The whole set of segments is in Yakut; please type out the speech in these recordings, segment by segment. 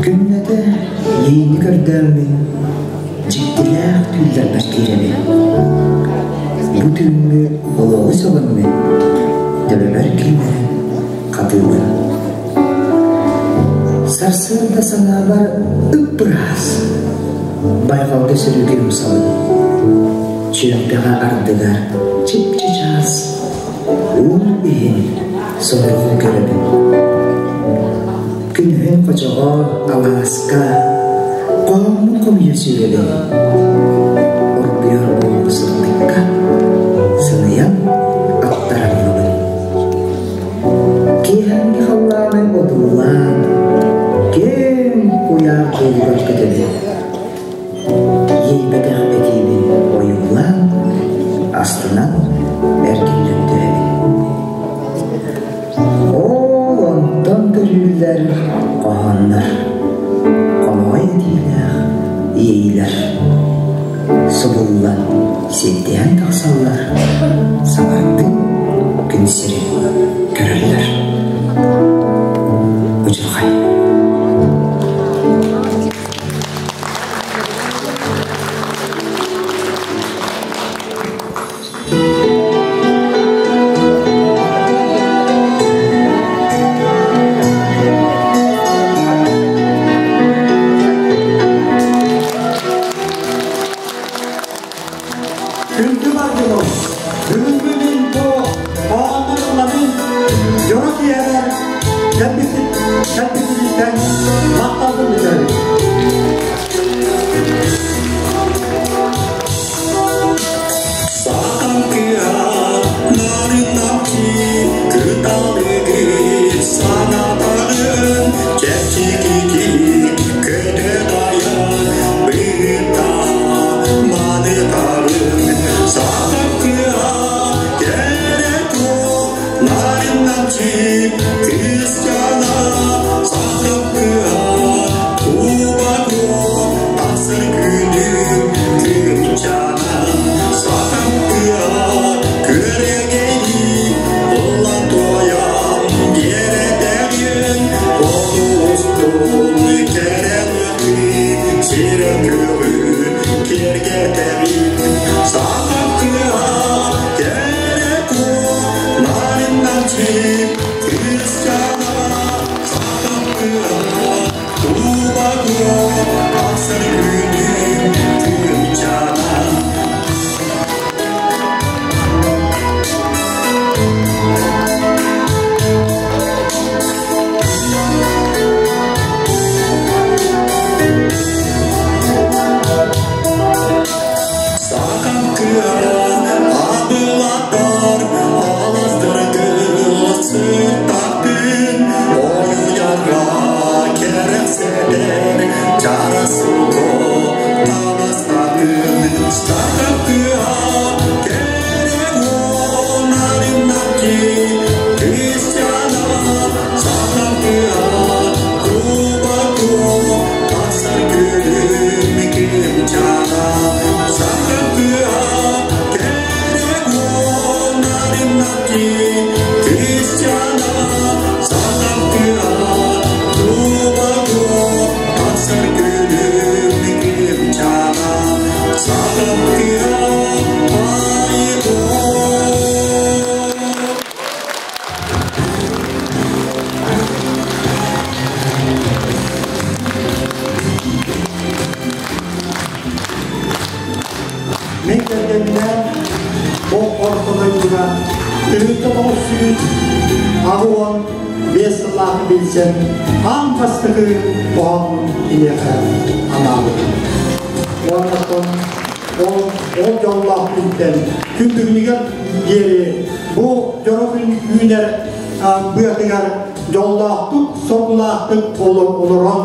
Күннэтэ иэйиини көрдөөммүн, дьиктилээх түүллэрбэр киирэбин. Бу түүҥҥү олоҕу сөҕөммүн, төбөбөр киллэрэн хатыыбын. Сарсыарда санаабар ып-ыраас, байҕалга сөрүүкэ умсабын. Чүөмпэҕэ ардыгар чып-чычаас, уу иһин сонурҕуу көрөбүн. Күнүһүн хочоҕо, алааска хоһооммун хомуйа сүүрэбин. Оргуйар буолбу сырдыкка сыныйан аттараллабын. Киэһээҥҥи халлааны одуулаан, киэҥ куйаар куолугар көтөбүн. Иэйбэтэх этиибин ойуулаан, астынан эргиллэн түһэбин. Ол онтон көрүүллэр хоһооннор, хомоҕой этиилээх иэйиилэр субуллан сиэттиһэн тахсаллар, саҥардыы күн сирин көрөллөр. Удьурхай. Күндү бар дьонум, бүгүҥҥү мин бу оонньуу ыллабын дьоро киэһэр кэлбиккититтэн махталбын бүтэрэбин. Саатан кыа нарыннапчы кыталыгы санатарын чэпчикитик көтө дайан быта манытарын саатан кыа кэрэ нарыннапчы кыысчана саатан кыа туба Тахсар күнүм күн-чанан сатам тыа күөрэгэйи ылла туойан биэрэтэҕин олустун кэрэн сирэ көҕү киэргэтэҕин сатам тыа кэрэ куо нарыннанчы кыысчана сатам тыа Сахан кыа абылатар аластыргы сыттатын ойуярга кэрэхсэтэр чарасыко таластатын сахан кыа кэрэ нарыннати кыысчана сахан кыа кубако тахсар күлүм кымчана сахан кыа кэрэ нарыннати кыысчана сахан кыа кубако тахсар күлүм кымчана сахан кыа айго. Мин кэргэмминээн бу орто дойдуга 1985 сыллаах билсэн аан бастакы хоһооммун киниэхэ анаабытым. Уонна ол, ол дьоллоох күнтэн күн бүгүнүгэр диэри бу дьоро күн үүнэр быатыгар дьоллоохтук, соргулаахтык олорон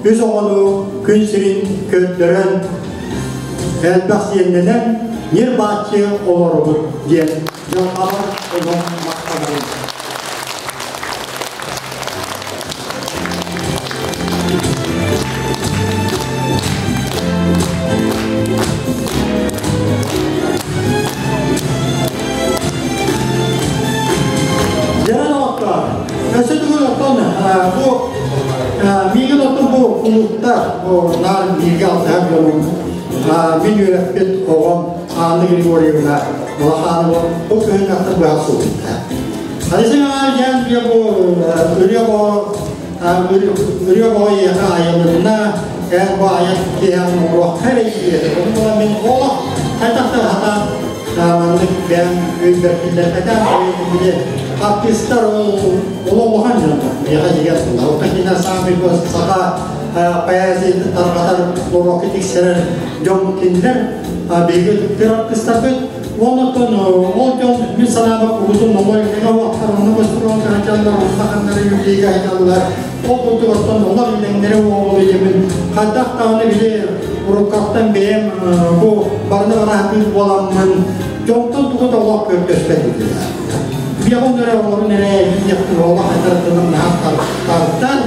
үс оҕону күн сирин көрдөрөн элбэх сиэннэнэн ньир-бааччы олоробут диэн дьылҕабар олох махтанабын. Миигин оттон бу кулууптар, бу наар бииргэ алтыһар дьонум, мин үөрэппит оҕом Анна Григорьевна Улаханова бу күһүннэхтэр быһа суруйда. Алексей Иванович дьэ бу ырыа ырыа боо ийэхэ айылынна, эн бу айан киһиэн оҥоруохха эрэ диэтэ. Ону була мин олох хайдах да хатаан маннык бэйэм өйбөр киллэрбэтэх, били артыыстар ол улахан дьоннор миэхэ дьиҥэр буолла. Оттон кинилэр саамай саха поэзиятын тарҕатар, норуокка тиксэрэр дьон кинилэр, биһиги ытыктыыр артыыстарбыт. Оннуттан ол дьон мин санаабар курутун олор илиҥэ уохтар, онно гастрол сылдьаллар, улаханнары юбилейга сылдьаллар. Ол курдук оттон олор илэҥнэрэ уоҕул ийэбин хайдах даҕаны били уруккаттан бэйэм бу барыны бараһатыыр буоламмын дьонтон тугу да олох көрдөспөт этим. Биэҕин эрэ олорун эрэ диэхпин олох айдарытынан наһаа тартар.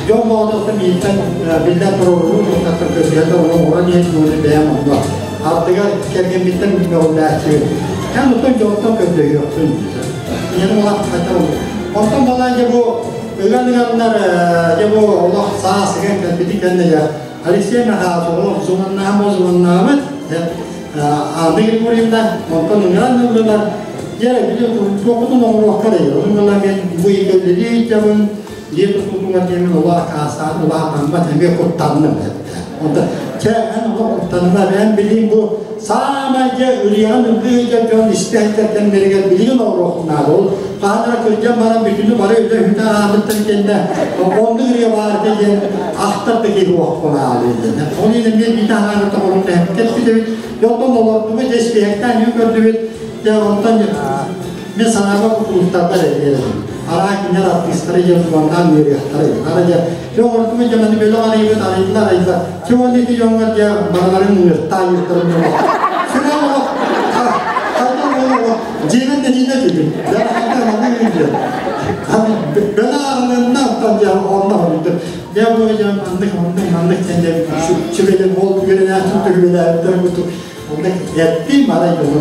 Дьон боотуттан миигиттэн биллэн туруоруу туттаттан көрдөһө оҥорон иһэн уонна бэйэм онно ардыгар кэргэммиттэн мөҕүллээччибин. Эн оттон дьонтон көрдөһүөхпүн. Ийэм улах хайдах Онтон балаан дьэ бу ыган ыганнар дьэ бу олох саас ыган кэлбити кэннэ дьэ Алексей Михайлович олох зуманнаһан бозуманнаабыт Анна Григорьевна онтон ыҥыран ыллылар дьэ били туохпутун оҥоруохха эрэ онон ыла мен бу ыйга үлэлии сылдьабын дьиэ тутуутугар диэмин олох акаастаан улаатаммат эмиэ куттанным эттэ онтон чэ эн олох куттаныма эн билиим бу саамай дьэ ырыаҕын ыллыы сылдьар дьон истэ сылдьар кэмнэригэр билигин оҥоруоххун наада ол хаһан эрэ кырдьан баран бүтүнү бары үлэ үһүтэ аатыттан кэннэ оннук ырыа баар этэ диэн ахтар да киһи уохпун аалыы диэн ол иһин эмиэ биитэ аһаары тоҕорун тэһэппит эбит дьэ оттон олордубут дьэ испиэһэктээн үһү көрдүбүт дьэ онтон мин санаабар кулууптарбар эрийэр араа кинилэр артыыстары дьэ уоннаан үөрүөхтэрэ ара дьэ дьэ оҥордубут дьэ маны бөлөх арыйбыт арыйдылар арыйдылар чэ уонна ити дьоҥҥор дьэ барыларын ыҥыртаа ыҥыртарын сүрэ олох хайдах олох дьиэбин нэһиилэ түгүн дьэ хайдах маннык ыйдыр бөлө арылынна оттон дьэ онно хоруйдум дьэ бу дьэ маннык маннык маннык диэн дьэ сүбэлэн ол үөрэнээччим төһүөлээбиттэр курдук онно эттим арай дьону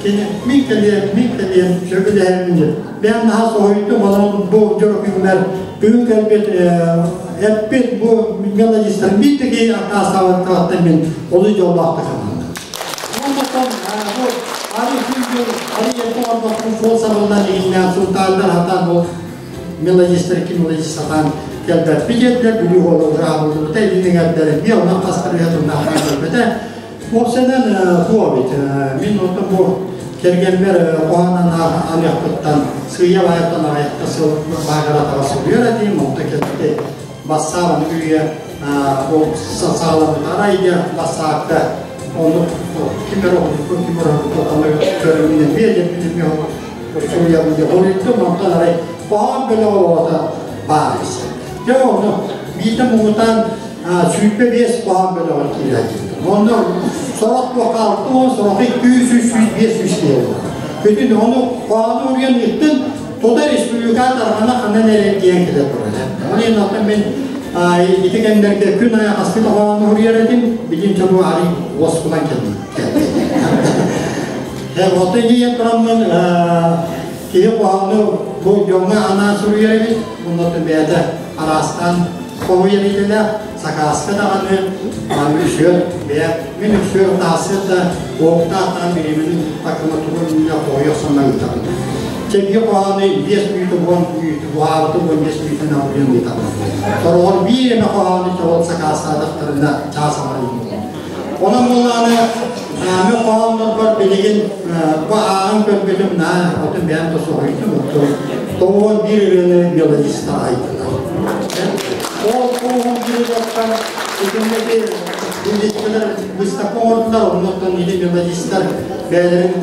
кини мин кэлиэм мин кэлиэм сөбүлэһэммин диэн бэйэм наһаа соһуйдум онон бу дьоро күммэр бүгүн кэлбит эппит бу мелодистар биир да киһи аккаастаабаттан мин олус дьоллоохтук сананным онтон бу ары күн ары эрдэ оҥорбоппун суол сабыллан игиннээн сунтаардар хатаан ол мелодистар икки мелодист сатаан кэлбэппит диэтилэр Бүлүү уола ураабыллыбыта илин эҥэрдэр эмиэ онон хастар үйэ тыллаахтаан көрбөтө Уопсайынан туох эбит мин онтон бу кэргэммэр хоһоонун аныахпыттан сыыйа баайыттан аҕыйахта сыл баагаратаҕа суруйар этим онто кэлбити бассаап аны үйэ ол саҕаламмыт арай бассаапка ону ким эрэ оһурбут ким эрэ оһурбут аны көрөммүн эмиэ диэппин эмиэ суруйабын диэн хоруйдум онтон арай хоһоон бөлөҕө оҕото баар эбит дьэ ону биирдэ муҥутаан 25 хоһоон бөлөҕөр киирээччибит. Онно сорох туохха 60, сорох 200, 105 киһи буолар. Бүтүн ону хоһоону уруйан ыыттын, тута республика тарҕана ханан эрэ диэн кэлэ турар. Ол иһин оттон мин ити кэмнэргэ күн аайы хаспыт хоһоону уруйар этим, билин чобу арый уоскулан кэллим. Оттон ийэн тураммын киһи хоһоону бу дьоҥҥо анаан суруйар эбит, онно бэйэтэ араастаан Хоһуйар идэлээх сакааска даҕаны үсүөр бэйэ мин үсүөр таасыт да уоктаах даҕаны бириэмэни ыыппаккына тугу иннинэ хоһуйа охсон ыытабын. Чэбигэ хоһоону 5 мүнүүтэ уон мүнүүтэ уһаабытым 15 мүнүүтэн албыйан ыытабын. Сороҕор биир эмэ хоһоону чоҕул сакаастаатахтарына чаас аҥара буолар. Онон буоллаҕына мен хоһооннорбор билигин бу ааҕан көрбүтүм наһаа отун бэйэм да соһуйдум 91 ырыаны мелодистар айдылар. Ол 91 ырыаттан итиннэки мелодистар выставка оҥордулар, оннуттан ити мелодистар бэйэлэрин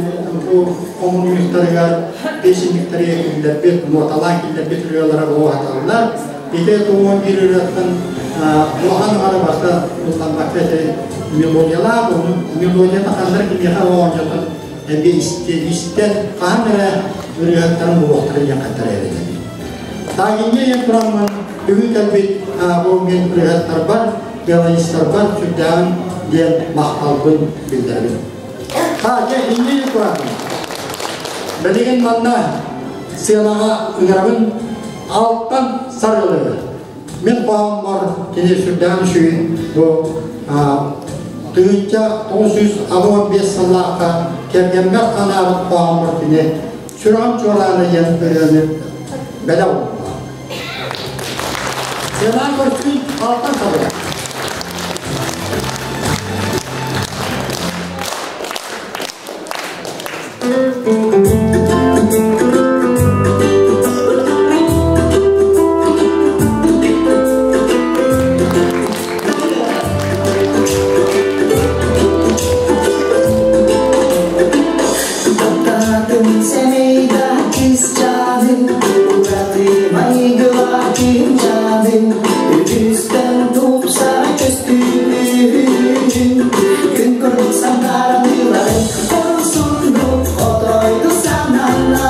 бу хомуньуустарыгар, песенниктэригэр киллэрбит, ноталаан киллэрбит ырыалара уһаталлар. Ити 91 ырыаттан улахан аҥара барыта ылламмакка ити мелодиялаах, ону мелодияны ханна эрэ кимиэхэ оонньотон эмиэ истэн хаһан эрэ ырыаһыттарын булуохтара диэн хаттара эрэнэбин. Тагиҥҥа ийэм тураммын бүгүн кэлбит бу мин ырыаһыттарбар, пианистарбар сүрдээҕин диэн махталбын биллэрэбин. Ха, дьэ, инньэ тураммын. Билигин манна сыанаҕа ыҥырабын алтан сарылыгы. Мин хоһооммор кини сүрдээх үчүгэй бу 1985 сыллаахха кэргэммэр анаабыт хоһооммор кини сүрэҕим чуораана диэн ырыаны бэлэх уурда. Сыанаан көрсүү алтан сабыйа. Таптаатын сэмэйда кисчаанын, ураты майгыла кимчаанын, үгүстэн тупсара көстүүбүн, күн курдук санаарыларын, хорсундук отойду сананна,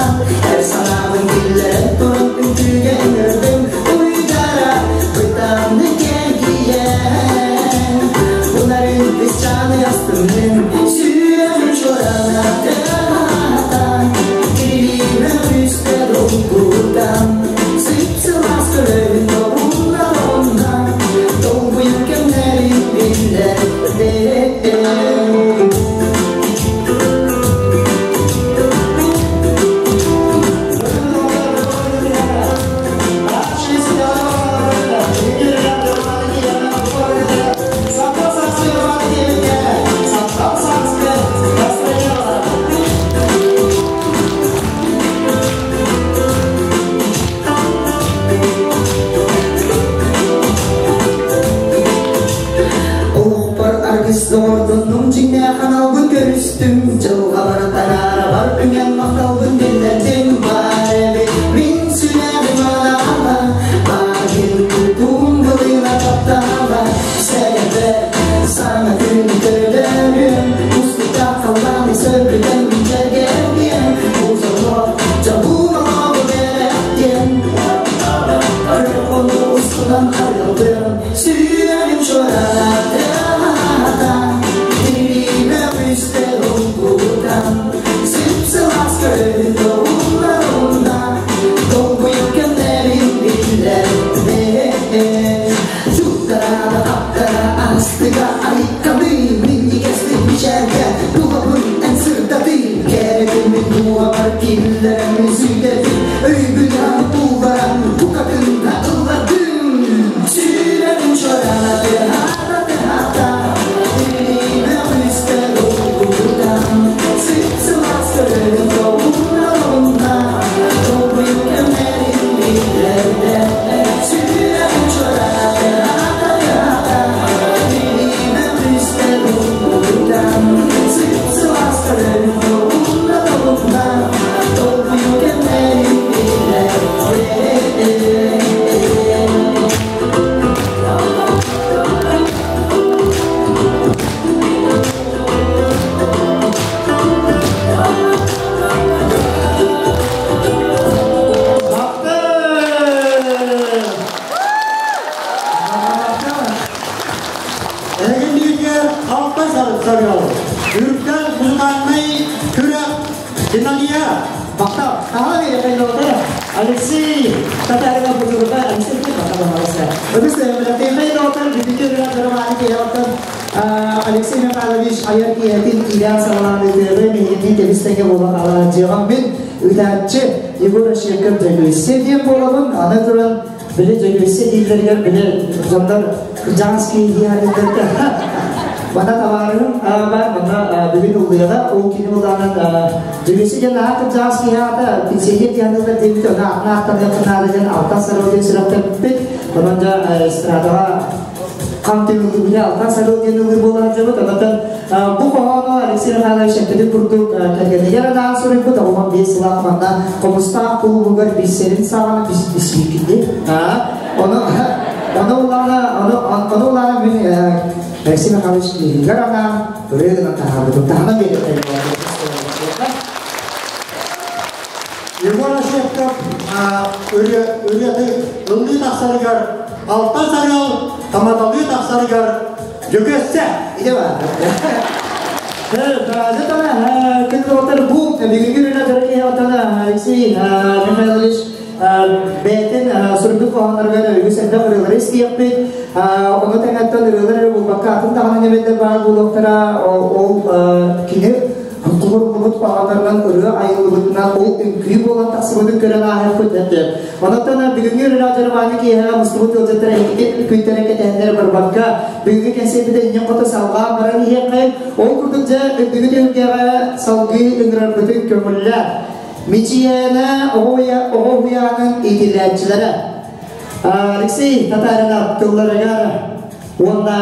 эр санаабын киллэрэн туран үтүгэ ыҥырдым, уйдара бытанны кэргийэн, Bunların kısçanı yastığının сүрэҕим чуораанатыата, Кирилиимэ үстэ долгутан, сып-сылаас көрөбүн тобуллар онна, долгуйан кэмнэрин биллэрдем. Олохпор аргыс доҕордоннум, дьиҥнээх аналбын көрүстүм, дьылҕабар тараарабар үҥэн махталбын биллэрдим. Баар эбит мин сүрэҕим анаала, бааргын тутуум былыына таптаала, сэрэбэр саҥа күн төлөрүм, устута халлааны сөргүтэн дьэргэриэм, узолор дьолун олоҕу бэлэхтиэм, Ону устунан арылдым, сүрэҕим чуораата, тириимэ үстэ долгутан, сып-сылаас көрөбүн долунна онна, долгуйан кэмнэрин биллэрдем. Туттарана таптара астыга айыккалыы, минньигэстик мичээргэ тулабын эн сырдатыы, кэрэ күммүн дууһабар киллэрэммин сүйдэтин, өйбүн тулларан букатын да ылладым. Сүрэҕим чуораана тыаһаата, тириимэ үстэ долгутан, сып-сылаас көрөбүн долунна онна, долгуйан кэмнэрин биллэрдэ. Сүрэҕим чуораана тыаһаата, тириимэ үстэ долгутан, сып-сылаас көрөбүн долунна долунна, долгуйан кэмнэрин биллэрдэ. Эһигиннииргэ Алтай сарыал. Үрдэл музыкальнай күрэх финалия. Махтал. Ага, Алексей Татарина Бузурга, Алексей Алексей Михайлович айар киһитин киирэн саҕалаан миһинни тебистеге буолан алаадьыган мин үтааччы Егор Ошепков Дьөгүөссэ диэн буолабын. Аны туран били Дьөгүөссэ дииллэригэр били дьоннор кырдьаҕас киһи диэхэллэр. Бана табаарыһым бар, манна бүгүн уллыаҕа, ол кини булаанан Дьөгүөссэ диэн наһаа кырдьаҕас киһи аата, пенсионер диэн диэбит, оны атын ааттаныахха наада диэн алтан сарыл диэн сүрэхтэппит. Онон да эстрадаҕа хам түмүлүбүнэ алтан сарыл диэн ылыр буолан дьабыт. Онон бу хоһоону Алексей Михайлович эппитин курдук кэргэнигэр анаан суруйбут, оҕомон 5 сылаах манна Хомустаах кулубугар билсэрин саҕана бисиикинди. Оны оны улаана оны улаана мин Алексей Михайлович киһигэр анаан ырыа гынан таһаарбытым. Таһынан биэрэр. Егор Ошепков ырыаты ыллыы тахсарыгар Алтан сарыал, тамадалыы тахсарыгар Дьөгүөссэ. Иде бар. Бу бүгүнкү күнэ Алексей Михайлович Бэйэтин суруйбут хоһоонноругар үгүс элбэх ырыалары истиэхпит. Ону тэҥэттэн ырыалар эрэ буолбакка, атын даҕаны нэмэллэр баар буолуохтара. Ол кини туруоруллубут хоһооннорунан ырыа айыллыбытынан ол үҥкүү буолан тахсыбытын көрөн ааһыахпыт этэ. Онон бүгүҥҥү ырыа дьарыбааны киэһэ мустубут ыалдьыттар эһиги күнтэрэ кэтэһэннэр барбакка, бүгүҥҥү кэнсиэрбитэ иннин хото салҕаан баран иһиэххэ. Ол курдук дьэ үрдүгү түһүлгэҕэ салгыы ыҥырарбытын көҥүллээх. Мичийээнэ оҕо уһуйаанын иитиллээччилэрэ Алексей Татаринов тылларыгар уонна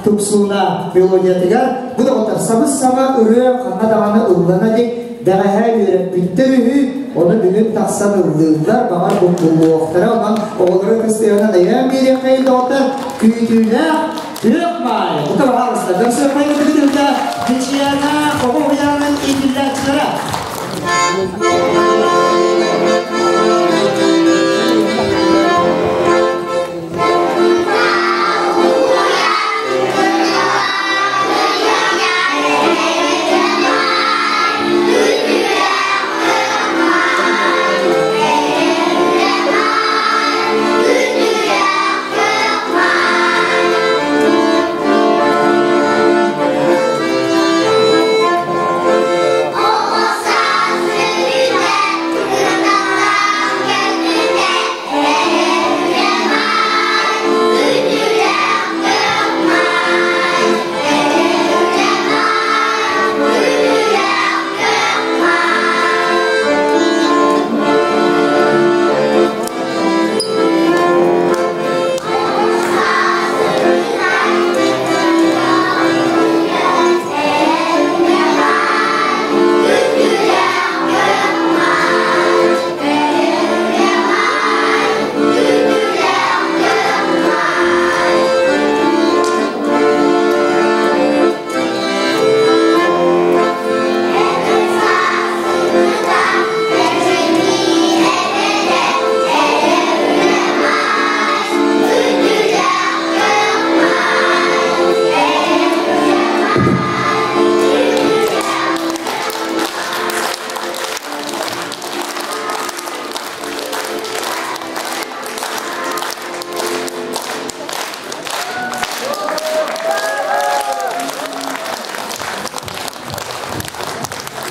тупсууна мелодиятыгар бу доҕоттор сабыс-саҥа ырыа ханна даҕаны ыллана илик бэҕэһээ үөрэппиттэр үһү, ону бүгүн тахсан ыллыыллар, баҕар буккуллуохтара, онон оҕолору кыстыганан өйөөн биэриэххэйин доҕоттор күүтүүлээх Күөх Маай, бука баһаалыста, көрсүөххэйин бүтүнүтэ Мичийээнэ оҕо уһуйаанын иитиллээччилэрэ.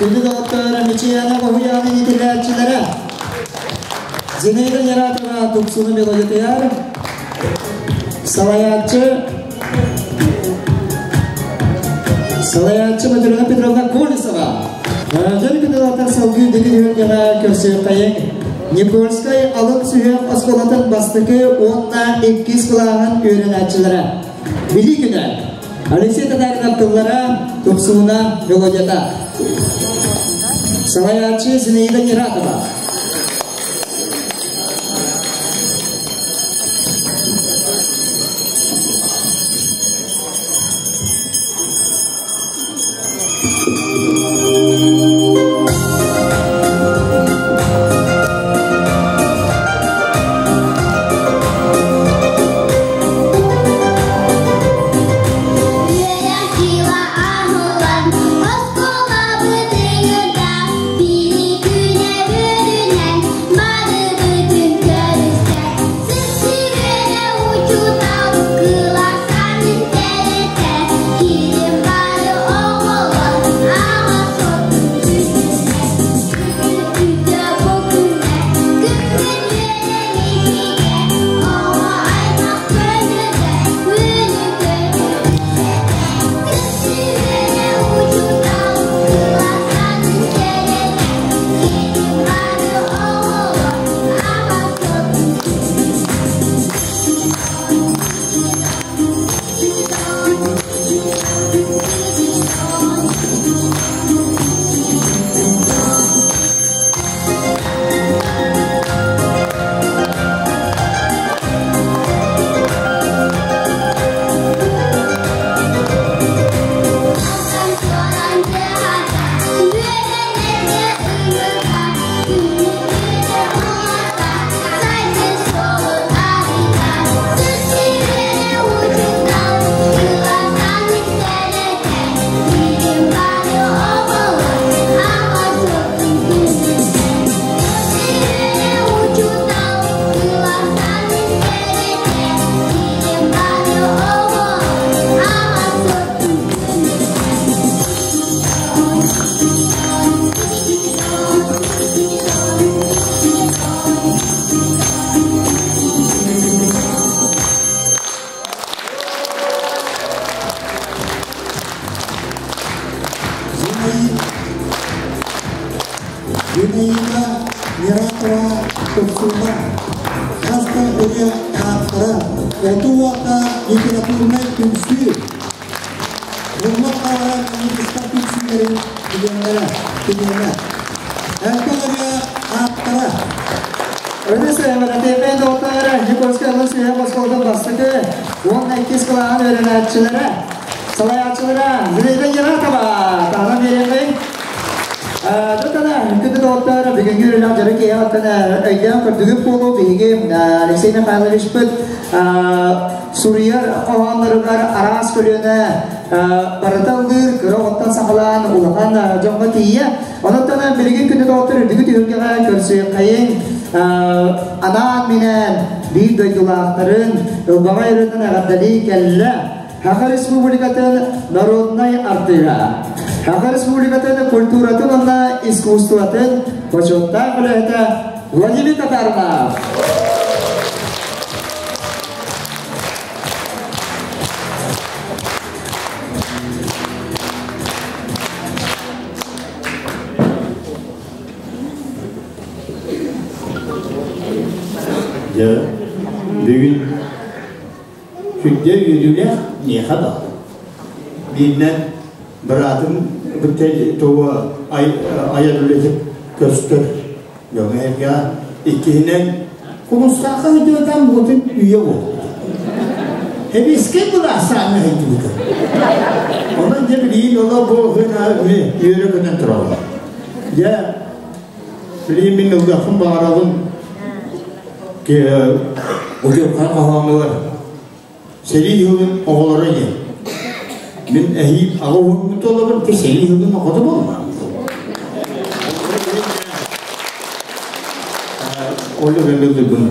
Күндү доҕоттор, Мичийээнэ уһуйаанын иитиллээччилэрэ Зинаида Нератова тупсууну мелодитыгар салайааччы салайааччы Матрена Петровна Колесова. Дьон күнүлатар салгыы үрдүкү түһүлгэҕэ көрсүөххэйиҥ. Никольскай алын сүһүөх оскуолатын бастакы уонна иккис кылааһын үөрэнээччилэрэ. Билии күнэ. Алексей Татаринов тыллара, тупсууна, мелодията. Салайааччы Зинаида Нератова. Үөрэх аһыллан, оскуолабыт ыҥырда, бири күнэ. литературнай түмсүү, Муннук хаалан анархистар түмсүүлэрин чилиэннэрэ, чилиэнэ. Элбэх ырыа ааптара. Өнүс МРТП доҕотторо Никольскай алын сүһүөх оскуолатын бастакы уонна иккис кылааһын үөрэнээччилэрэ, салайааччылара Зинаида Ератова таһынан биэриэххин. Дьоттона, күндү доҕоттор, бүгүҥҥү үлэлээх дьоро киэһэ өйдөөн көрдүгүт буолуо биһиги Алексей Михайловичпыт суруйар хоһоонноругар араас көлүөнэ барыта ыллыыр, кыра оҕоттон саҕалаан улахан дьоҥҥо тиийэ. Онон билигин күндү доҕоттор үрдүкү түһүлгэҕэ көрсүөххэйиҥ анаан-минээн биир дойдулаахтарын ылбаҕай ырыатын эҕэрдэлии кэллэ Саха Республикатын народнай артыыһа, Саха Республикатын культуратын уонна искусствотын бочуоттаах үлэһитэ Владимир Татаринов. Дьэ, бүгүн сүрдэ үөрүүлээх миэхэ да. Бииринэн быраатым тугу айар үлэтин көстөр дьоҥо Иккиһинэн Кулустаахха сылдьыбатам буотун үйэ буолбут. Эбискэй былаастааҥҥа сылдьыбыта. Онон дьэ билигин олох бу үөрэ көтөн тураллар. Дьэ, билигин мин ылыахпын баҕарабын удьурхан хоһоонугар сэрии сылын оҕолоро диэн. Мин эһиил аҕа уһуннут олобун ти сэрии сылын оҕото буолла. Ол өлөлүгүн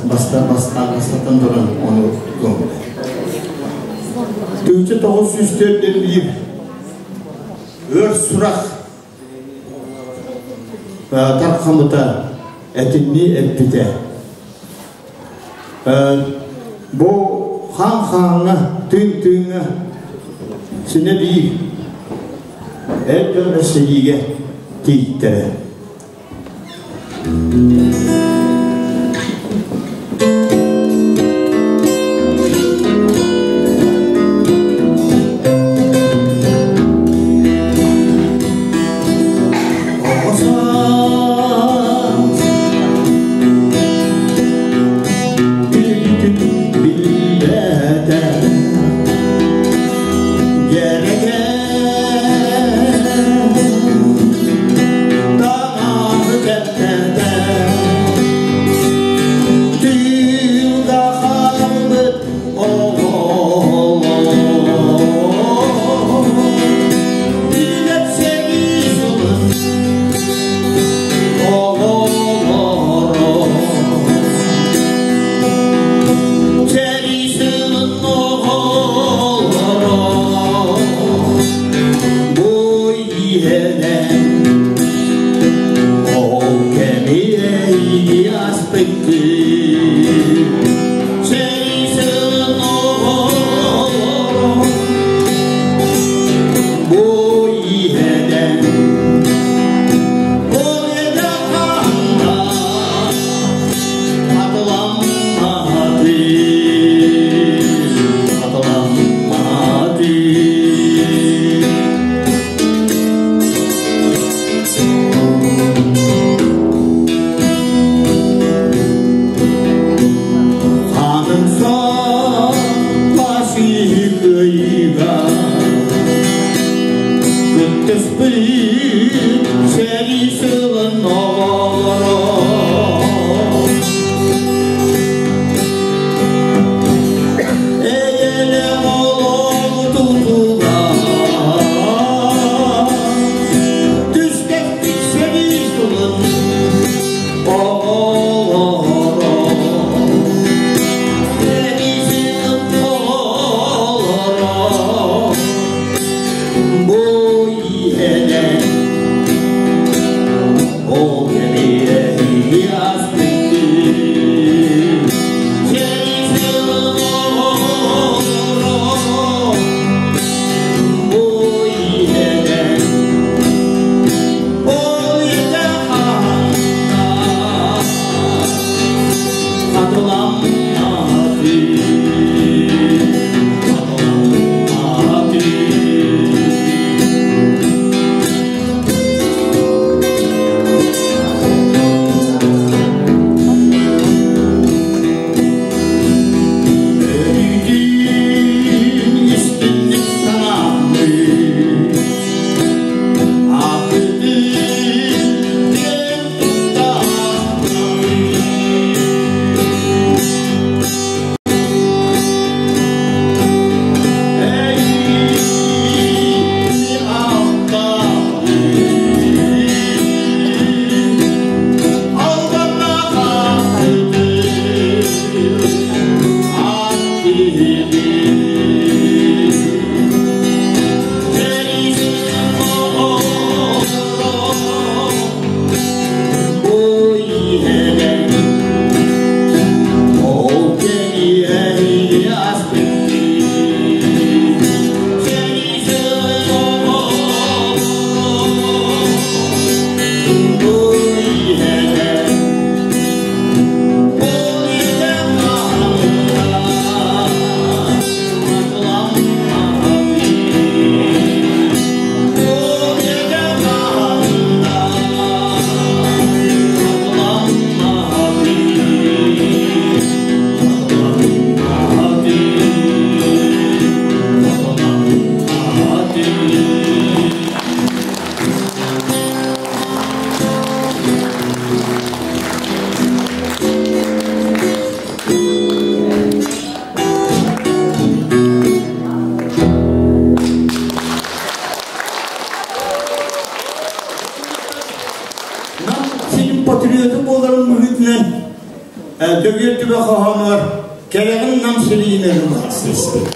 бастатан туран ону көҥүлэ. 1904 өр сурах тархамыта этинни эппитэ. Бу хаан-хааҥҥа, тыын-тыыҥҥа синэ биир эр дьон сэриигэ тиийтэрэ. Дөгүөр түбэ хоһоонугар кэрэҕин нам сириинэн сиспит.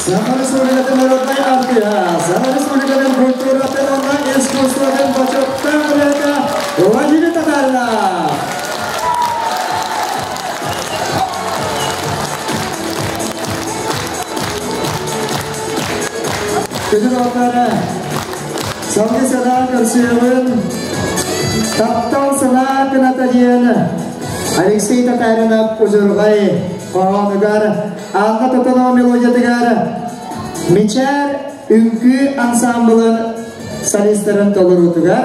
Саха Республикатын народнай артыһа, Саха Республикатын культуратын уонна искусствотын бочуоттаах үлэһитэ Владимир Татаринов. Күнүн алтары Салгы санаа көрсүөҕүн Таптал санаа кыната диэн Алексей Татаринов Узургай хоһоонугар Анна Тотонова мелодиятыгар Мичээр үҥкүү ансамблын солистарын толоруутугар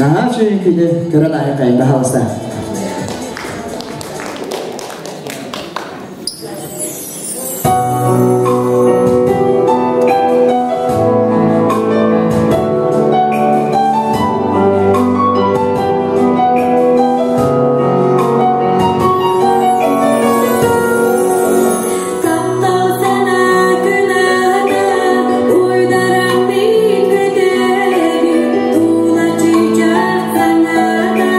наһаа үчүгэй үҥкүүнү көрөн айан баһалыста. Таптал санаа күнәһэ уйдаран мин көтөбүн тула чыычаах саҥата.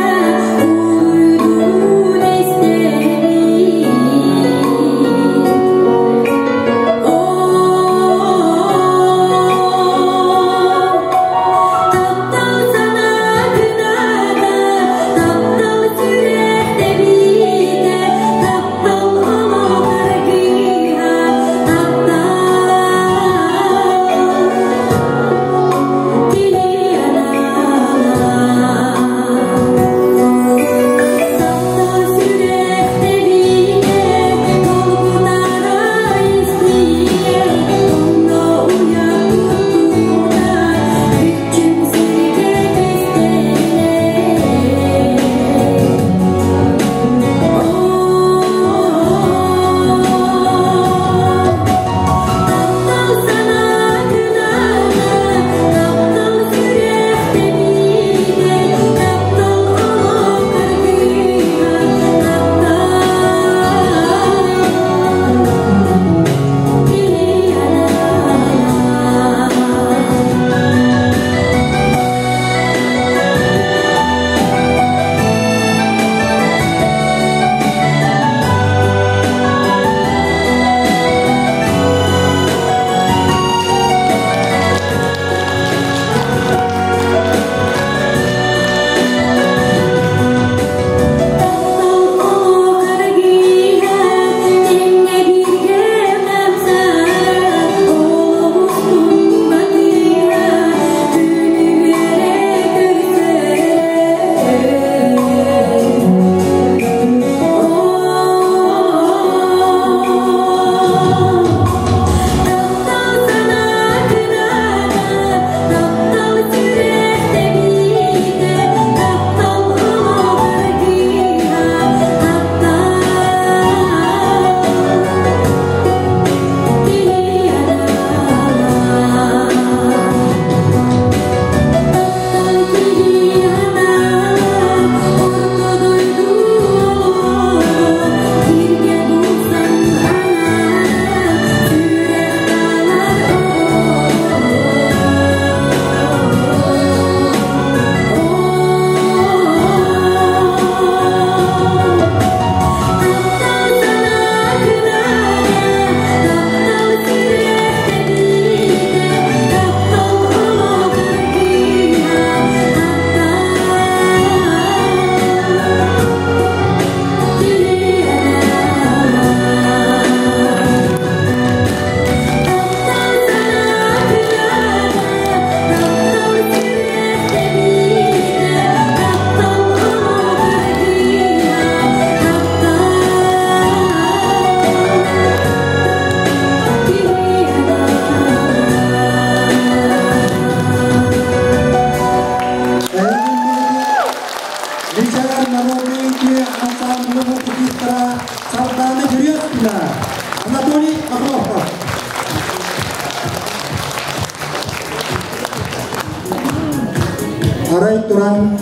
Арай туран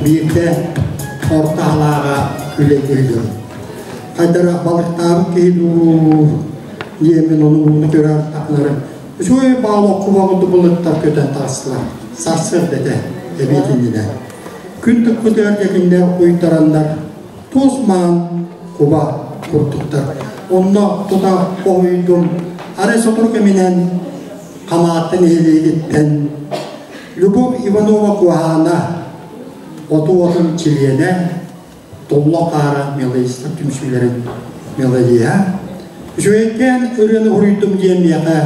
биирдэ орто халааҕа үлэлииллэр. Хайдара балыктаабыт киһи дуу диэммин ону ууну көрөр тахнары. Үчүгэй баал оккуба былыттар көтөн таҕыстылар. Сарсыарда этэ, эбиэт иннинэ. Күн тыкпытыгар дьэкиннэр уйтараннар туос маан куба курдуктар. Онно тута хоһуйдум. Арай сотору кэминэн Хамаатта нэһилиэгиттэн Любовь Иванова Куһаана оту уотун чилиэнэ Толло хаара мелодистар түмсүүлэрин мелодиһа үчүгэйкээн ырыаны уруйдум диэн миэхэ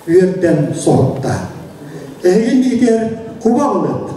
үөрдэн соһутта. Эһигин итэр куба былыт.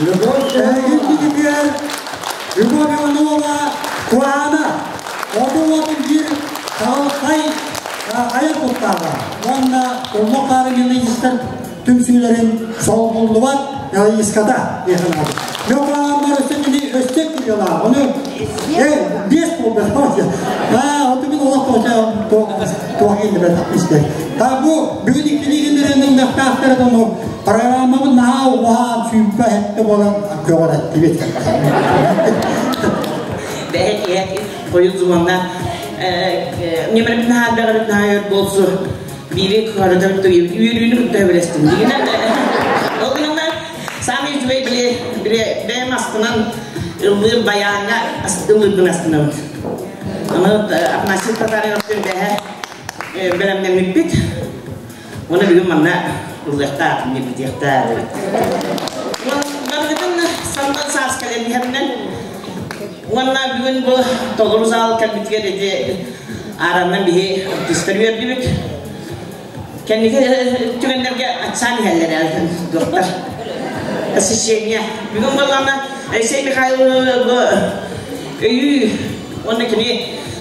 Любовь Эһигин Любовь Иванова Куана оту уотун биир саҕалтай айар куттааҕа уонна улуу хаары мелодистар түмсүүлэрин солбуллубат мелодистката диэхин Мөкааммар өссө кини өссө кырыалаах. Ону биэс буолбат. Аа, оту мин олох туох иннибэ таппистер. Та бу бүгүн иккилигиннеренин мөхтаахтара тону программабын наһаа уһаан сүүрбэ хэтте болан көҕөрөттүбүт. Бэһэт хойут зуманна нөмербит наһаа бэҕэрит наһаа болсу биири көрөтөм үйрүүнү кытта белестим дигинен ол гынан самый үчүгэй били били бэйэм астынан ыллыыр баяаҥҥа ыллыырбын астынабыт. Аны Афанасий Татариновтын бэһэ бэлэмнэммиппит. Оны бүгүн манна ыллыахтаах, ньиргитиэхтээх эбит. Барыгытын саннан саас кэлэн иһэринэн уонна бүгүн бу толору зал кэлбитигэр ити Араннан биһи артистар үөрдүбүт. Кэнники түгэннэргэ аччаан иһэллэр доктор. Посещение. Бүгүн буоллаҕына Алексей Михайловы өйүү уонна кини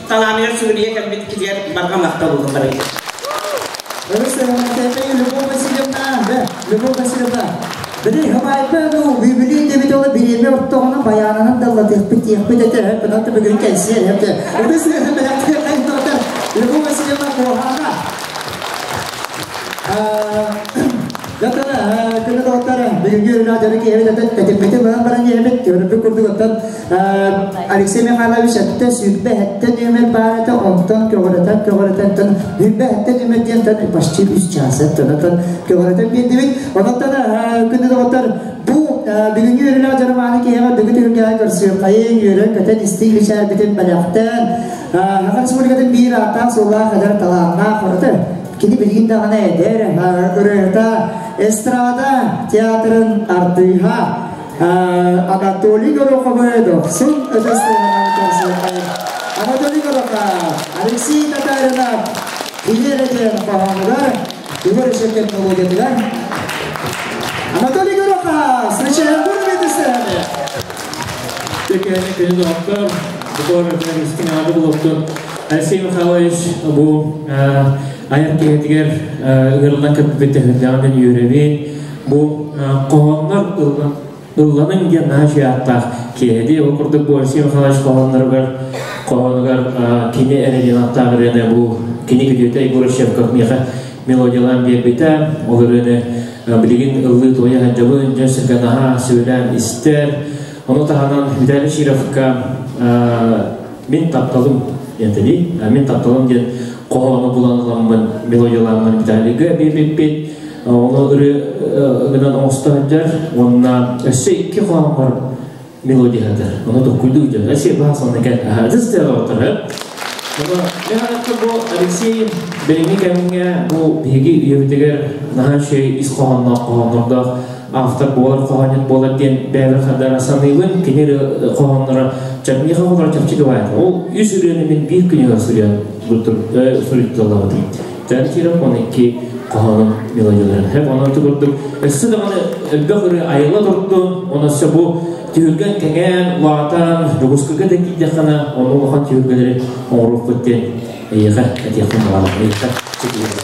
талааныгар сүгүрүйэ кэлбит китигэр барҕа махтал буолун барыгар. Любовь Васильевна, Любовь Васильевна, били хабайпа ну бибили дебит ола бириме оттоҕуна баянанан даллатыахпыт тиэхпит этэ пынатта бүгүн кэлсиэн эпте. Любовь Васильевна Куохана. Датана күнү доҕоттор бүгүҥҥү үрүнэ дьону киһибит этэн тэтиммитин баран баран иһэбит көрбүт курдук оттон Алексей Михайлович эттэ сүүрбэ эттэ нүөмэр баар этэ онтон көҕүрэтэн көҕүрэтэн тон сүүрбэ эттэ нүөмэр диэн тон почти үс час эттэн оттон көҕүрэтэн биэрдибит онтон күнү доҕоттор бу бүгүҥҥү үрүнэ дьону мааны киһиэхэ бүгү түһүлгэҕэ көрсүөххэйиҥ үөрэн көтөн истиҥ мичээрбитин бэлэхтээн Саха Республикатын биир ааттаах суоллаах эдэр талааннаах ырыты кини билигин даҕаны эдэр ырыата эстрада театрын артыыһа Анатолий Гороховы дохсун ытыс тыаһынан Анатолий Горохов, Алексей Татаринов Илиэрэтин хоһоонугар Егор Ишекин мелодиятыгар Анатолий Горохов встречаем бурными сценами. Текени күнү доктор, бу истиҥ аады булуптун. Алексей Михайлович бу айар киһитигэр ыҥырыллан кэппит тэһүрдэҕинэн үөрэбин. Бу хоһооннор ылланың диэн наһаа үчүгэй ааттаах киэһэди. Ол курдук бу Алексей Михайлович хоһоонноругар хоһоонугар кини эрэ диэн ааттаах ырыаны бу кини күтүөтэ Егор Шевков миэхэ мелодиялаан биэрбитэ. Ол ырыаны билигин ыллыы туойа сылдьабын, дьон сиргэ наһаа сөбүлээн истэр. Ону таһынан Виталий Чировка «Мин тапталым» диэн тили, «Мин тапталым» диэн хоһоону булан ыламмын, мелодияламмын Виталийга биэрбиппит. Ону ырыа гынан оҥосто сылдьар. Уонна өссө икки хоһоон бар мелодиятыр. Ону токкуйдуу дьон. Өссө баас онно кэл. Ытыс тыаҕа Ону мен бу Алексей билиҥҥи кэмҥэ бу биһиги үйэбитигэр наһаа үчүгэй ис хоһоонноох хоһооннордоох автор буолар хоһоонньут буолар диэн бэйэбэр хардара саныыбын. Кини хоһоонноро чармиха хоһоонноро чахчы кыбаайт. Ол үс ырыаны мин биир күнүгэр суруйан суруйталлабытым. Тәртире он икки хоһоонун мелодияларын. Хеп онон курдук өссө даҕаны элбэх ырыа айыла турдун, онон өссө бу түһүлгэн кэҥээн, улаатан, Дьокуускайга да киирдэххинэ, ону улахан түһүлгэлэри оҥоруохпут диэн эйиэхэ этиэхпин баҕарабын. Эйиэхэ ситиһиэххэ.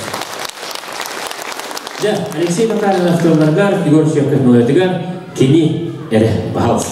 Дьэ, Алексей Татаринов тылларыгар, Егор Щепкин мелодиятыгар кини эрэ, пожалуйста.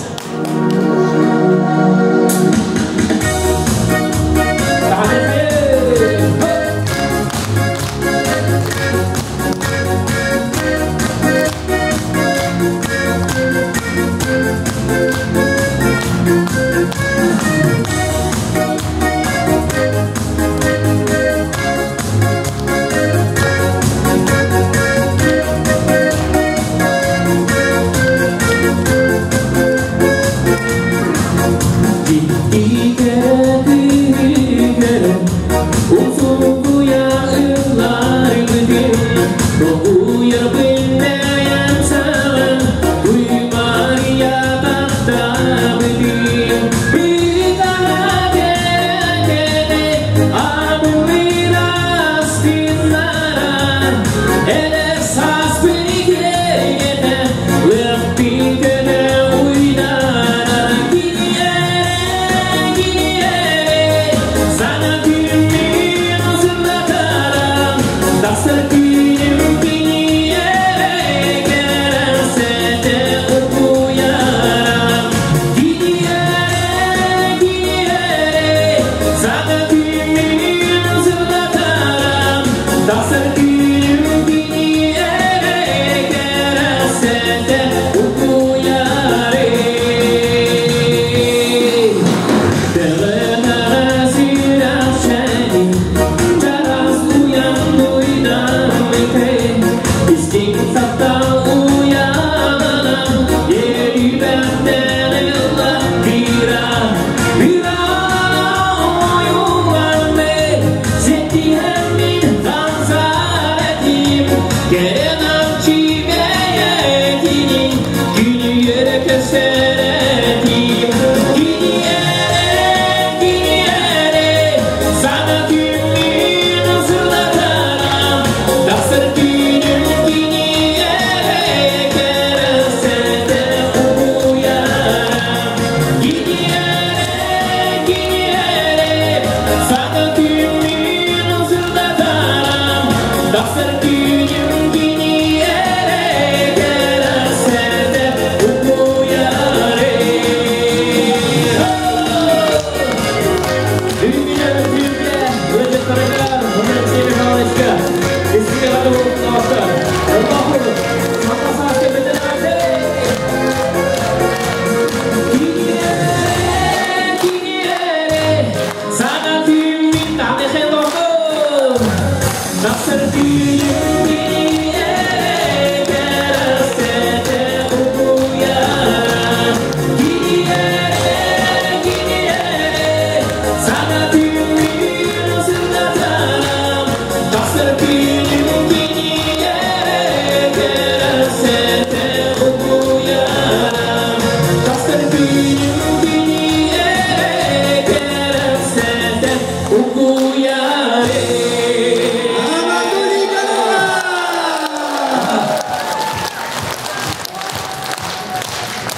Анатолий Галанов!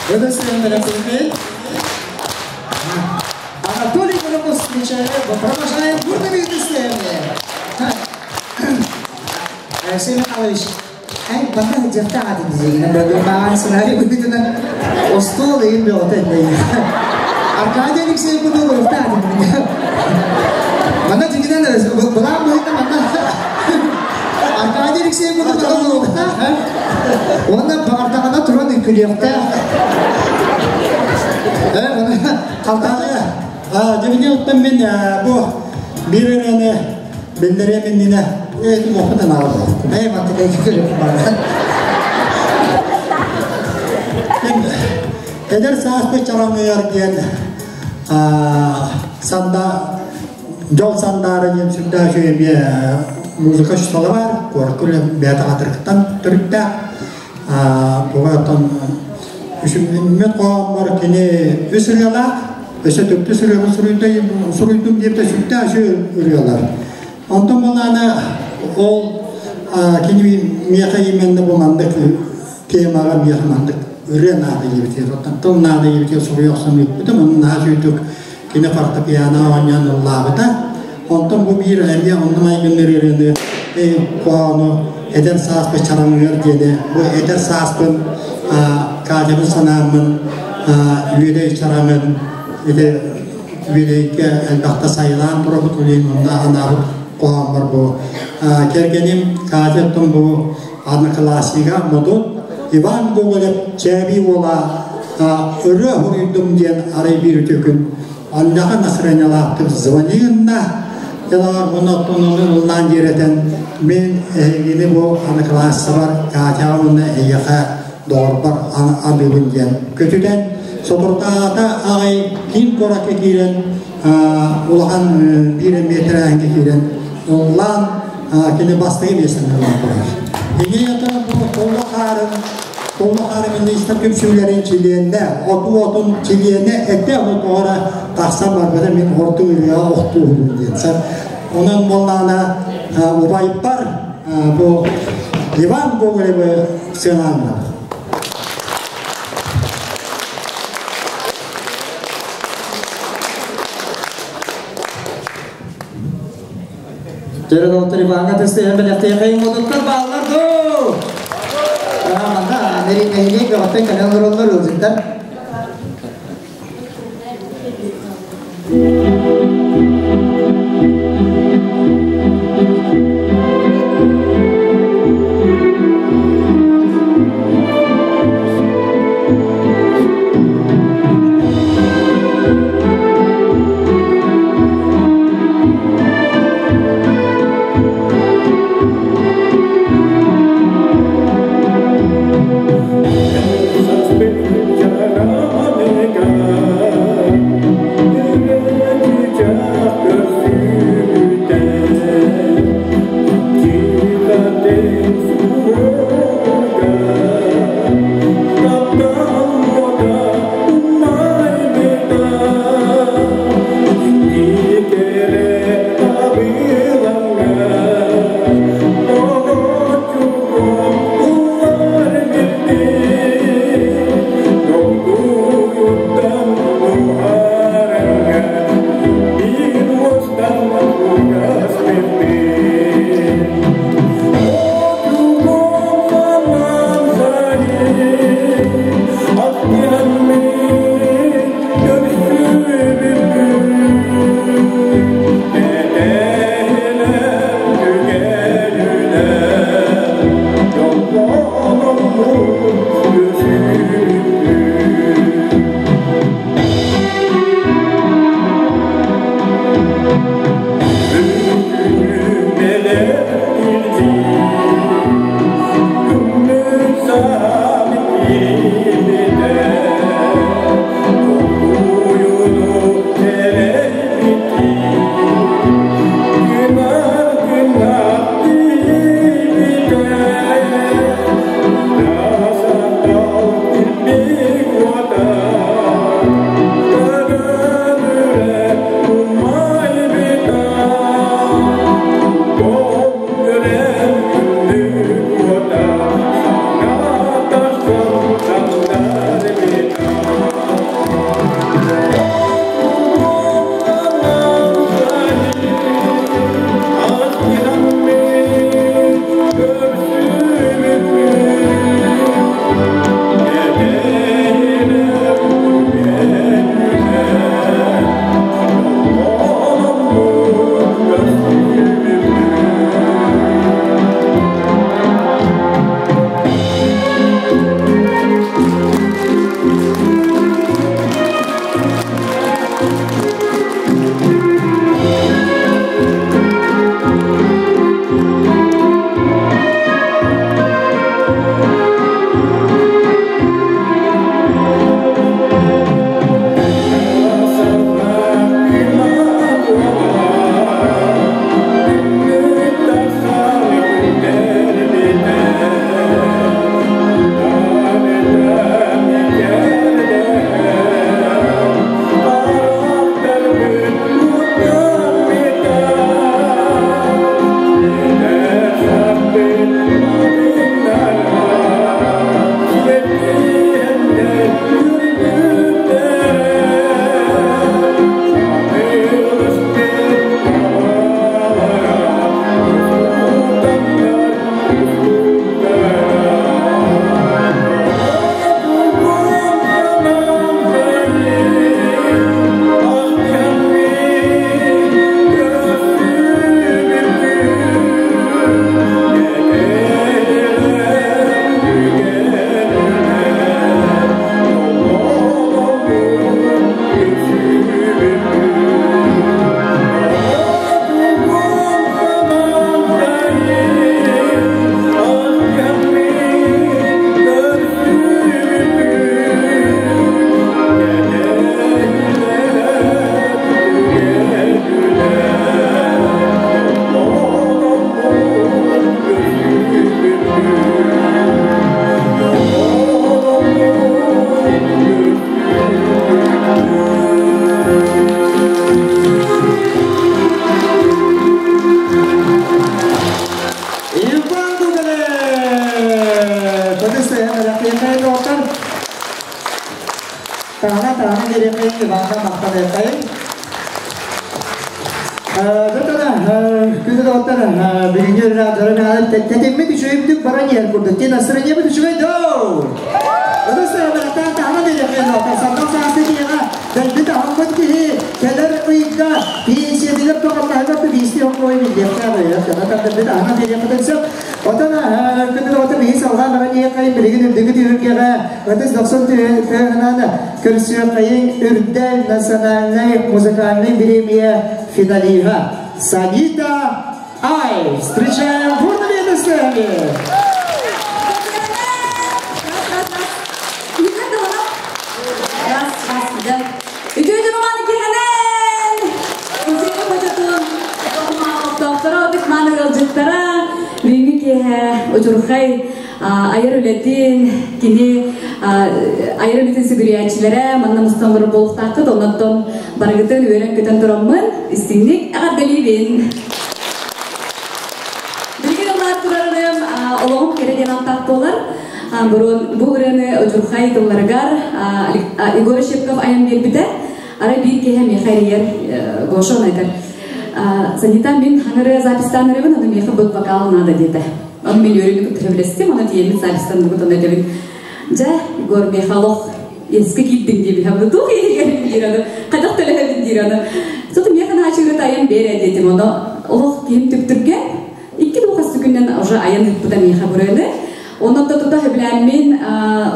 Выдастаем бэлэхтиибит. Анатолий Галанов встречаем, провожаем бурными аплодисментами. Алексей Михайлович, эн бата дьахта атын дизегина бөгөн сценарий быһыытынан остуол ыйын бөҕөтө этэ. Аркадий Алексеев курдук олохта атын. Манна дьиҥинэн былаан быһыытынан манна Аркадий Алексеев курдук олохта. Уонна баҕардаҕына туран үҥкүүлүөхтээх. Халтаҕа. Дьэ оттон мин бу биир ырыаны биллэриэм иннинэ этим опытын аҕалла. Ээ, мантыка көрүөх баар. Эдэр сааспыт чараҥыйар диэн санда дьол сандаара диэн сүрдээх үчүгэй эмиэ музыка учуутала баар, куоракка үлэ бэйэтэ хатырыктан төрүттээх. Туга оттон үсүммүт хоһооммор кини үс ырыалаах, өссө төрдүс ырыабын суруйдум диэбитэ сүрдээх үчүгэй ырыалар. Онтон булаана ол кини миэхэ именно бу маннык темаҕа миэхэ маннык ырыа наада диэбитигэр, оттон тыл наада диэбитигэр суруйа охсон ыыппытым, онно наһаа үчүгэйдик кини фортепиано оонньоон ыллаабыта. Онтон бу биир эмиэ онно майгынныыр ырыаны хоһоону эдэр сааспыт чараҥыгар диэни бу эдэр сааспын Катябын санааммын үөдэй чараҥын ити үөдэйгэ элбэхтэ сайылаан турабыт үлэйин онно анаабыт хоһооммор бу кэргэним Катя оттон бу одноклассника Модут Иван Гоголев Чээбий уола ырыа хоруйдум диэн арай биир үтүө күн андаха настроениялаахтык звонигынна Ялаар уонна оттон ону ыллаан дьиэрэтэн мин эһигини бу одноклассабар Катяҕа уонна эйиэхэ доҕорбор аныыбын диэн көтүтэн соторутааҕыта аҕай киин куоракка киирэн улахан биир эмиэ тэрээһиҥҥэ киирэн ыллаан кини бастакы миэстэни ылан турар. Иҥиэ ятан бу толло хаарын толло хаары министр түмсүүлэрин чилиэннэ, оту отун чилиэнэ этэ ону тоҕо тахсан барбыта мин ордук ырыаҕа охтууһум диэн. Онон буоллаҕына убайбар бу Иван Гоголевы сыанааннар. Төрө доктор Иванга тестеһэн бэлэхтиэхэйин модуттар бааллар дуу? Манна нэһилиэк бөҕөттөн кэлэн олороллор ыалдьыттар. Иванна мақтанайқайын. Датана, күні доғыттар, бүгінгі тәтеммет үшөйімдік баран ер күрдік. Тен настроение үчүгэй доо. Ыдыс баратан тахана деле сандал саасты киһига дәлби тахаммыт киһи кэлэр ыйга пенсиядилер тоқаллаһыгар бисти оҥкой биллиэхтээ кана дәлби тахана деле сөп. Отон күнү доҕоттор биһи салҕаан баран иһиэххэйин билигин үрдүгү түһүргэҕэ ытыс дохсон тыһынан көрсүөххэйин үрдэл национальный музыкальный премия финалига Санита Ай! Встречаем бурными аплодисментами! Раз, раз, да. Үтүөтүн романы киһэнэн! Музейга хочотун тоқтора отык маны ылжыттара бүгүнкү киэһэ учурхай айар үлэтин кини айар үлэтин сүгүрүйээччилэрэ манна мустан болуктаакыт онноттон барыгытын үөрэн көтөн тураммын истиңник эҕэрдэлиибин. Билигин ыллаат турарым олоҕум кэрэ диэн аттаах буолар. Бурун бу ырыаны Учурхай тылларыгар Егор Щепков айан биэрбитэ. Арай биир киһи миэхэ эрийэр Гоша айтар. Санита мин хаңыры запистан ырыбын, аны миэхэ быт вокал надо диэтэ. Оны мен өрүнү күттүрэ оны тиемин запистан дугут оны этебин. Жа, Егор миэхэ олох эске киирдиң диэби хамды тух иһигер диир кадах төлөһөбүн диир аны. Сото миэхэ наачыры тайын бере диэтим, оны олох киһим түптүрген икки духас күннен уже аян ыппыта миэхэ бурыны. Онон да тута хөбүлээммин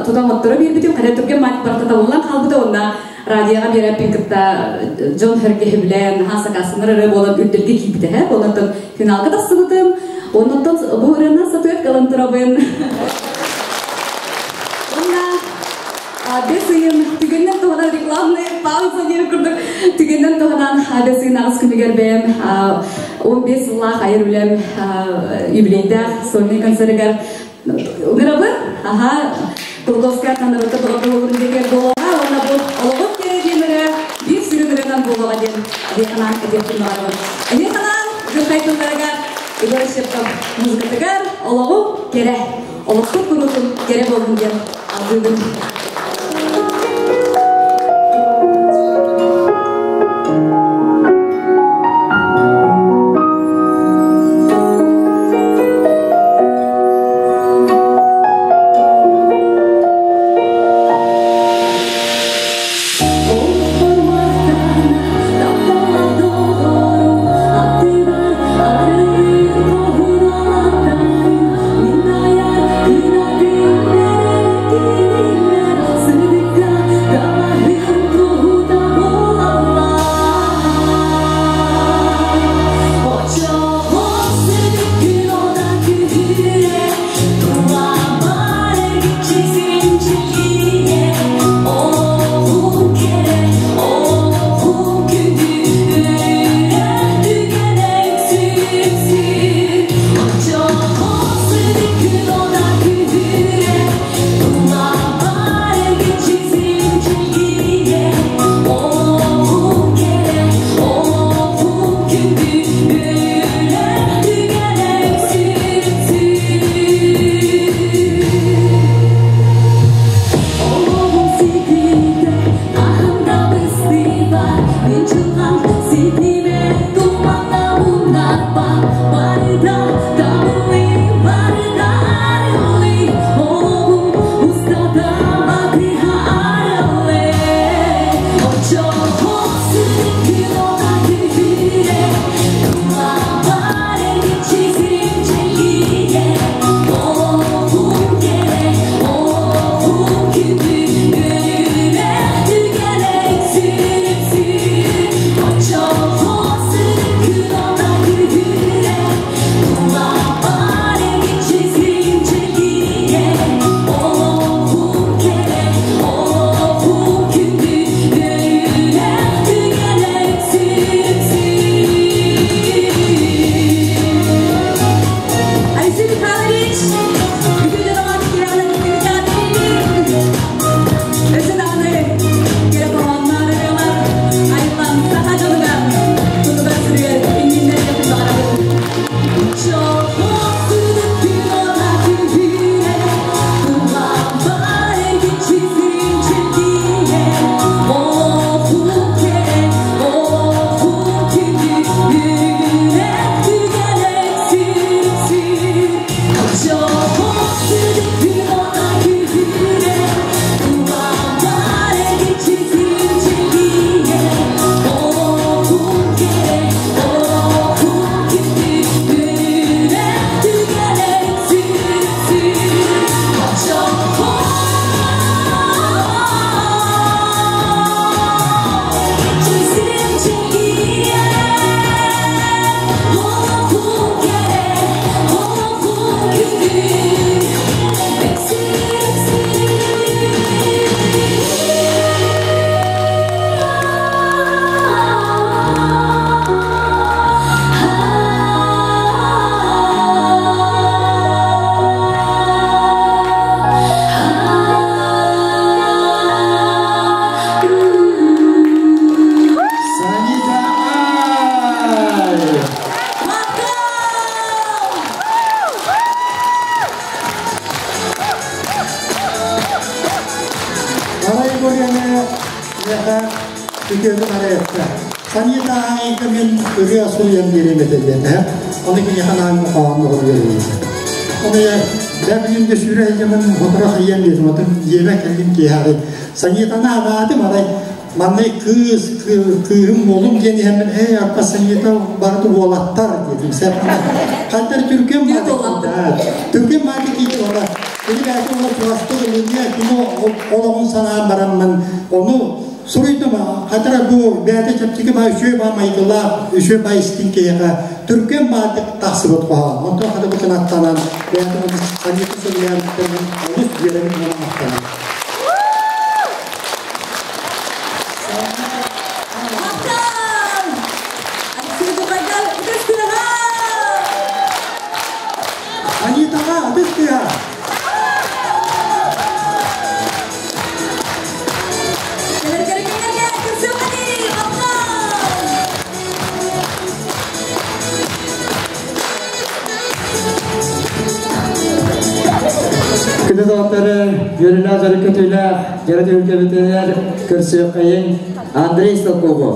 тута оттора биэрбитим, кадэ түрген мать барта табыллан хаалбыта онна радиоға берәппин кытта Джон Херге хөбүлээн хаса касыныр ыры болан үрдүлге кийбите хэ. Ононтон финалга тахсыбытым. Ононтон бу ырына сатует калан турабын. Онна бес ыйын түгеннен туһанан рекламный пауза диэн курдук түгеннен туһанан бес ыйын агыс күнүгэр бэйэм 15 сыллаах айыр үлэм юбилейдаах сольный концертигэр ыҥырабын. Аха, Кулаковская танырыты тоҕотуһулун дегер буолуоҕа, уонна бу олоҕум кэрэ диэн ырыа биир сүрүн ырыанан буолуоҕа диэн эһиэханаан этиэхпин баҕарабын. Эһиэханаан Гырхай тылларыгар Егор Щепков музыкатыгар олоҕум кэрэ, олохпут куруутун кэрэ буоллун диэн алгыыбын. Санита айга мен ырыа суруйан биэриэм этэ диэн, э? Оны киниэхэ анаан хоһоон оҕуруйар. Оны бэбилин де сүүрэ сылдьаммын сотору хайыам диэтим, отон дьиэбэ кэллим киэһэ Санитаны анаатым, арай маннай кыыс, кыыһым уолум диэн иһэммин, эй, арба Санита барыты уолаттар диэтим. Сеп, хантар түргэн түргэн бааты киити ола. Кини бэйэтин ола чугастык ылынньа, кини олоҕун санаан бараммын, ону суруйдум. Хатара бу бэйэтэ чэпчэки баа үчүгэй баа майгылаах, үчүгэй баа истиҥ киһиэхэ түргэн баардык тахсыбыт хоһоон. Онтон хата бу кынаттанан, бэйэтин Санита сөбүлээбиттэрин олус үөрэбин уонна махтанабын. Махтал! Алексей Духайдар, ытыс тыаһа! Анитаҕа ытыс тыаһа! Кэлэр кэрэ көрсүөххэ махтал! Күндү доҕоттору, үөрүүлээх дьарык көтүүлээх, дьара түһүлгэбитигэр көрсүөххэйиҥ Андрей Столкову.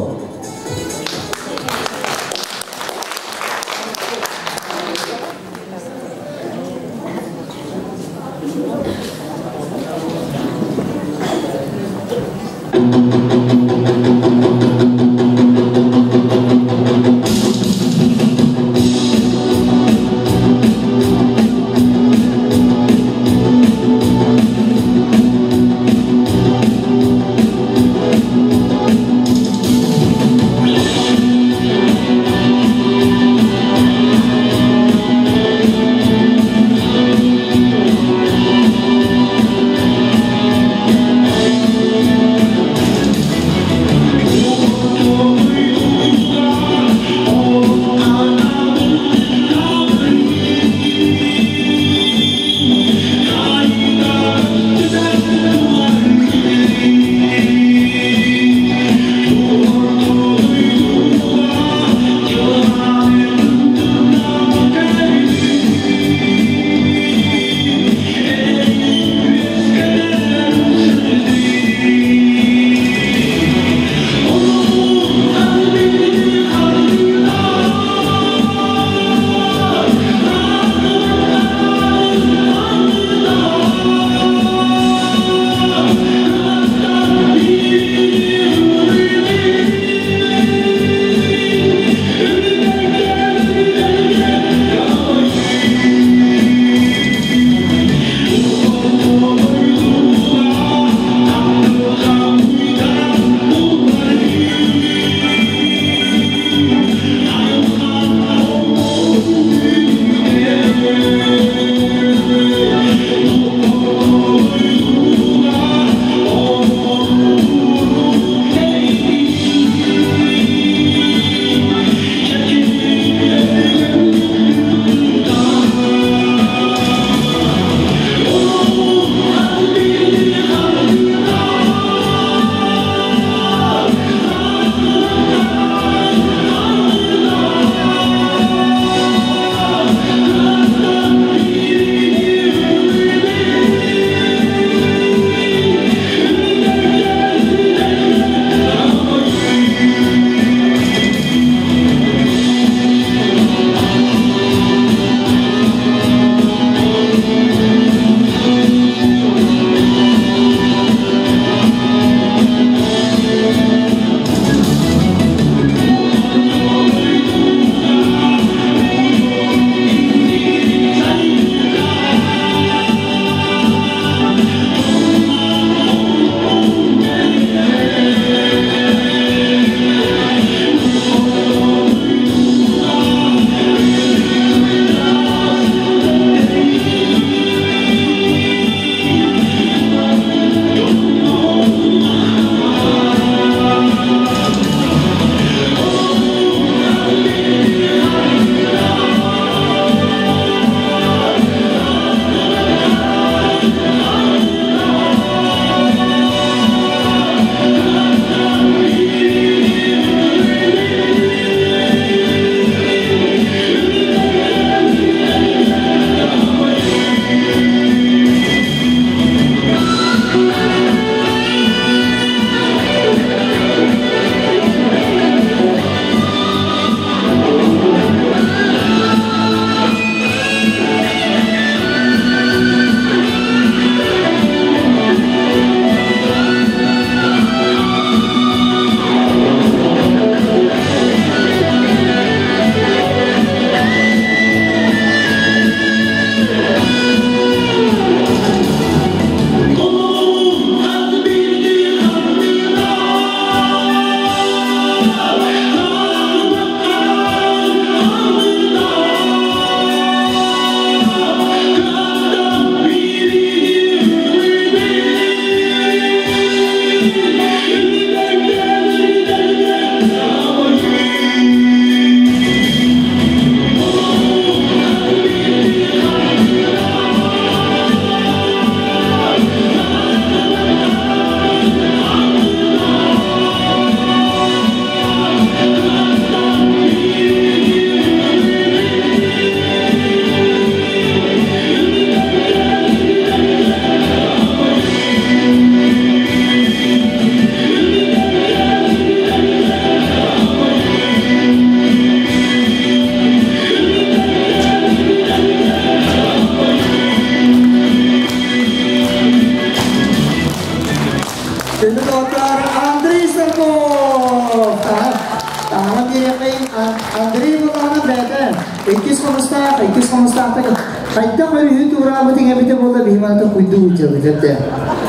Андрей булаҕына бэйэтэ иккис хомустаах, иккис хомустаахтан хайдах өрүһү туораабытыҥ эбитэ буолла биһи маната куйду ыытыабыт этэ.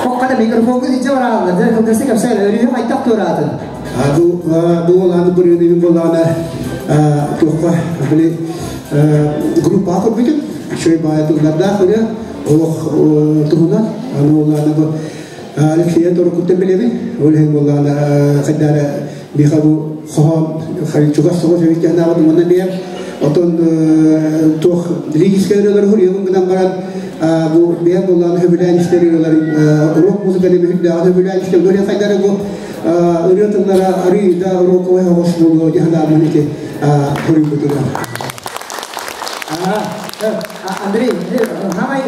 Хокката микрофоҥҥа илдьэ барааллар, дьэ кылгастык кэпсээн өрүһү хайдах туораатын? Бу бу буолааны бырыыны буолаана туохха били группаҕа көрбүтүм үчүгэй баайы тыллардаах ырыа олох туһунан аны буоллаана бу Алексея Торокуттан билэбин ол иһин буоллаана хайдаара миэхэ бу хоһоон чугас соҕус эбит диэн уонна бэйэм отон туох лирическэй ырыалары суруйабын гынан баран бу бэйэм буоллаана сөбүлээн истэр ырыаларын рок музыканы бүһүрдээҕин сөбүлээн истэр ырыа хайдары бу ырыа тыллара арыый да роковай оҕус буолуо дии санаабын ити суруйбутугар. Андрей, хамай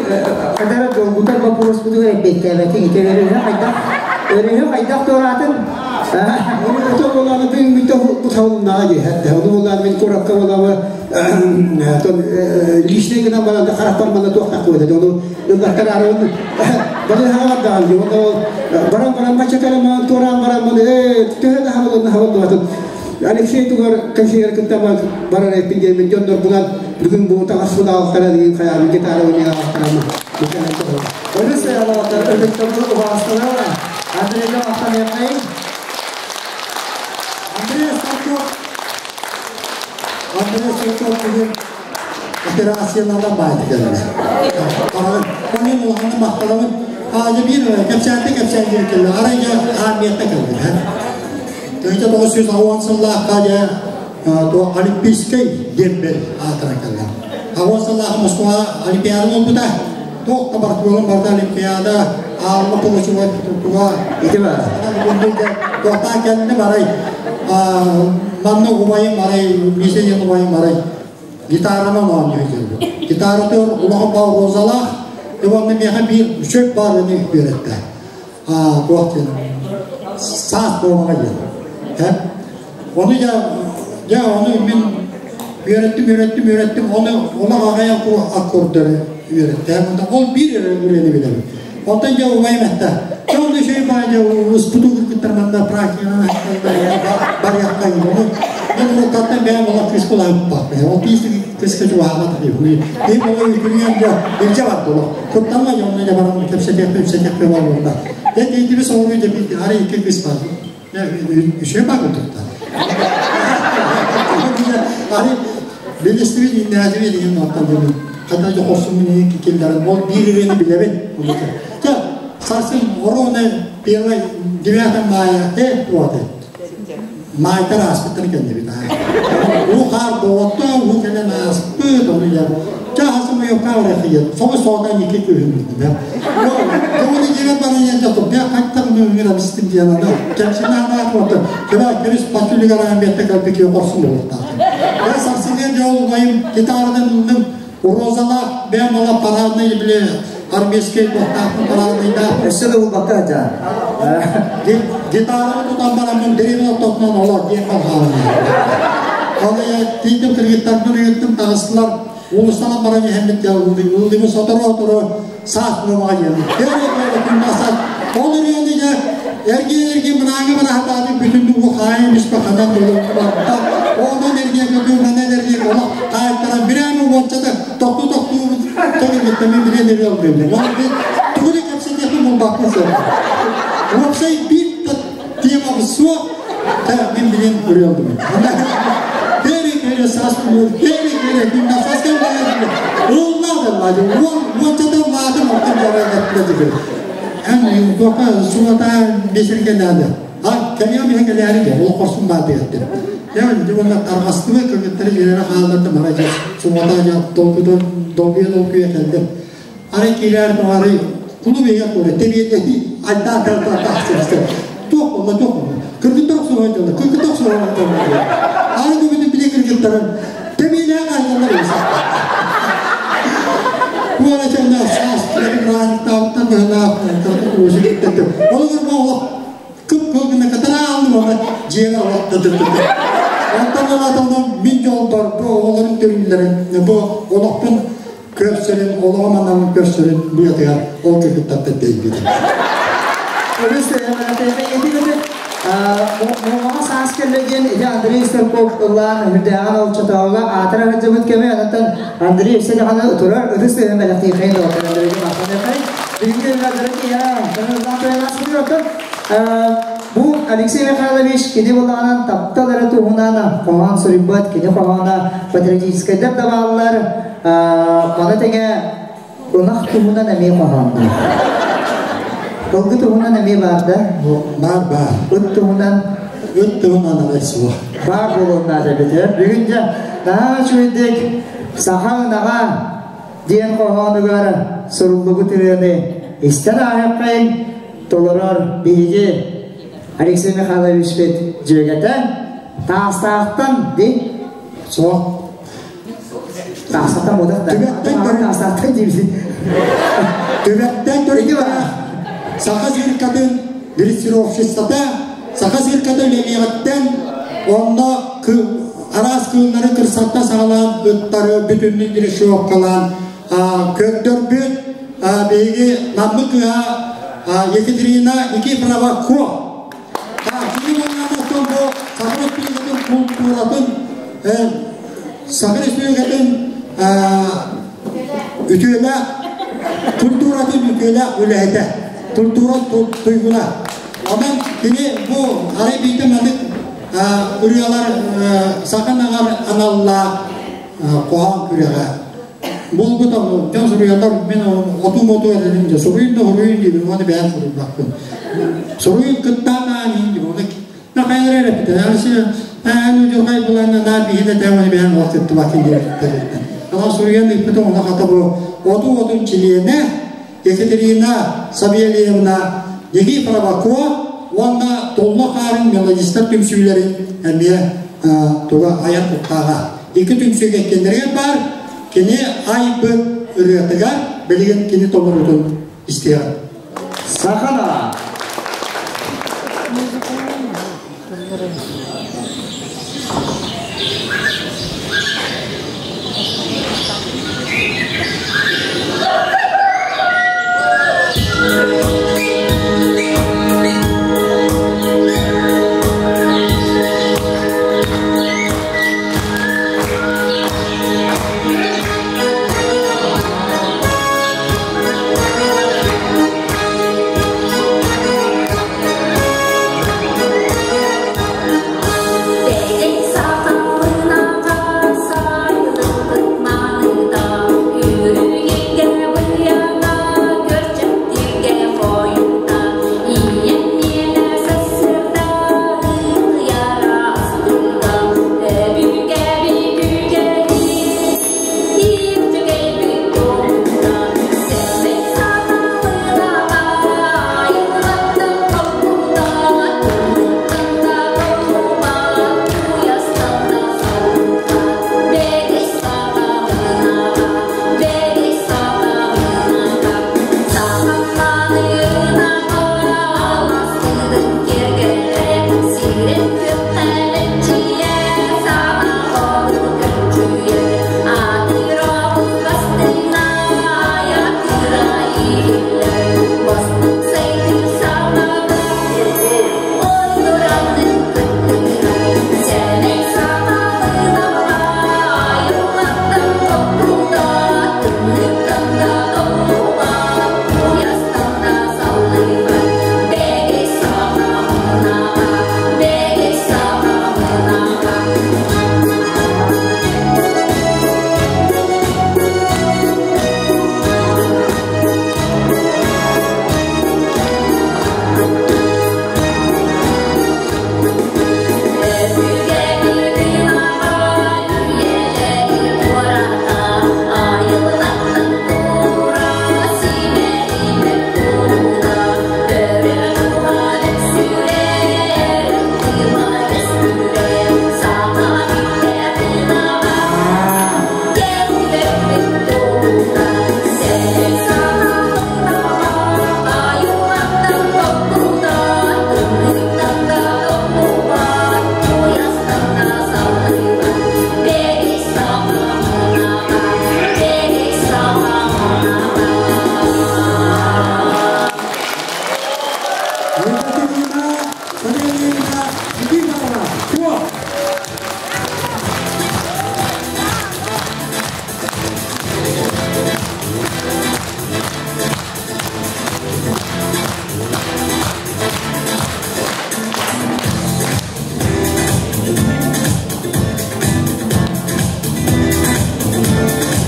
хайдара долгутар боппуруоспутугар эппиэттээбэтиҥ ити өрүһү хайдах өрүһү хайдах туораатын? Ото буолааны бүгүҥҥүтэ буталыннаҕа дии. Ону буолаан мин куоракка буолаабы личный гынан баран харахпар манна туохтах куота. Ону ыллаттар арабын балыыһаҕа бардаҕым дии. Онно ол баран баран бачча кэлэн туораан баран төһө да хабылынна хабыллыбатын. Алексей тугар консьер кытта барар эппин диэммин дьоннорбунан бүгүн бу таҥаспын аҕалтара деген хайаабын гитара ойнуйа аҕалтарамы. Өрүс алаатар өлөктөрү убаасталара Андрейга махтаныаххайын. Андрей Старков Андрей Старков бүгүн операциялардан баайды кэллэ. Onun улаханны махталабын. Аажы бир кэпсээнте кэпсээн кэллэ. Арай армията кэллэ. Тыһыынча 990 сыллаахха дьэ то Олимпийскай дембель аатыран кэллэ. Ауан сыллаах Москва Олимпиада буолбута. Туох да барытыгар барда Олимпиада аалла получила туга. Ити бар. Туохтаан кэлли барай. Манна убайым барай, мисен убайым барай. Гитаранан оонньуу келди. Гитараты улахан бау розалаах, онно миэхэ биир үчүгэй баарыны үөрэтте. Туох диэн саас буолаҕа диэн. Ону дьэ, дьэ ону мин үөрэттим, үөрэттим, үөрэттим, ону олох аҕайан аккордары үөрэттим. Ол биир эрэ үрэни билэбин. Онтон дьэ убайым этте. Дьэ онно үчүгэй баа дьэ ыспыту кыргыттар манна практиканан барыахха Ону мен уруккаттан бэйэм олох кыыс кулаабыппах. Ол биир кыска чугаһаабат Им ол үкүнүөн дьэ илдьэ барды олох. Куттанма дьэ онно дьэ баран кэпсэтиэхпэ кэпсэтиэхпэ буолла. Дьэ диэтиби соҕуруу дьэ бит ары икки кыыс бар. Үчүгэй баа курдуктар. Ары билистибит иннээтибит деген оттан дьэ хата дьэ хорсуммун киллэрэн ол биир ирэни билэбин. Дьэ сарсын ровно первый 9 мая вот Маайтар ааспыттар кэннибит. Уу хаар боҕотто, уу кэлэн ааспыт, ону я чахасым уйукка барахыйын. Соҕус соҕотан икки күһүн билдим. Тоҕуну дьиэбэр баран иһэн туппя хаттар мөҥүр абыстым диэн аны кэмсинэ анаат отто. Кыра күрүс патюлигар аамбетте кэлбики хорсун болуктаатым. Я сарсыгын жол убайым гитарадан ылдым. Розалаах бэм ала парадный биле армейский туохтаахпын парадныйдаах. Өссө да булбакка жа. Гитараны тутан бараммын деревин ортотунан олор диэн халхаалым. Ол тиийдим кыргыттарбын ыйыттым таҕыстылар. Улустанан баран иһэммит ылдыбы сотору-отору саас буолаҕа диэн. Бэри күннэ саас. Ол ырыаны дьэ эргиэн-эргиэн мынааҥы бараһатаабыт бүтүннүү бу хаайым испэ ханан барда. Онон эргиэн көтүү манан эргиэн олох хаайтаран бирээн уончата тохтуу-тохтуу төгүлбүттэн мен билэн ырыа ылбыым. Ол тугу да кэпсэтиэхпин булбаппын суох. Уопсай биир да темабыт суох. Мен билэн ырыа ылдым. Бэри саас буолур, бэри күннэ саас кэлбэйэр. Ыллаадым, уончата ыллаадым, оттон жарай эттэ Эн тока сулата бесерге наада. А кэлиэм иһэ кэлээри де, ол хорсун баар диэттим. Я дьонна тарҕастыбы кыргыттары дьиэлэрэ хаалларды мара дьэ сулата дьэ долгутун долгуйа долгуйа кэлдим. Арай киирээр тоҕарый кулу бэйэ туора тэбиэтэһи айдаа тарта тахсыбысты. Туох буолла, туох буолла. Кыргыттар охсуһан дьалла, кыргыттар охсуһан дьалла. Ары бүгүнү биле кыргыттарын тэбиэлээх айдаллар эбисэ. Куора чэннэ саас бырааһынньыктаабыттан быһылаах кыргыт киттэтим. Олугар бу олох кып-кыл гына катара алдым ама дьиэҕэ олох тытытыты. Онтон ылаталлам мин дьолбор бу оҕолорун төрүүллэрин бу олохпун көрсөрүн, олоҕум аналын көрсөрүн быатыгар ол кыргыттартан тэйбитим. Өрүс эти көтө моңа. Саас кэллэ диэн ити Андрей Старков ыллаан үрдээҕин олчотооҕуга аатыра сылдьыбыт кэмэ, онтон Андрей өссө даҕаны турар ытыс тыаһын бэлэхтиэххэйин доҕоттор Андрейга махтаныаххай. Бүгүҥҥү ырыалары киһи ыллаан туйан Бу Алексей Михайлович кини булаанан таптал эрэ туһунан хоһоон суруйбат, кини хоһооно патриотическайдар да бааллар, маны тэҥэ ынах туһунан эмиэ хоһооннор. Тылгы туһунан эмиэ баар да? Баар, баар. Ыт туһунан? Ыт туһунан арай суох. Баар буолуон наада эбит. Бүгүн дьэ наһаа үчүгэйдик саха ынаҕа диэн хоһоонугар суруллубут ырыаны истэн ааһыаххайын толорор биһиги Алексей Михайловичпит дьүөгэтэ Таастаахтан ди Суох. Таастаахтан буолар да. Түбэттэн Таастаахтан диибит. Түбэттэн төрүттээх Саха циркатын дрессировщицата Саха цирката үлэлиэҕиттэн онно араас кыыллары кырсатта саҕалаан ыттары бүтүннүү дрессировкалаан көрдөрбүт биһиги Наммыт кыыһа Екатерина Никифорова Ко. Кини буоллаҕына бу Саха Республикатын култууратын Саха Республикатын үтүөлээх культуратын үтүөлээх үлэһитэ, культура туйгуна. Онон кини бу арай биирдэ маннык ырыалар саха наҕар аналлаах хоһоон күрэҕэ буолбута. Дьон суруйаллар, мин оту-моту этим дьэ суруйун да суруйун диибин, уонна бэйэм суруйбаппын. Суруйун кыттаан аан диибин, уонна нахайар эрэ эппитэ. Аан удьурҕай буланна наар биһи да тэҥ бэйэм ол кыттыбатын диэбиттэр. Ана суруйан ыыппыта, уонна хата бу оту-отун чилиэнэ Екатерина Савельевна Никифорова Ко уонна Толло хаарын мелодистар түмсүүлэрин эмиэ туга айар куттааҕа. Икки түмсүүгэ иккиэннэригэр баар, кини айбыт ырыатыгар билигин кини толорутун истиэҕин. Сахана!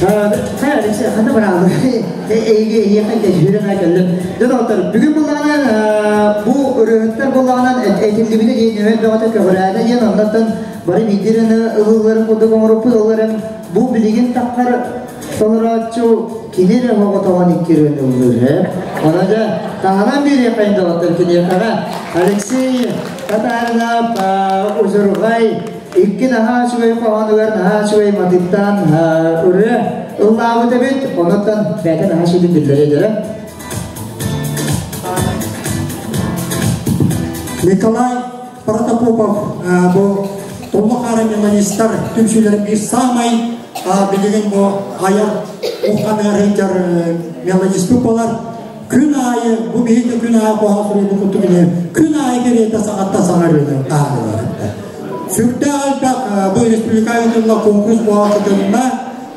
Алексей, ханна бараалы? Эйге эйиэхэ кэжүрэн кэллим. Дьон бүгүн буллаҕынан бу ырыһыттар буллаҕынан этиллибитэ диэн нөмер бөҕөтө көҕүрээтэ диэн оннуттан бары биирдирин ылыыларын курдук оҥоруппут олорон бу билигин таххар толорооччу кини эрэ оҕотоҕон иккирин ыллыыр. Она да таһынан биэриэххэ доҕоттор киниэхэҕэ Алексей Татаринов Узургай икки наһаа үчүгэй хоһоонугар наһаа үчүгэй матыттан ырыа ыллаабыт эбит. Онуттан бэйэтэ наһаа үчүгэй биллэрэ. Николай Протопопов бу Туллук Хара мелодистар түмсүүлэрин биир саамай билигин бу айар ухханыгар сылдьар мелодист болар. Күн аайы бу биһиги күн аайы хоһоон суруйбут курдук күн аайы кэриэтэ саҥаттан саҥа ырыаны таһаараллар. Сүрдээх элбэх бу республика ыытылла конкурс буолаатытынна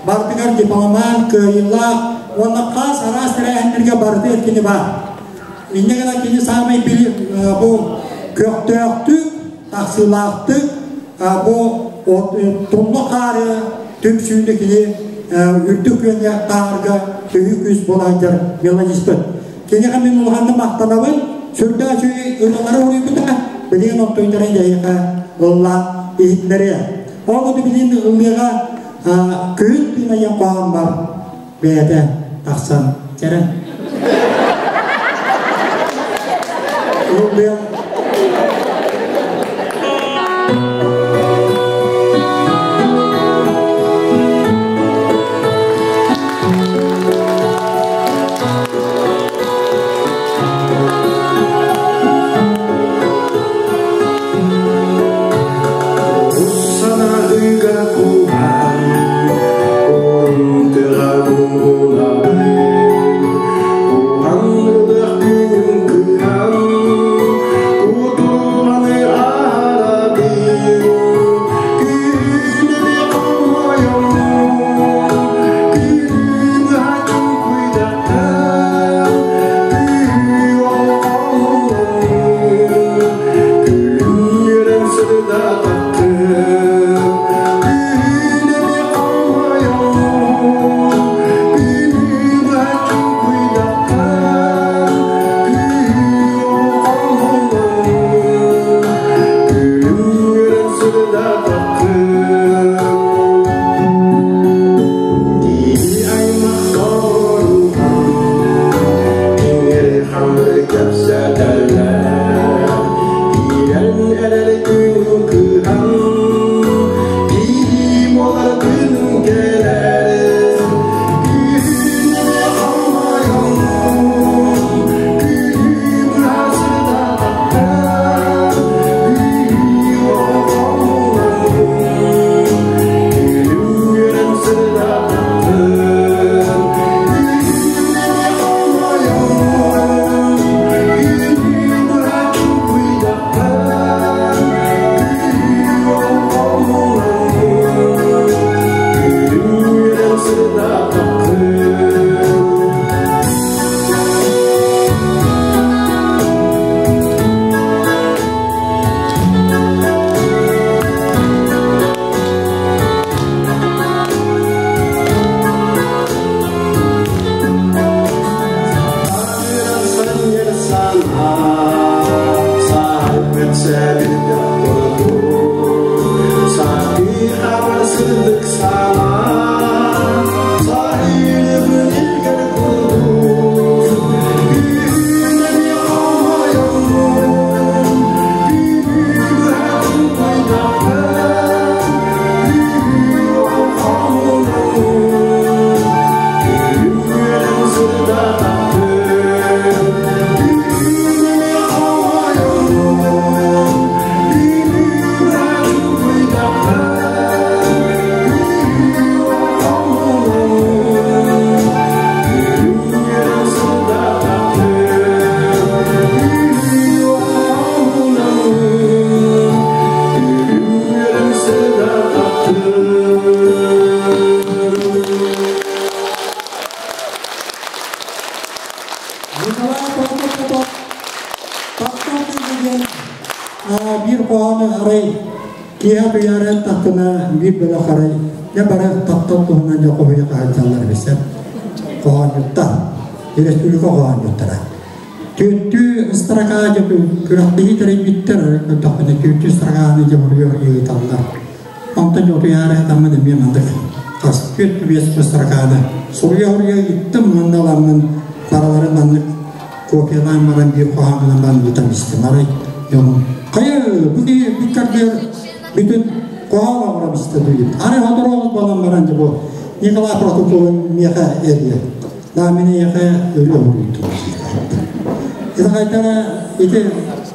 бардыгар дипломант, кыайыылаах уонна хас араас тэрээһиннэргэ барыта эркини бар. Инньэ гынан кини саамай били бу көхтөөхтүк, тахсыылаахтык бу туллук хаары түмсүүнү кини үрдүк күөҥҥэ таһаарга төһүү күүс буолааччар мелодиспыт. Киниэхэ мин улаханнык махтанабын, сүрдээх үчүгэй ырыалары уруйбута, билигин оттойдорун дьайыха ыллаан иһитиннэриэ. Ол билигин ыллыаҕа күһүн тыынайан хоһоон бар бэйэтэ тахсан чэрэн. Ыллыа. Санаһыга куһан, онтыга буолабын. Куһан ылыах күнүм кыһан, Киэһэ туйаара аттахпына биир бөлөх арай дьэ бары таптал туһунан дьэ хоһуйа хаһыйталлар эбисэ. Хоһоонньуттар, республика хоһоонньуттара. Түөртүү ыстаракаа дьэ күрэхтэһии тэрийбиттэр, көрдөхпүнэ түөртүү ыстаракааны дьэ буруйу ыыталлар. Онтон дьэ утуйаары сатаммын эмиэ маннык хас 4-5 ыстаракааны суруйа-суруйа ыыттым уонна ыламмын барыларын маннык копиялаан баран биир хоһоонунан баран ыытан истим. Арай дьонум хайа бу киһи бүккэрдэр бүтүн хоһоон оҥорон истэ дуу Арай сотору буолан баран дьэ бу Николай Протопопов миэхэ эрийэр. Да мин эйиэхэ өлүү оҥоруйтум. Ити хайдара ити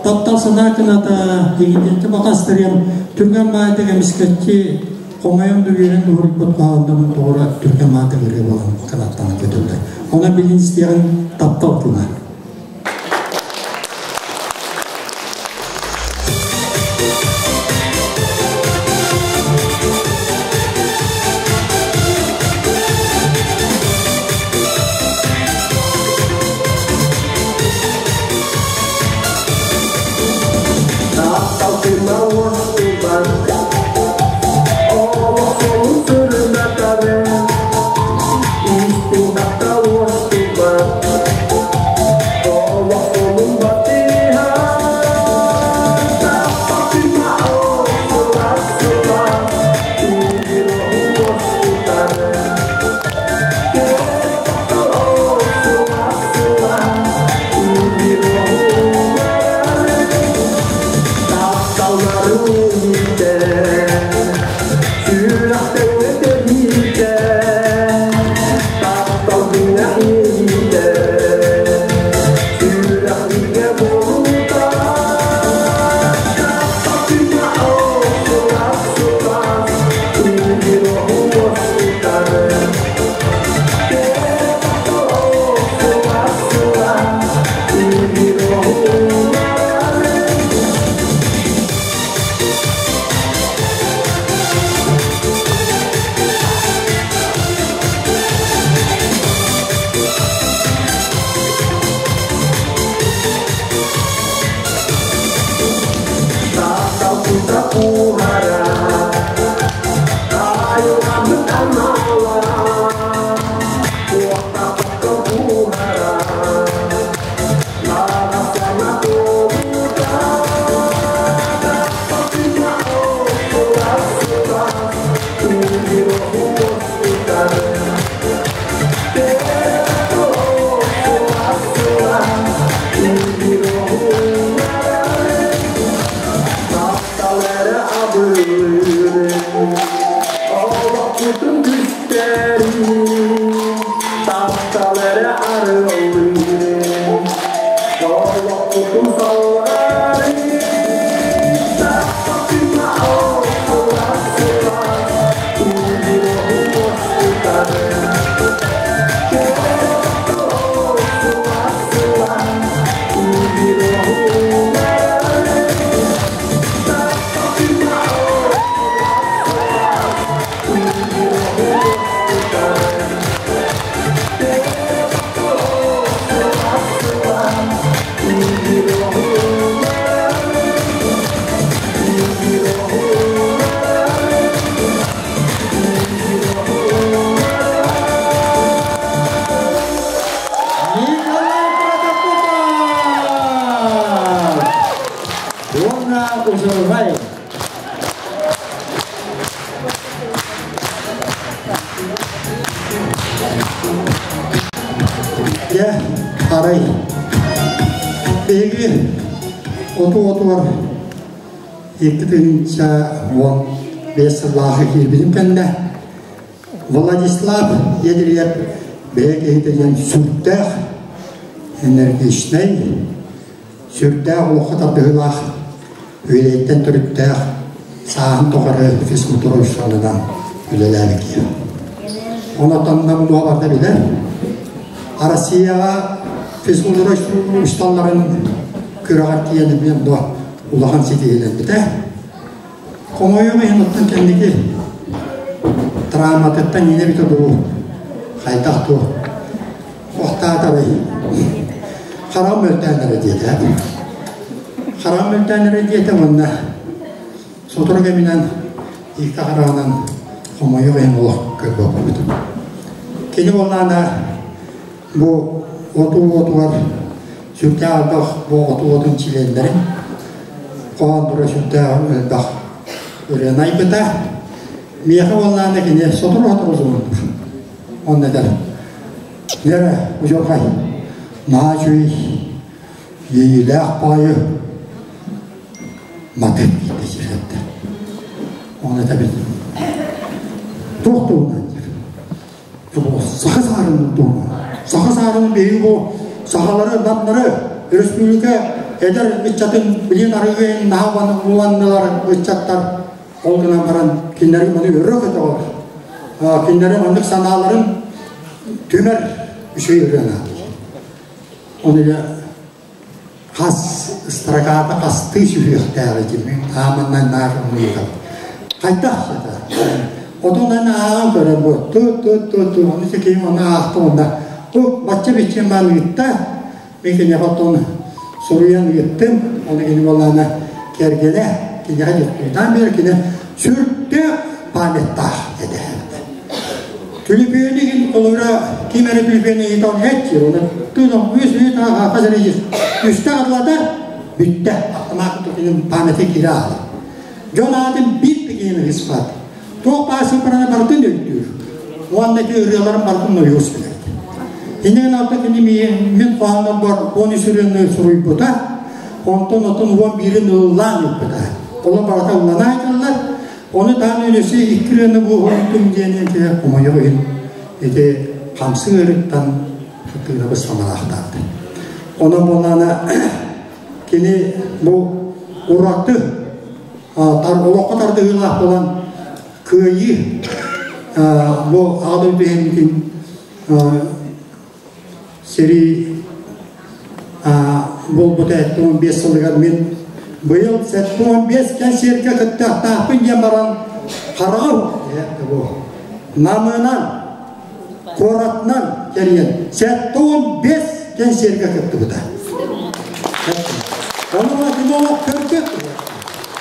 таптал санаа кыната дигитинти бакастырыам түргэн баайдык эмискэччи хомойон дүгүөрэн уһуруйбут хоһооннорун тоҕура түргэн баайдык ырыа буолан кынаттана көтөллөр. Она билин истиэҕин таптал тыла. Николай Протопопов! Уонна Узурбай. Дьэ, арай биһиги оту-отугар 2015 сыллаахы киирбитим кэннэ Владислав Едриев бэйэ киһитэ диэн сүрдээх энергичнэй, сүрдээх олоххо тардыһыылаах, үлэйтэн төрүттээх, сааһын тухары физкультура учууталынан үлэлээбит киһи. Онон барда билэр. Россияҕа физкультура учууталларын күрэҕэр тиийэн эмиэ улахан ситиһиилэммитэ. Хомойуох иһин оттон кэнники травматыттан иинэ эбитэ дуу, хайдах дуу, охтаатарый, харам мөлтөөн эрэ диэтэ. Харам мөлтөөн эрэ диэтэ уонна Сотору кэминэн икки хараҕынан хомойуох иһин олох көрбөппүт. Кини буоллаҕына бу отуу отугар сүрдээх элбэх бу отуу отун чилиэннэрин хоһоонноро сүрдээх элбэх ырыаны айбыта. Миэхэ буоллаҕына кини сотору-сотору суруйбут. Онно этэр: «Лера, удьурхай, наһаа үчүгэй иэйиилээх баайы матыып диэтэ сирэтэ. Оны этэбин. Туох туһунан диир. Саха саарынын туһунан. Саха саарынын биһиги бу сахалары, намнары, өрөспүүбүлүкэ эдэр ыччатын билин арыгыйын наһаа уланнылар ыччаттар. Ол гынан баран кинилэри маны өрө көтөҕөр. Кинилэри маннык санааларын түмэр үчүгэй ырыаны. Оны хас строката хастыы сүһүөхтээх этим ааманнан наар умнуйгам хайдах сата отунан ааҕан көрөн бу ту ту ту ту ону секиим оны аахтым онна бу бачча биччим баан ыытта мен киниэхэ оттон суруйан ыыттым оны кини буоллаана кэргэнэ киниэхэ дьуктуйдаан биэр кини сүрдээх памяттаах этэ. Түлүпүөнүгүн холобура ким эрэ түлүпүөнү ыйытан эт оны тыын үс үт хас эрэ үстэ атлата бүттэ автомат тутунун памяти кире аалы. Дьон аатын биир да ыспат. Туох баасы параны бартын өйдүүр. Уонна ки ырыаларын бартын нойуус билэр. Иннин алта кини мин хоһооннор бар 13 ырыаны суруйбута. Онтон отун 11-ин ыллаан ыппыта. Олор барата ыллана айталлар. Оны таан үлесі икки ырыаны бу хоруйтум диэн ити хомойуох иһин ити хамсык ырыттан тыынабыс самалаахтааты. Онон буоллаана кини бу ураты олоххо тардыһыылаах буолан кыайыы бу Аҕа дойду иһин сэрии буолбута 75 сылыгар мин быйыл 75 кэнсиэргэ кыттыахтаахпын диэн баран хараҕа бу намынан куоратынан кэрийэн 75 кэнсиэргэ кыттыбыта. Ону ким олох көрбөт.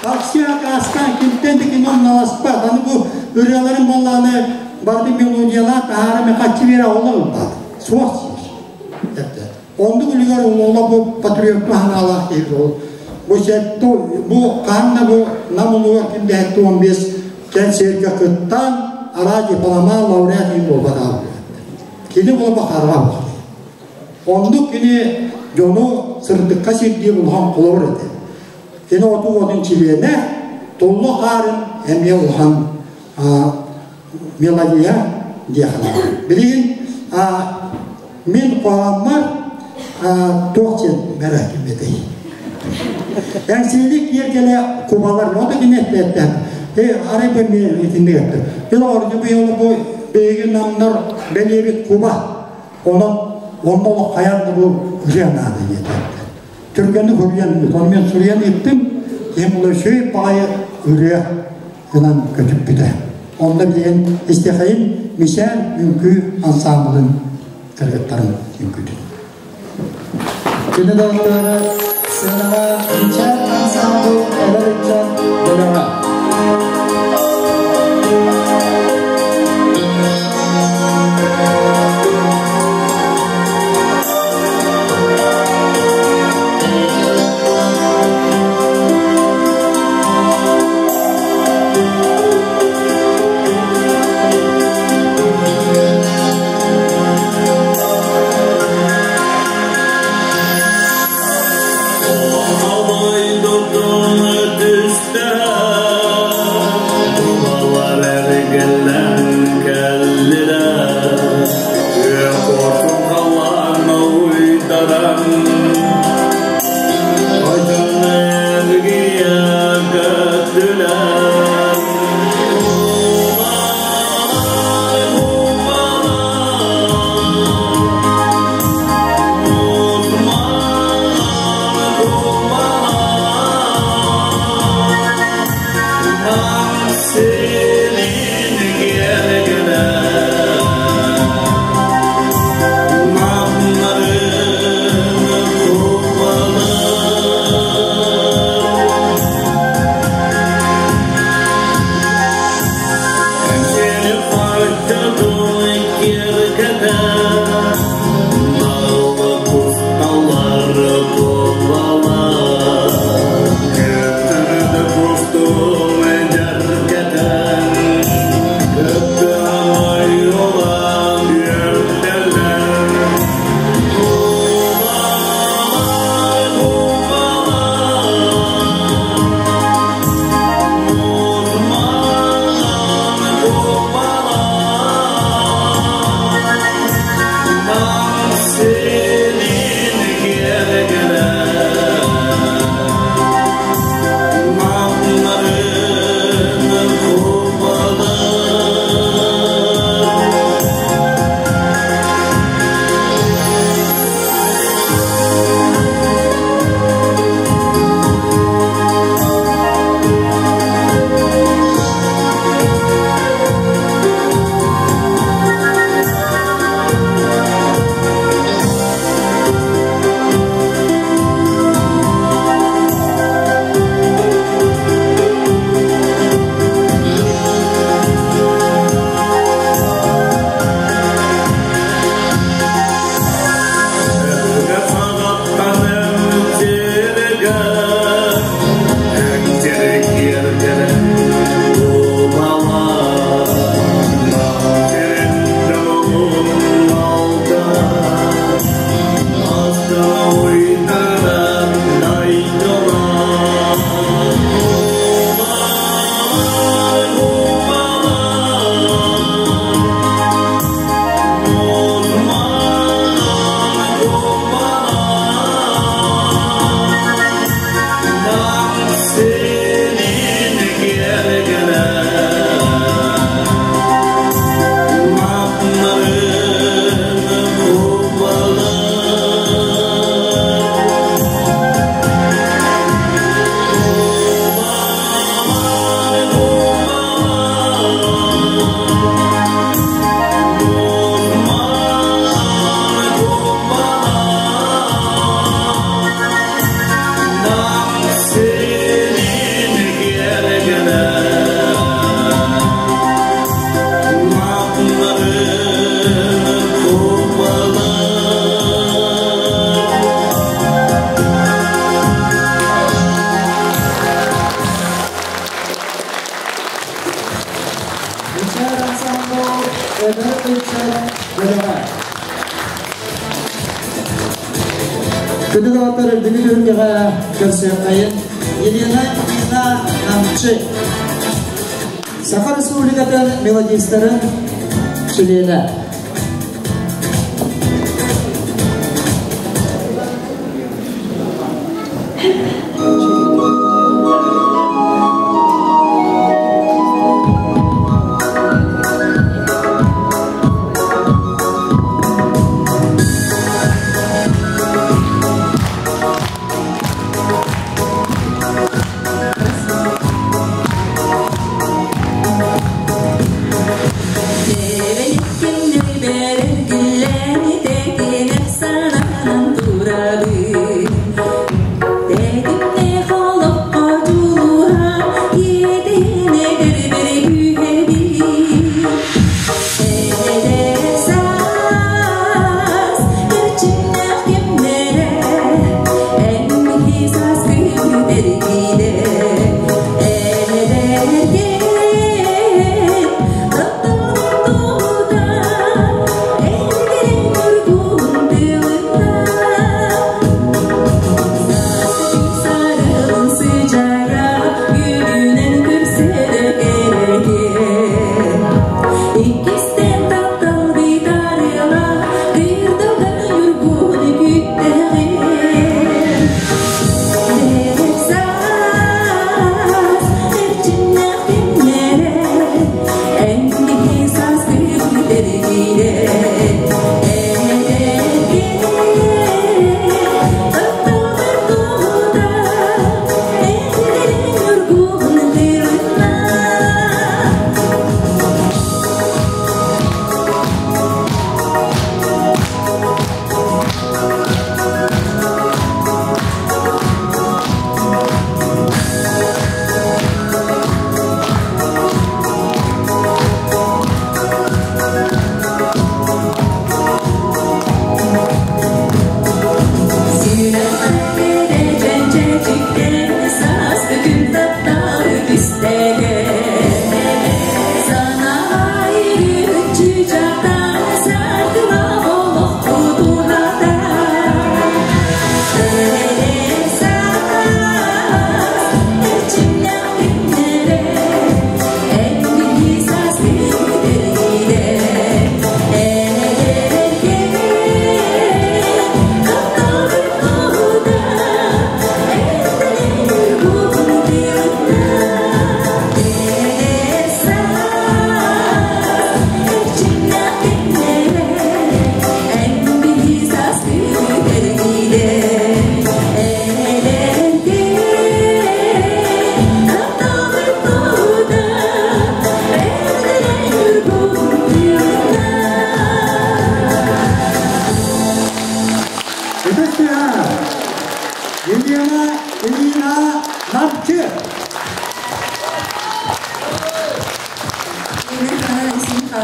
Такси акаастаан кимтэн да кини умналаспат. Аны бу ырыаларын буоллааны барды мелодиялаах таһаара мехаччы биэрэ олох ылбат. Суох сиир. Оннук үлүгэр ола бу патриотка ханаалаах киһи ол. Бу сетто бу хаанна бу нам улугар ким дэһэтти 15 кэнсиэргэ кыттан араа диплома лауреат иин буолбатаҕа. Кини буолба харҕа буолар. Оннук кини дьону сырдыкка сирдиир улахан холобур этэ. Кини оту отун чилиэнэ, туллу хаарын эмиэ улахан мелодия диэхэ. Билигин мин хоһооммор туох диэн бэрэ кимметей. Эҥсиэлик киэргэлэ кубалар, ото кини эттэ. Арай бу мен итинник этте. Бил орду быйыл бу бэйги намнар бэлиэбит куба. Онон онно олох хайаан да бу ырыа наада диэтэ. Түргэнник суруйан, ону мен суруйан ыыттым, киһим була үчүгэй баҕайы ырыа гынан көтүппүтэ. Онно билигин истиэхэйин Мисээн үҥкүү ансаамбылын кыргыттарын үҥкүүтүн. Күнү доҕотторо сыанаҕа Мичээн ансаамбыл эдэр ыччат бөлөҕө. Senin gergine. Күндү доҕоттор, үрдүкү түһүлгэҕэ көрсүөххэйин Елена Ильина Намчы, Саха Республикатын мелодистарын чилиэнэ.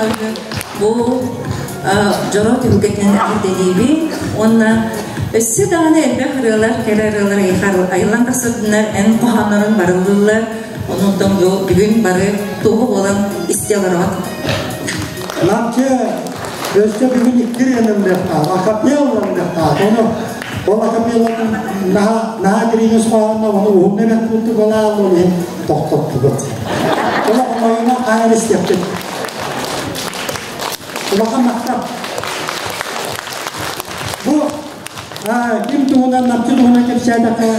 Михайловичы бу дьоро түһүлгэтинэн эҕэрдэлиибин уонна өссө даҕаны элбэх ырыалар, кэрэ ырыалар айыллан тахсардыннар, эн хоһооннорун барыллыыллар. Онон бу бүгүн бары туоһу буолан истэ олороҕут. Намчы өссө бүгүн икки ырыанымныахтаах, акапелланныахтаах. Ону ол акапелланы наһаа дириҥ хоһоонно ону уһунна эбэт курдук олаал ол иһин тохтоттубут. Олох оҥойуна хаайар истиэхпит. Улахан махтал. Бу ким туһунан, намчы туһунан кэпсээтэххэ,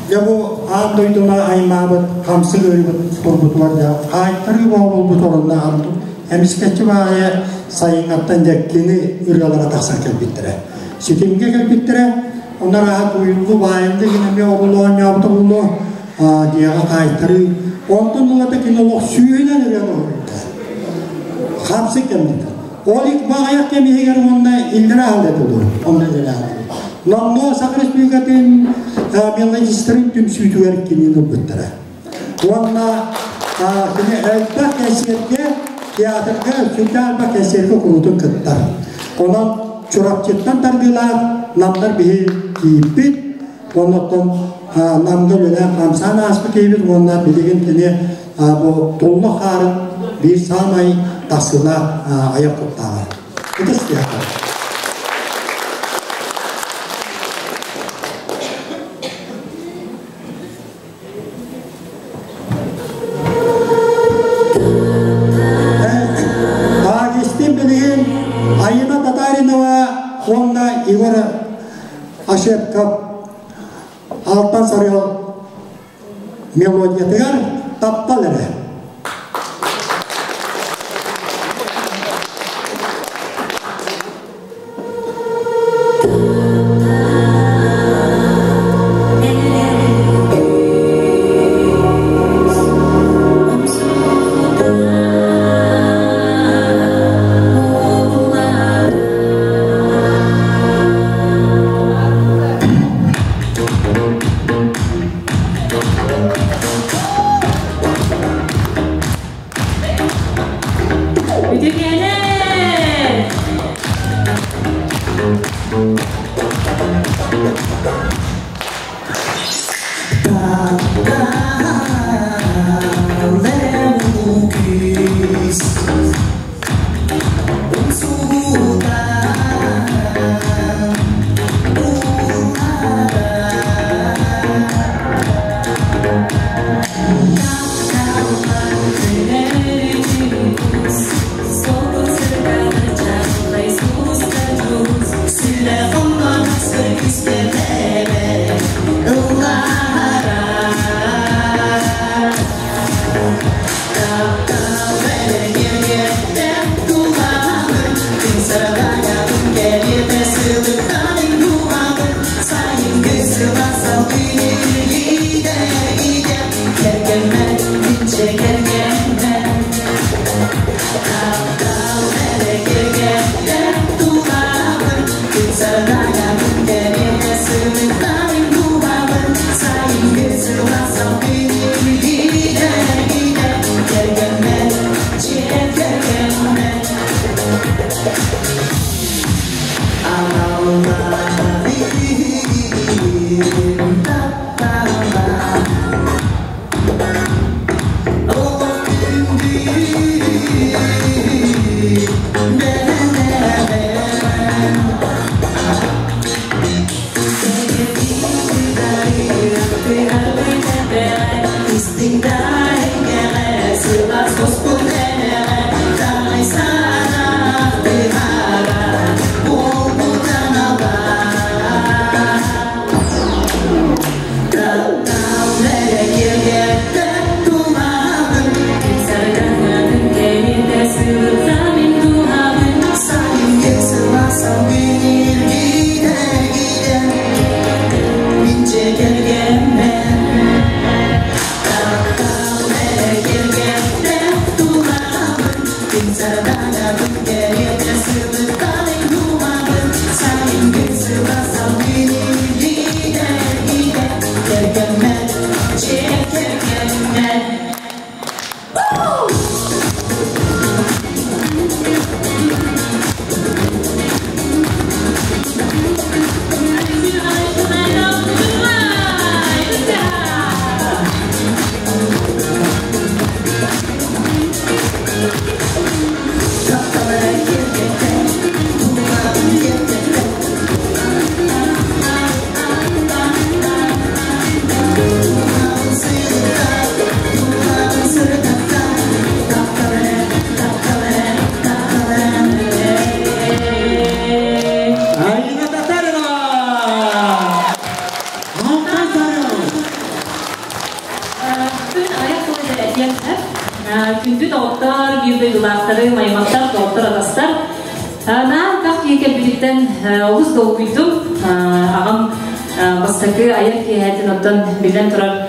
дьэ бу аан дойдуна аймаабыт, хамсык ыарыыбыт турбутугар дьэ хаайтарыы буолбут орунна эмискэччи баайа сайыҥҥаттан дьэ кини ырыалара тахсан кэлбиттэрэ. Ситимҥэ кэлбиттэрэ, онно арааһа туйуллу баайынды гин эмиэ оҕолу оонньообута буллу дьиэҕэ хаайтарыы. Онтон ылата кини олох сүүһүнэн ырыаны оһуйда. Хамсык кэмнэтэ. Ол ик баҕайах кэм иһигэр уонна иллэрэ аһылла тулур, онно иллэрэ аһылла. Номнуо Саха Республикатын мелодистарын түмсүүтүгэр кинини ылбыттара. Уонна кини элбэх кэнсиэргэ, театрга сүрдээх элбэх кэнсиэргэ куруутун кыттар. Онон Чурапчыттан тардыылаах намнар биһи киирбит, оннуттан Намга үлэлээн хамсаан ааспыт киһибит уонна билигин кини бу Туллук хаарын биир саамай тахсыылаах айар куттааҕа. Ытыс театр. Агистин билигин Айына Татаринова уонна Егор Ашепков Алтан Сарыал мелодиятыгар таптал эрэ. Үтүкэнэ! дойдулаахтары, маймактар, доҕоттор, атастар. Наһаа элбэх киһи кэлбититтэн олус долгуйдум. Аҕам бастакы айар киэһэтин оттон биллэн турар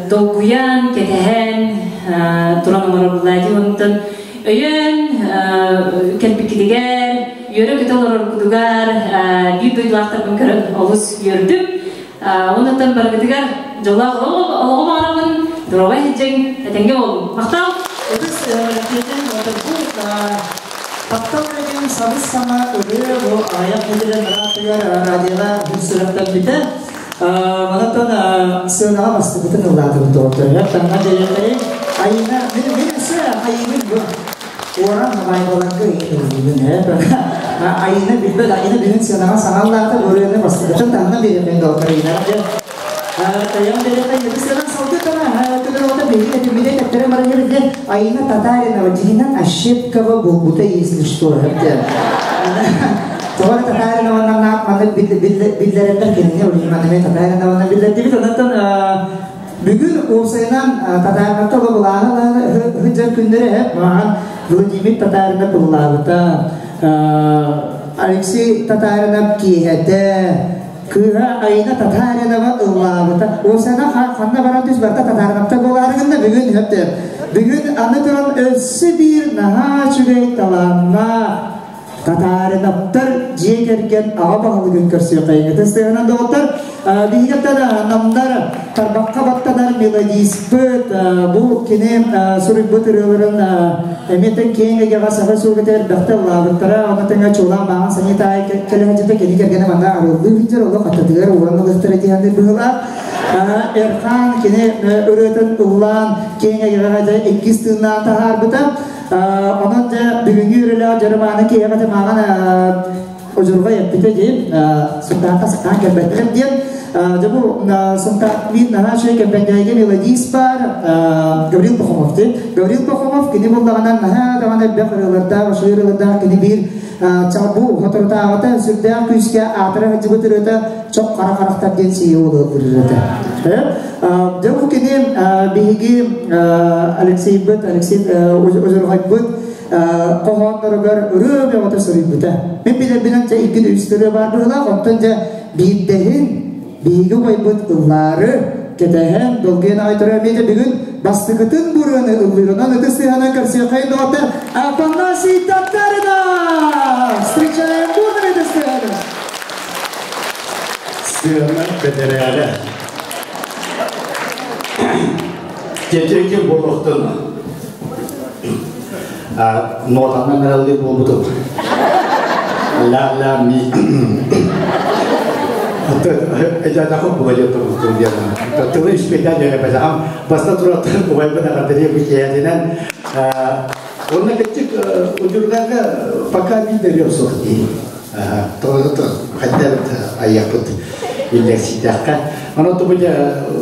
долгуйан, кэтэһэн туран оҥорор Влади онтон өйөөн кэлбиккитигэр, үөрэ-көтө олороргутугар биир дойдулаахтарбын көрөн олус үөрдүм. Оннуттан барыгытыгар дьоллоох олоҕу баҕарабын, доруобай сылдьыҥ, этэҥҥэ буолуҥ. Махтал! Ытыс тиэтэн отурбут Таптал деген сабыс саҥа ырыа бу аҕыйах нэдиэлэ ыраатыгар радиоҕа күн сүрэхтэммитэ. Манатан сыанаҕа бастакытын ыллаатыбыт доҕоттор. Таҥна дьайыахтарый. Айыына, мин мин өссө айыыбын бу. Уоран баайбаларга ыйыыбын. Айыына билбэт, Айыына бүгүн сыанаҕа саҥа ыллаата, бу ырыаны бастакытын таһынан биэриэххин доҕоттор Айыынаҕа дьэ. Тайам биэриэххэ ытыс салгы тана көтөр биһиги этиммитэ тэптэрэ баран дьэ Айыына Татаринова дьиҥинэн Ощепкова буолбута если что. Тоҕо Татаринованан маннык биллэрэллэр кинини Ульяна Татаринованы биллэрдибит. Онтон бүгүн уопсайынан Татариновта былааһы сылдьар күннэрэ эп маҕан Владимир Татаринов ыллаабыта Алексей Татаринов киэһэтэ кыыһа Айна Татаринова ыллаабыта. Уопсайынан ханна баран түс барта Татариновта буолаары гынна бүгүн хөптө. Бүгүн аны туран өссө биир наһаа үчүгэй талааннаах Татариновтар дьиэ кэргэн аҕа баһылыгын көрсүөххэйиҥ. Сыһынан доҕоттор, биһигэттэн намнар тарбахха баттанар мелодиспыт, бу кини суруйбут ырыаларын эмиэтэн киэҥ эйгэҕэ саха суругата элбэхтэ ыллаабыттара, онно тэҥэ чуолаан мааҕын санитаай кэлэһэдьитэ кини кэргэнэ манна арыллыы сылдьар, олох аттатыгар ууран ылыахтара диэн быһыылаах. Эрхан кини ырыатын ыллаан киэҥ эйгэҕэ иккис тыыннаан таһаарбыта. Онон дьэ бүгүҥҥү үрэлээх дьарымааны киһиэхэ маҕан удьурҕай эппитэ диэн Сунтаахха сатаан кэлбэттэр диэн дьэ бу Сунтаах мин наһаа үчүгэй кэмпэндээйгэ мелодист баар Гаврил Пахомов диэн Гаврил Пахомов кини буллаҕынан наһаа даҕаны элбэх ырыалардаах үчүгэй ырыалардаах кини биир бу соторутааҕыта сүрдээх күүскэ аатыра сылдьыбыт ырыата чох хара харахтар диэн сийэ уолу ырыата дьэ бу кини биһиги Алексейбыт Алексей Озерҕайбыт хоһоонноругар ырыа бөҕөтө суруйбута. Мин билэрбинэн дьэ икки үс ырыа баар быһыылаах, онтон дьэ биирдэһин биһиги убайбыт ыллаары кэтэһэн долгуйан аҕай турар эмиэ бүгүн бастакытын бурыаны ыллыырынан ытыс тыаһынан көрсүөххэйин доҕоттор Афанасий Татаринов! Встречаем бурными ытыс тыаһынан! Сыана бэтэрээҕэ. Тетекин буолуохтун нотанан эрэлли буолбутум. Ла-ла ми. Эжадахы бугайы турбутум диэн. Тылы испетен дьэрэ баста тураттан бугайбын аҕардырия бикиятинэн онна кыччык удьургага пока билдериyor суох дии. Тоҕо хайдар айапыт иллэрситэххэ. Ону тубуja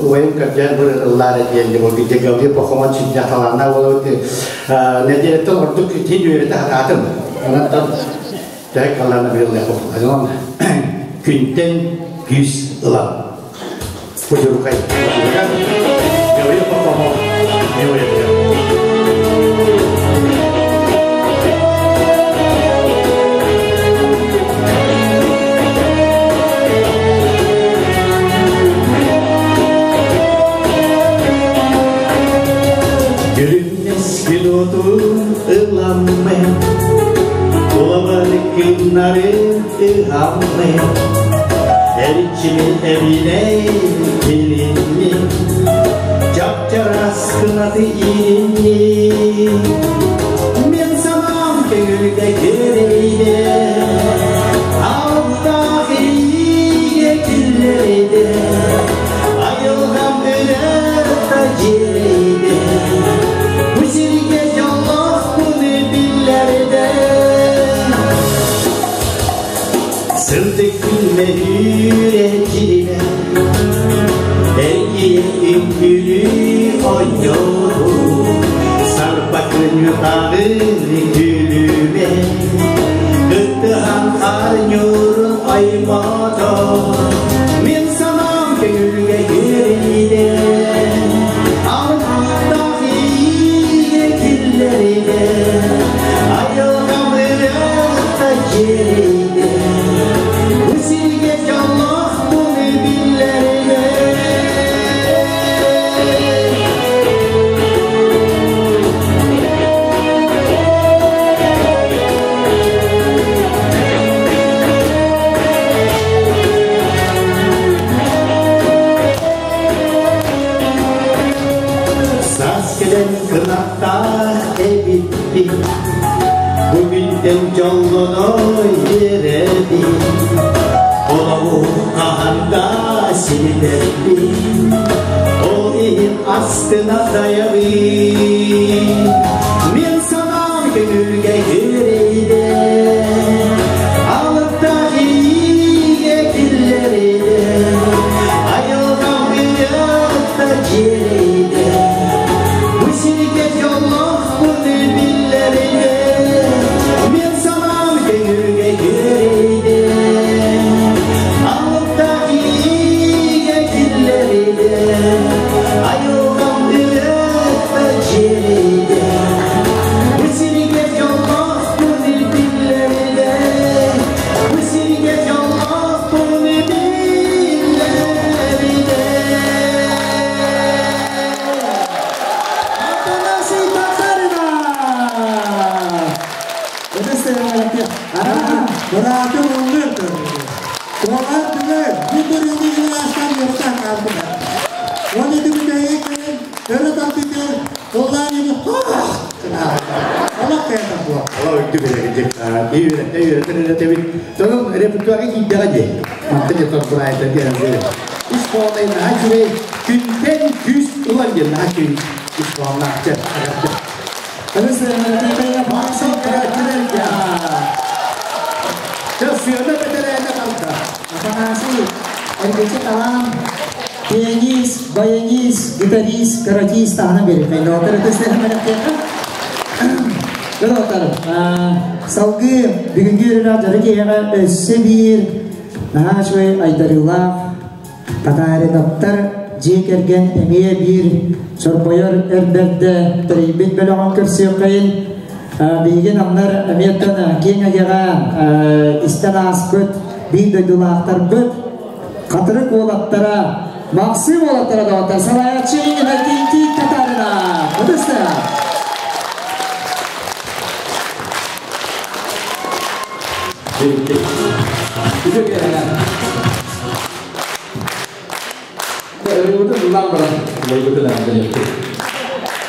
уайым кэрдьээн быр ыллаара диэн бу бидде Гаврил Пахоман сүддэ талаанна болот нэдиэлэттэн ордук тин үөрэтэ хатаатым. Онон тэк каллаана биллэ хоппу. Күнтэн күүс ылан. Кудуркай. Гаврил Пахомов Күлүмнэс күн ыламмын, Тулабар күннары ыһаммын, Эрчими эбинэ билинни, Чап-чарас кынаты иринни. Мен санам көңүлгө керейде, Алттах иге киллерейде, Айылгам өлөр та жерейде, Бу сирге жоллох буну биллерде. Сырдык күнме үречине, Эргие үҥкүлүү ойньоору, Сарба күнү тагы күлүмэ, Кыттыһан арньуурун аймаата, Мин санаам көҥүлгэ кириде, Алтах иигэ киллэриде. Бүгүнтэн дьоллоно үөрэбин, Олоҕу хаһан да сирдэрбин, Ол иһин астына дайабын. Мин санаам көҥүлгэ күрэйдэ, Алыптаах иигэ киллэриде, Айылҕам ырыата дьиэрэйдэ, Бу сиргэ дьоллоохпун биллэриде, Мин санаам көҥүлгэ күрэйдэ, Алыптаах иигэ киллэриде, Айылҕам ырыата дьиэрэйдэ, Бу сиргэ дьоллоохпун биллэриде, Бу сиргэ дьоллоохпун биллэриде. Афанасий Татаринов! Быраатым ыллыр. Оҕар билэр, бу бырыыны астан юртан kaldılar. Оны дүбүтэйе келен, өрө тартытыр, ыллаан ини Олох кэйэн буо. Ала өттү берегин үйрәтә үйрәтә үйрәтә бит. Тонун репертуарга киирдэҕэ дии. Мантан ятар бурайта диэн бere. Ис хоонай наһаа үчүгэй күнтэн күүс ылан диэн наһаа үчүгэй ис хооннаахча. Максим Караченко. Сыана бэтэрээнэ kaldı. Афанасий, эргиччи талаан, пианист, баянист, гитарист, каратист тахана берip. Доктор өтөстер. Доктор, салгы бүгүнкү үрүнө жары киһиэхэ өссө биир наһаа үчүгэй айдарыылаах Татариноптар дьиэ кэргэн эмиэ биир чорбойор эрбэрдэ тэрийбит бөлөҕүн көрсүөххэйин. Биһиги намнар эмиэттэн киэҥ эйэҕэ истэн ааспыт биир дойдулаахтарбыт Хатырык уолаттара, Максим уолаттара доҕоттор, салайааччы Иннокентий Татаринов. Ытыста.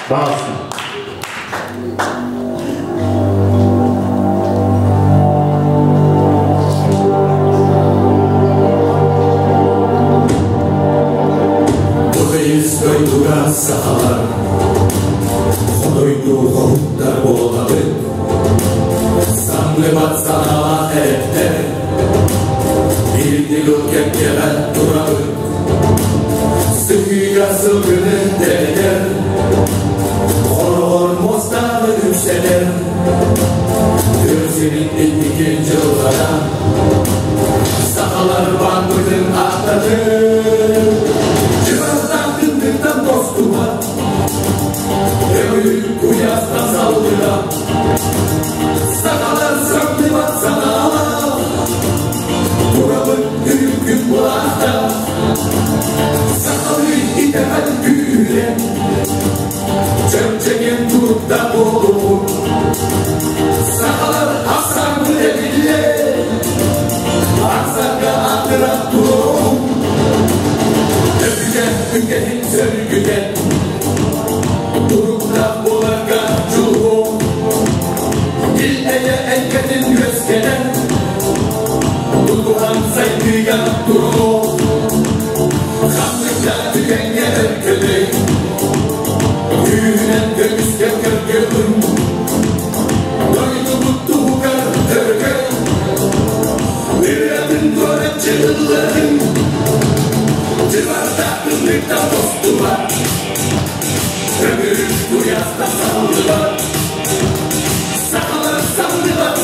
Баас. Тыйыс дойдуга сахалар, Хотойду хоһуттар буолабыт, Самныбат санаалаах эрэттэр, Биир ньыгыл кэккэҕэ турабыт, Сыһыыга сылгыны дэлэтэр, Хороҕор муостааны үксэтэр, Тыа сирин инники дьылҕата, Сахалар баарбытын ааттатыр, Дьыбардаах тымныыттан тостубат, Өҥүрүк куйаастан салгыра, Сахалар самныбат санаалаах, Турабыт үрүҥ былаахтаах, Сахалыы итэҕэл күүһүрэн, Чөмчөкөн туруктаах буолуохпут, Сахалар ахсааммыт эбиллэр, Ахсарга аатыран туруоҕуҥ, Өбүгэ үгэһин сөргүтэн, Туруктаах буоларга дьулуһуоҥ, Ил эйэ эйгэтин үөскэтэн, Тутуһан сайдыыга турунуоҥ, Ханнык да түгэҥҥэ өркөлөй, Күүһүнэн көмүскэ көргөҕүн, Дойдубут туһугар өркөн, Ырыатын туораччы ылларын, Дьыбардаах тымныыттан тостубат, Өҥүрүк куйаастан саллыбат, Сахалар самныбат.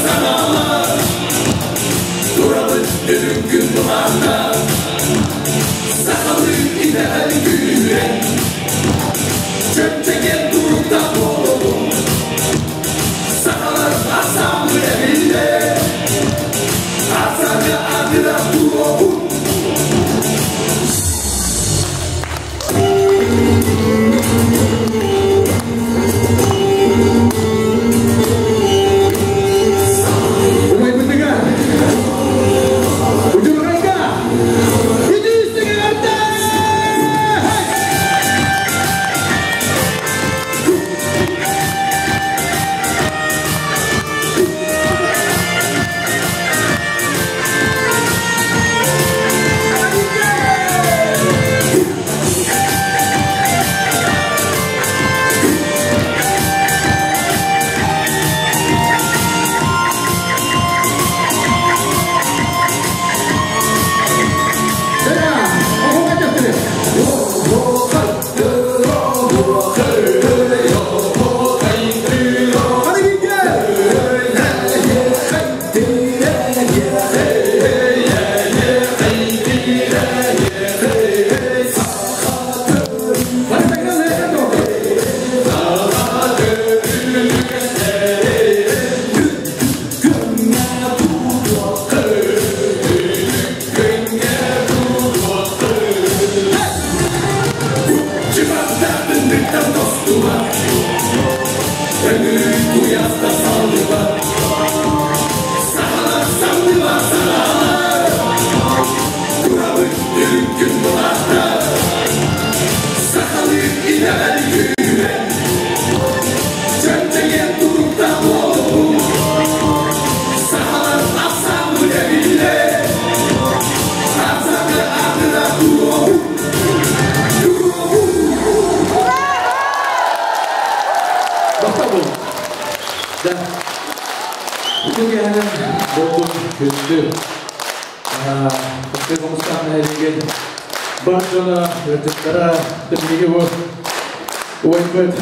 Да. Үтүгэнэн болдун күндү. Көптөй комустан нэһилиэгин бар дьоно, ыалдьыттара, биһиги бу убайбыт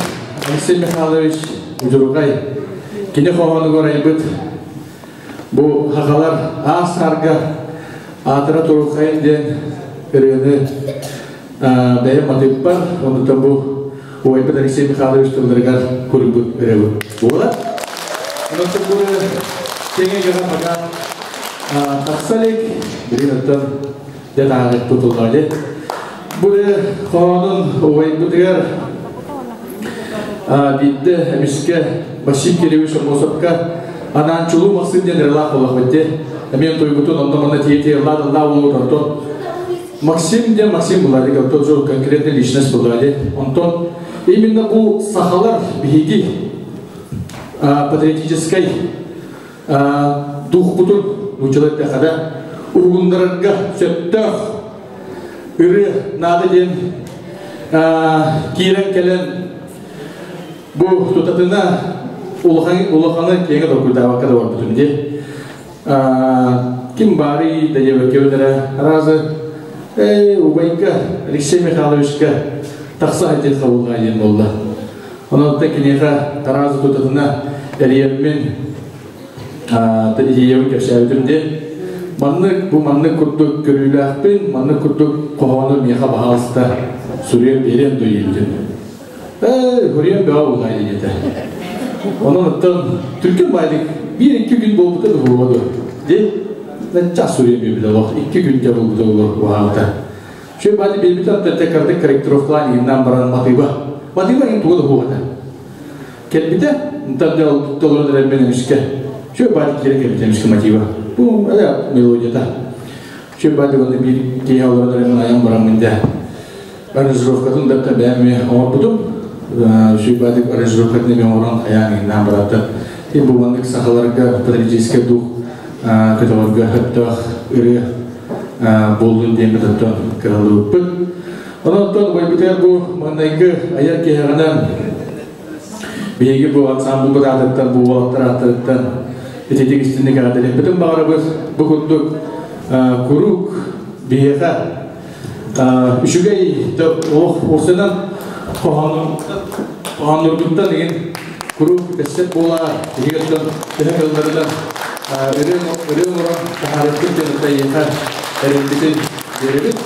Алексей Михайлович Удьурҕай кини хоһоонугар айбыт бу хахалар аас саарга аатыра турухайын диэн ырыаны бэйэм матыыппар, оннуттан бу убайбыт Алексей Михайлович тылларыгар куруйбут ырыабыт буолар. Онон бу киэҥ эйгэҕэ пока тахса илик, билигин оттон дьэ таһаарык тутуллаали. Бу хоһоонун убайбытыгар биирдэ эмискэ Василий Кириллович Аммосовка анаан чулуу Махсым диэн ырылаах буоллахпыт дии. Эмиэ туйбутун онно-манна тиийэ-тиийэ ыллаа-ыллаа буолуут онтон Максим диэн Максим булаали, онтон жол конкретный личность булаали. Онтон именно бу сахалар биһиги патриотическай духпутун нууччалар эттэххэ уһугуннарарга сөптөөх ырыа наада диэн киирэн кэлэн бу тутатына улахан улаханы киэҥэ толкуйдаабакка да барбытым дии. Ким баарый да диэбэккэ аразы эй убайга Алексей Михайловичка тахса сылдьан хабыллаа диэн буолла. Онон киниэхэ таразы тутатына эрийэммин идеябын кэпсээбитим диэн маннык бу маннык курдук көрүүлээхпин, маннык курдук хоһоону миэхэ баһаалыста суруйан биэриэн дуйбутум. Ээ, хуруйан бөҕө буоллаа диэтэ. Онон оттон түргэн баайдык биир-икки күн буолбута да буолуо дуо? Диэн час суруйан биэрбитэ олох икки күнгэ буолбута буолуо уһаабыта. Шөй баайды биэрбитэ оттон кырдык корректировкалаан иһиннэн баран матыыба. Матыыба иһин туга да хуоҕата. Кэлбитэ, онтон дьэ толорон эрэрбин эмискэ. Шөй баайды киирэн кэлбитэ эмискэ мотива. Бу мелодията. Шөй баайды онно биир киһи олорон эрэрбин айан бараммын дэ. Аранжировкатын да бэйэм оҥорбутум. Сүүбаатык аранжировкатын эмиэ оҥорон айаан иһиннээн бараата. Тим бу маннык сахаларга патриотическай дух көтөҕөргө сөптөөх ырыа буоллун диэн оттон кыһаллыбыппыт. Онон оттон убайбытыгар бу маҥнайгы айар киһиэҕинэн биһиги бу ансамблбыт аатыттан, бу уолаттар ааттарыттан ититик истинник эҕэрдэлиэхпитин баҕарабыт. Бу курдук куруук биһиэхэ үчүгэй да олох уопсайынан хоһоонноргуттан игин куруук бэссэт буолаар биһиги төһө кылларынан ырыа оҥорон таһаарыахпыт диэн эйиэхэ эрэлбитин биэрэбит.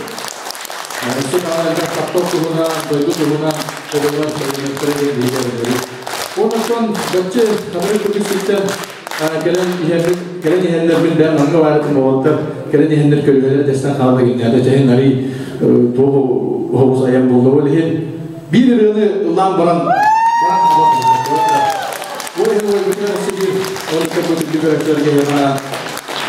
Өссө даҕаны элбэх таптал туһунан, дойду туһунан оҕолор көрүнүөхтэрэ диэн биһиги эрэнэбит. Онтон баччы хатырык курдук сиртэн кэлэн иһэрбит кэлэн иһэннэрбин бэйэм манга баарытым уолаттар кэлэн иһэннэр көлүөһэлэр дэстэн хаалла гиннээдэ чэһин арый туох оһоҕус айан буолла ол иһин биир ырыаны ыллаан баран баран ол иһин уойбутугар сидир ол көрбүт көрөччүлэргэ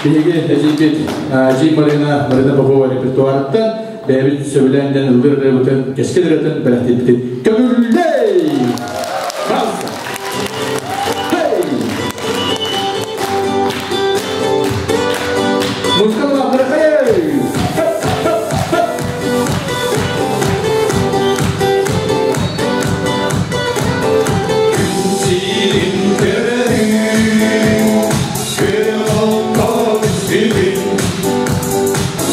биһиги эдьиийбит эдьиий Марина Марина Попова репертуарыттан бэйэбит сөбүлээн диэн ыллыыр ырыабытын кэскил ырыатын бэлэхтиирбитин көҥүллэй! Пожалуйста! Hey! Музыка хей! Сирин көрөрүм, күн сүбүн,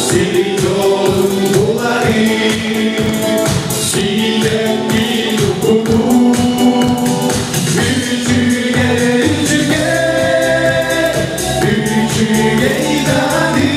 сири жолун буларым, силекки укуту, үчүгэй үчүгэй, үчүгэй даны.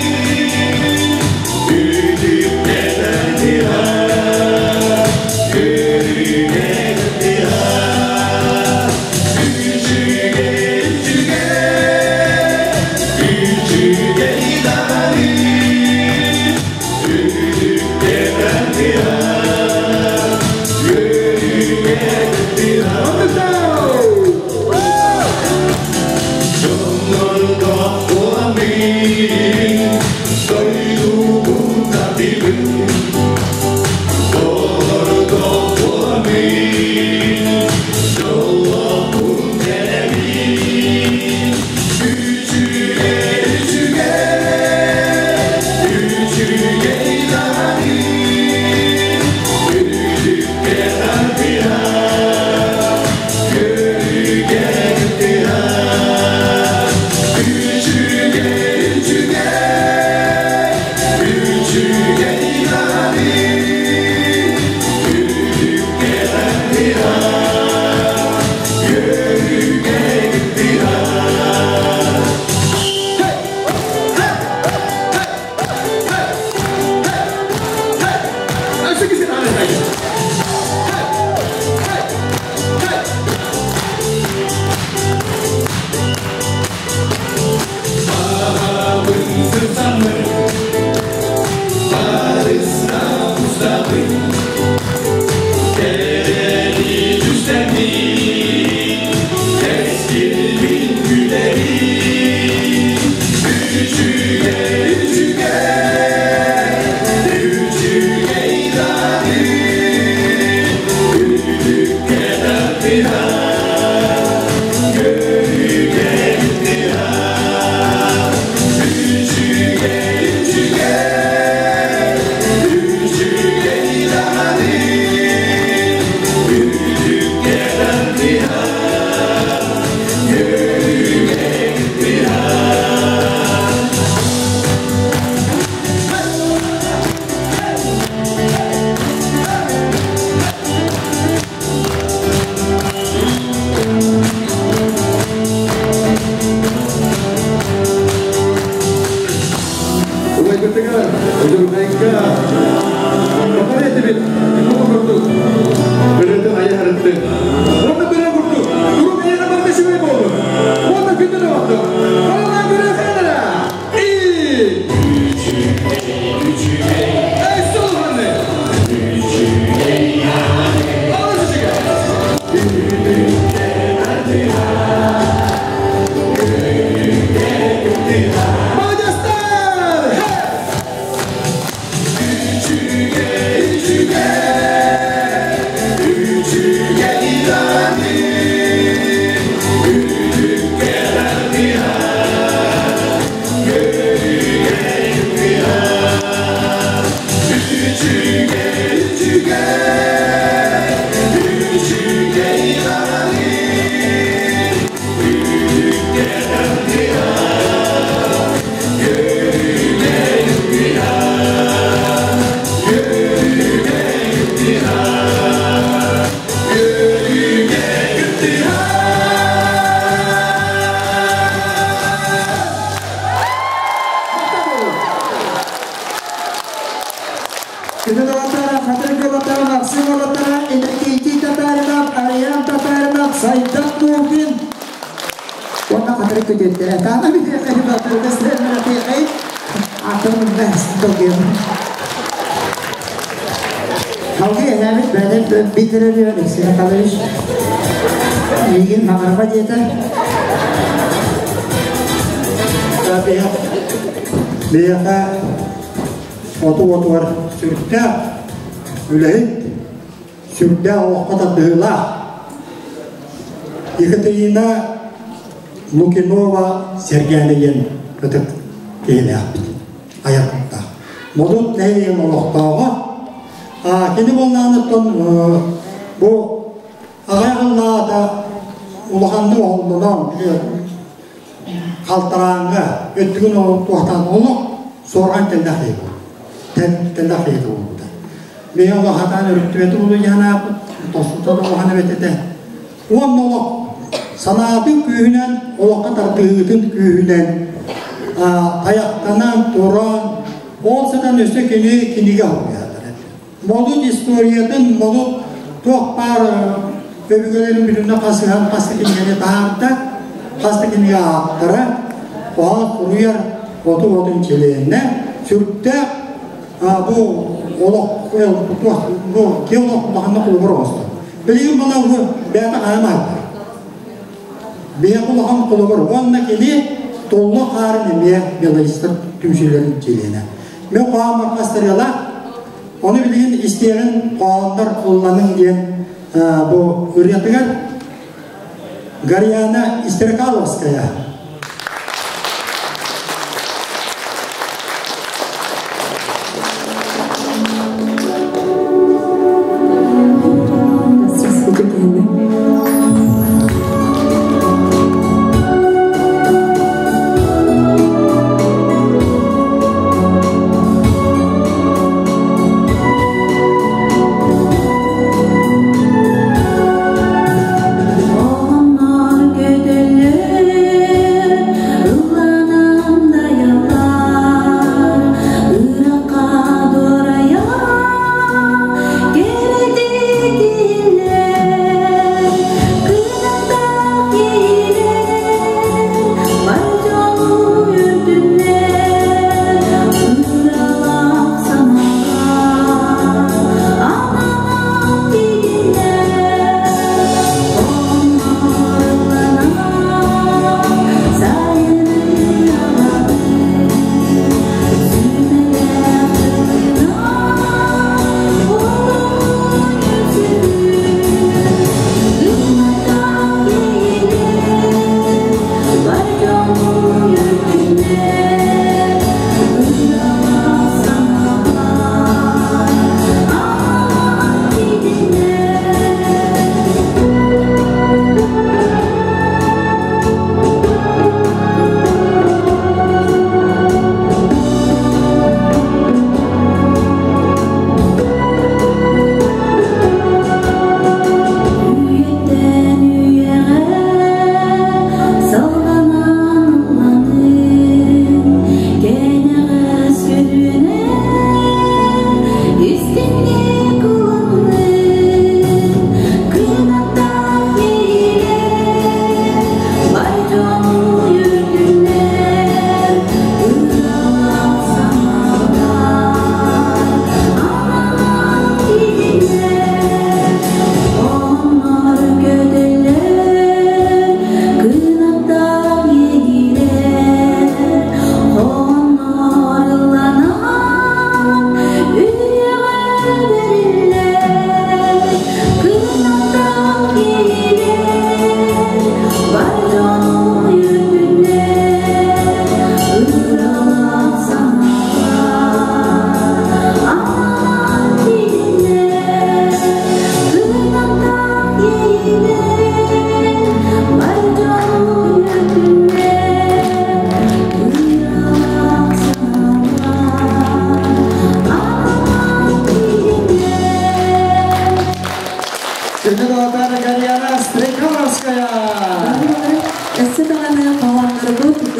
Удьурҕайга баҕар этибит бу курдук ырыатын айа сырыттыҥ. Уонна бөрө курдук куруук эйиэхэ барыта үчүгэй буоллун. Уонна күндү доҕоттор, барыллаан көрүөххэ эрэ! Эй, солуһаны! Алыс үчүгэй! Маладьыастар! Күнү доҕоттор, Хатырык уолаттара, Максим уолаттара, Иннокентий Татаринов, Ариан Татаринов, Сайдам Лукин уонна Хатырык күтүөттэрэ. Таана бүтүөххэ батырга стреллэри атын долгуйабын. Халгы эһээбит бэйэтин битирэр Алексей Михайлович миигин хаҥарба диэтэ. Биһиэхэ оту отугар сүрдээх үлэһит, сүрдээх олоххо тардыһыылаах Екатерина Лукинова Сэргээнэ диэн ытык киһилээхпит, айар куттаах. Модут нэһилиэгин олохтооҕо. Кини буоллаҕына бу аҕай ыллаата улаханнык оһоллонон халтарааҥҥа өттүгүн туохтаан олох суорҕан тэллэх тэллэх киһи буолбута. Бэйэ олох хатаан өрүттүбэти улуйанааппыт, тосута да улахан эбит этэ. Уонна олох санаатын күүһүнэн, олоххо тардыһыытын күүһүнэн тайахтанан туран, ол сытан өссө кини кинигэ суруйаатар этэ. Модут историятын, модут туох баар өбүгэлэрин бүтүннэ хасыһан хас да кинигэни таһаарда, хас да кинигэ ааптара, хоһоон суруйар оту-отун чилиэнэ, сүрдээх бу олох бу киһи олох улаханнык холобур оҥостор. Билигин була бу бэйэтэ хаһан аһыллар. Биһиэхэ улахан холобур уонна кини толло хаарын эмиэ мелодистар түмсүүлэрин чилиэнэ. Мен хоһооммор хастарыалаах, ону билигин истиэҕин хоһооннор ылланыҥ диэн бу ырыатыгар Гарьяна Истеркаловская. Onlar көтөллөр.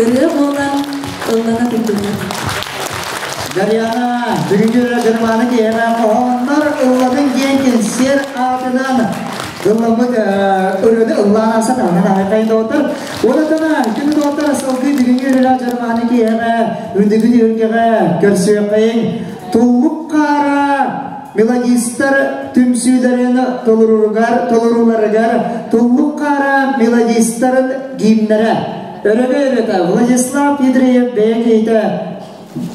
ырыа буолан ыллана турдуннар. Дарьяна, бүгүҥҥү Германы киһиэхэ хоһооннор ыллатын диэн кэнсиэр аатынан ылламмыт ырыаны ыллаан аса таһынан аһайқайын доҕоттор. Уонатана күн доҕоттор салгыы бүгүҥҥү ырыа Германы киһиэхэ үрдүгүн үргэҕэ көрсүөххэйин туллук хаара мелодистар түмсүүлэрин толорууларыгар толорууларыгар туллук хаара мелодистарын гимнэрэ Өрөгөй ырыата Владислав Ядреев бэйэ киһитэ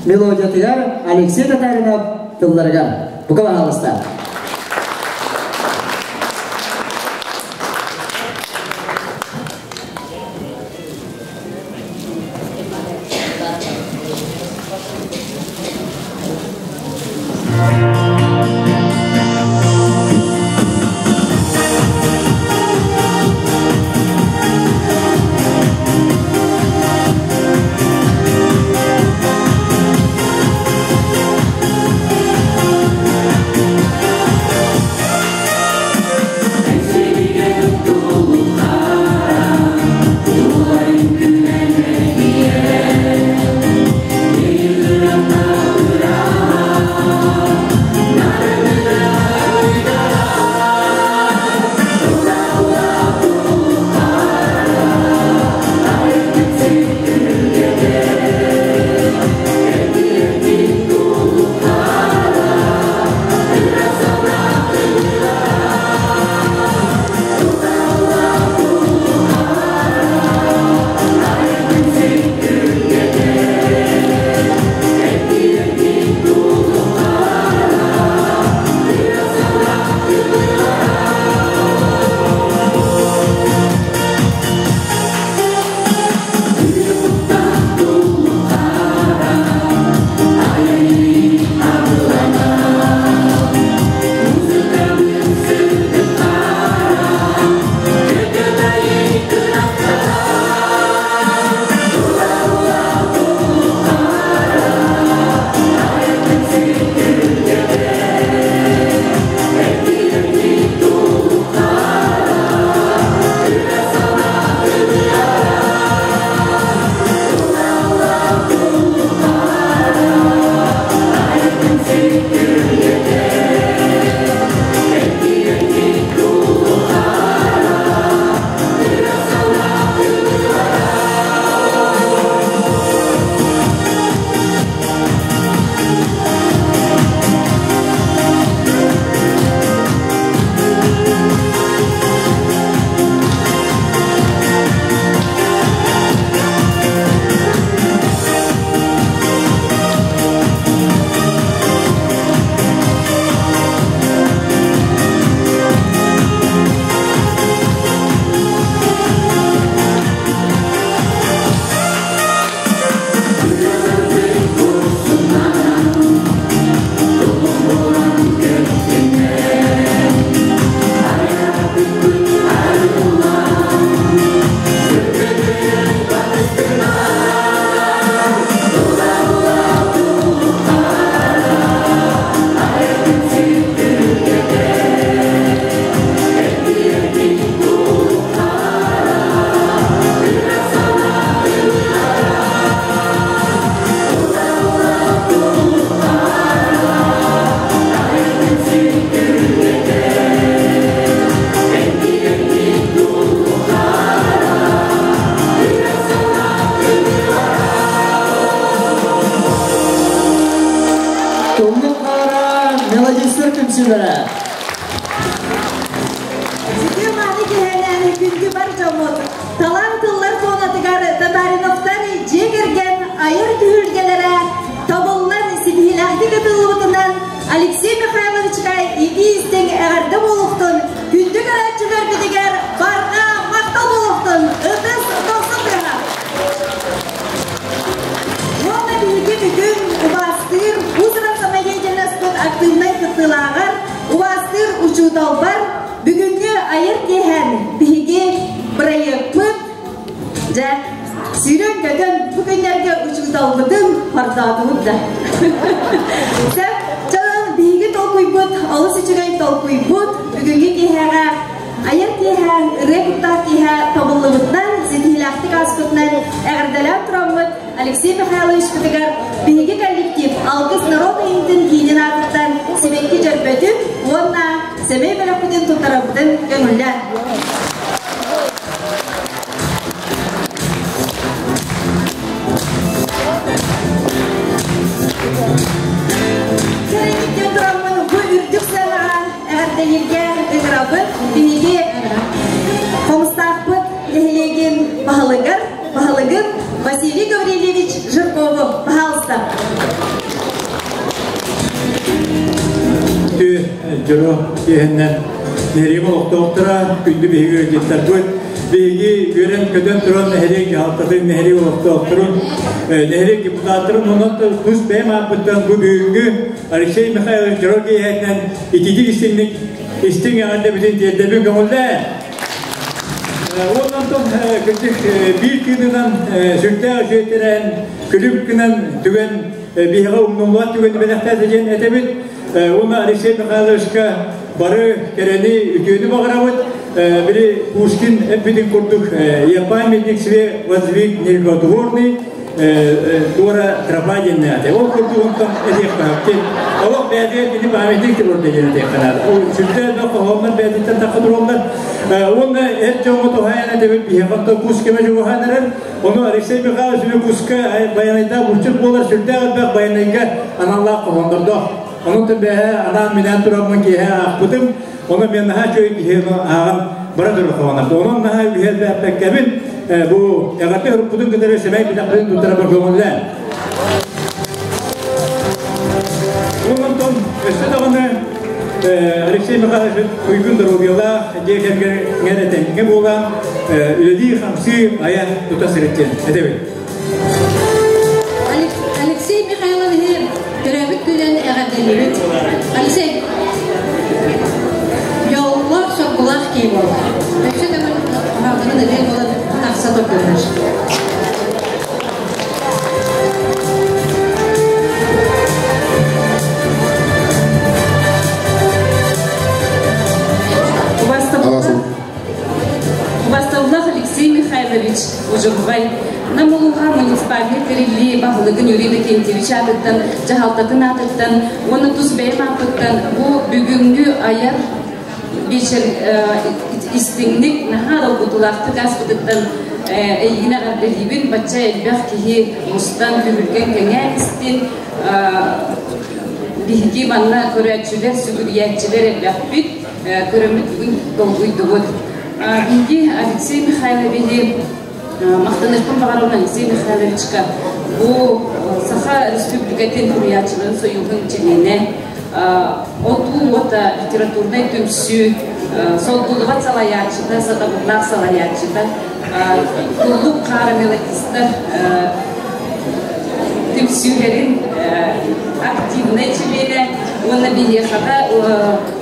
мелодиятыгар Алексей Татаринов тылларыгар. Бука пожалуйста. Туллук хаара мелодистар түмсүүлэрэ. Сүтүү мааны киһэлээн күндү бар дьоммут, талаан тыллар туонатыгар Татариновтар дьиэ кэргэн айар түһүлгэлэрэ табыллан ситиһиилээхтик ытыллыбытынан Алексей Михайловичка итии-истиҥ эҕэрдэ буолуохтун, күндү көрөөччүлэрбитигэр барҕа махтал буолуохтун, ытыс дохсун тыаһа! Уонна биһиги бүгүн убаастыыр уус-уран самодеятельностьпыт актыыбынай кыттыылааҕар, убаастыыр учууталбар бүгүҥҥү айар киэһэм биһиги бырайыакпыт дьэ сүүрэн-көтөн бу күннэргэ учууталбытын хордоотубут да. Сөп, чалан биһиги толкуйбут, олус үчүгэй толкуйбут бүгүҥҥү киэһэҕэ айар киэһэ, ырыа куттаах киэһэ тобуллубутунан, ситиһиилээхтик ааспытынан эҕэрдэлээн турабыт. Алексей Михайловичпытыгар биһиги коллектив Алгыс народ айымньытын киинин аатыттан сибэкки дьөрбөтүн уонна сэмэй бөлөхпүтүн туттарарбытын көҥүллээн. Кэрэҥиттэн тураммын бу үрдүк сыанаҕа эҕэрдэлииргэ ыҥырабын. Биһиги Хомустаахпыт нэһилиэгин баһылыгар, баһылыгын Василий Гаврильевич Жиркову, пожалуйста. Күндү дьоро киэһэннэн нэһилиэк олохтоохторо, күндү биһиги ыалдьыттарбыт, биһиги үөрэн-көтөн туран нэһилиэк дьаһалтатын, нэһилиэк олохтоохторун, нэһилиэк депутаттарын, онон тус бэйэм ааппыттан бу бүгүҥҥү Алексей Михайлович дьоро киэһэтинэн ититик истиҥник истиҥ эҕэрдэбитин тиэрдэбин көҥүллээн. Онтон кырдьык биир тыынынан сүрдээх үчүгэй тэрээһин күлүм гынан түгэн биһиэхэ умнуллубат түгэни бэлэхтээтэ диэн этэбит. Уонна Алексей Михайловичка бары кэрэни, үтүөнү баҕарабыт. Били Пушкин эппитин курдук «Я памятник себе воздвиг нерукотворный, туора тропа диэннээти. Ол курдук онтон этиэххэ Олох бэйэтигэр кини памятник турар диэн этиэххэ наада. Ол сүрдээх да хоһооннор бэйэтиттэн тахха тураллар. Уонна эр дьоҥҥо туһаайан этэбит биһиэхэ онтон кус кэмэ чугаһаан эрэр. Ону Алексей Михайлович куска байанайдаах булчут буолар сүрдээх элбэх байанайга аналлаах хоһооннордоох. Онон бэһэ анаан-минээн тураммын киэһэ аахпытым. Ону мен наһаа үчүгэй киһи ааҕан бара турар хоһооннор. Онон наһаа үһэ элбэппэккэбин бу эҕэрдэ ырыппытын кытары сэмэй битахпытын туттарабар көҥүллээн. Онтон өссө даҕаны Алексей Михайлович туйгун доруобуйалаах дьиэ кэргэҥҥэр этэҥҥэ буолан үлэлии-хамсыы айа тута сырыттын этэбин. Алексей Михайловиһы төрөөбүт күнүн эҕэрдэлиибит. Алексей, дьоллоох соргулаах киһи буолла. Өссө төгүл хаалдарын ырыа буолан тахса турдуннар. Убастабыллаах Алексей Михайлович Ужурбай, Нам улууһа муниципальнай тэриллии баһылыгын Юрий Иннокентьевич аатыттан, дьаһалтатын аатыттан уонна тус бэйэм ааппыттан бу бүгүҥҥү айар биэчэр истиҥник, наһаа долгутуулаахтык ааспытыттан эйигин эҕэрдэлиибин. Бачча элбэх киһи мустан, түһүлгэн кэҥээн истин. Биһиги манна көрөөччүлэр, сүгүрүйээччилэр элбэхпит. Көрөммүт бүгүн долгуйдубут. Биһиги Алексей Михайловиһы махтаныахпын баҕарабын Алексей Михайловичка бу Саха Республикатын суруйааччыларын союһун чилиэнэ, Отуу уота литературнай түмсүү солбуллубат салайааччыта, сатабыллаах салайааччыта, Туллук хаара мелодистар түмсүүлэрин активнай чилиэнэ уонна биһиэхэҕэ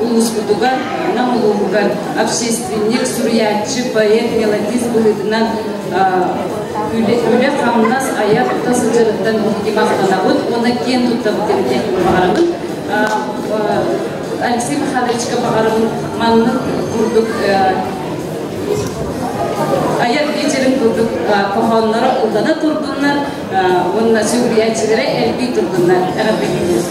улууспутугар, Нам улууһугар общественник, суруйааччы, поэт, мелодист быһыытынан үлэ-хамнас айар тута сылдьарыттан биһиги махтанабыт уонна киэн туттабыт диэн баҕарабын. Алексей Михайловичка баҕарабын маннык курдук айар вечерин курдук хоһоонноро ыллана турдуннар уонна сүгүрүйээччилэрэ элбии турдуннар. Эҕэрдэлиибин.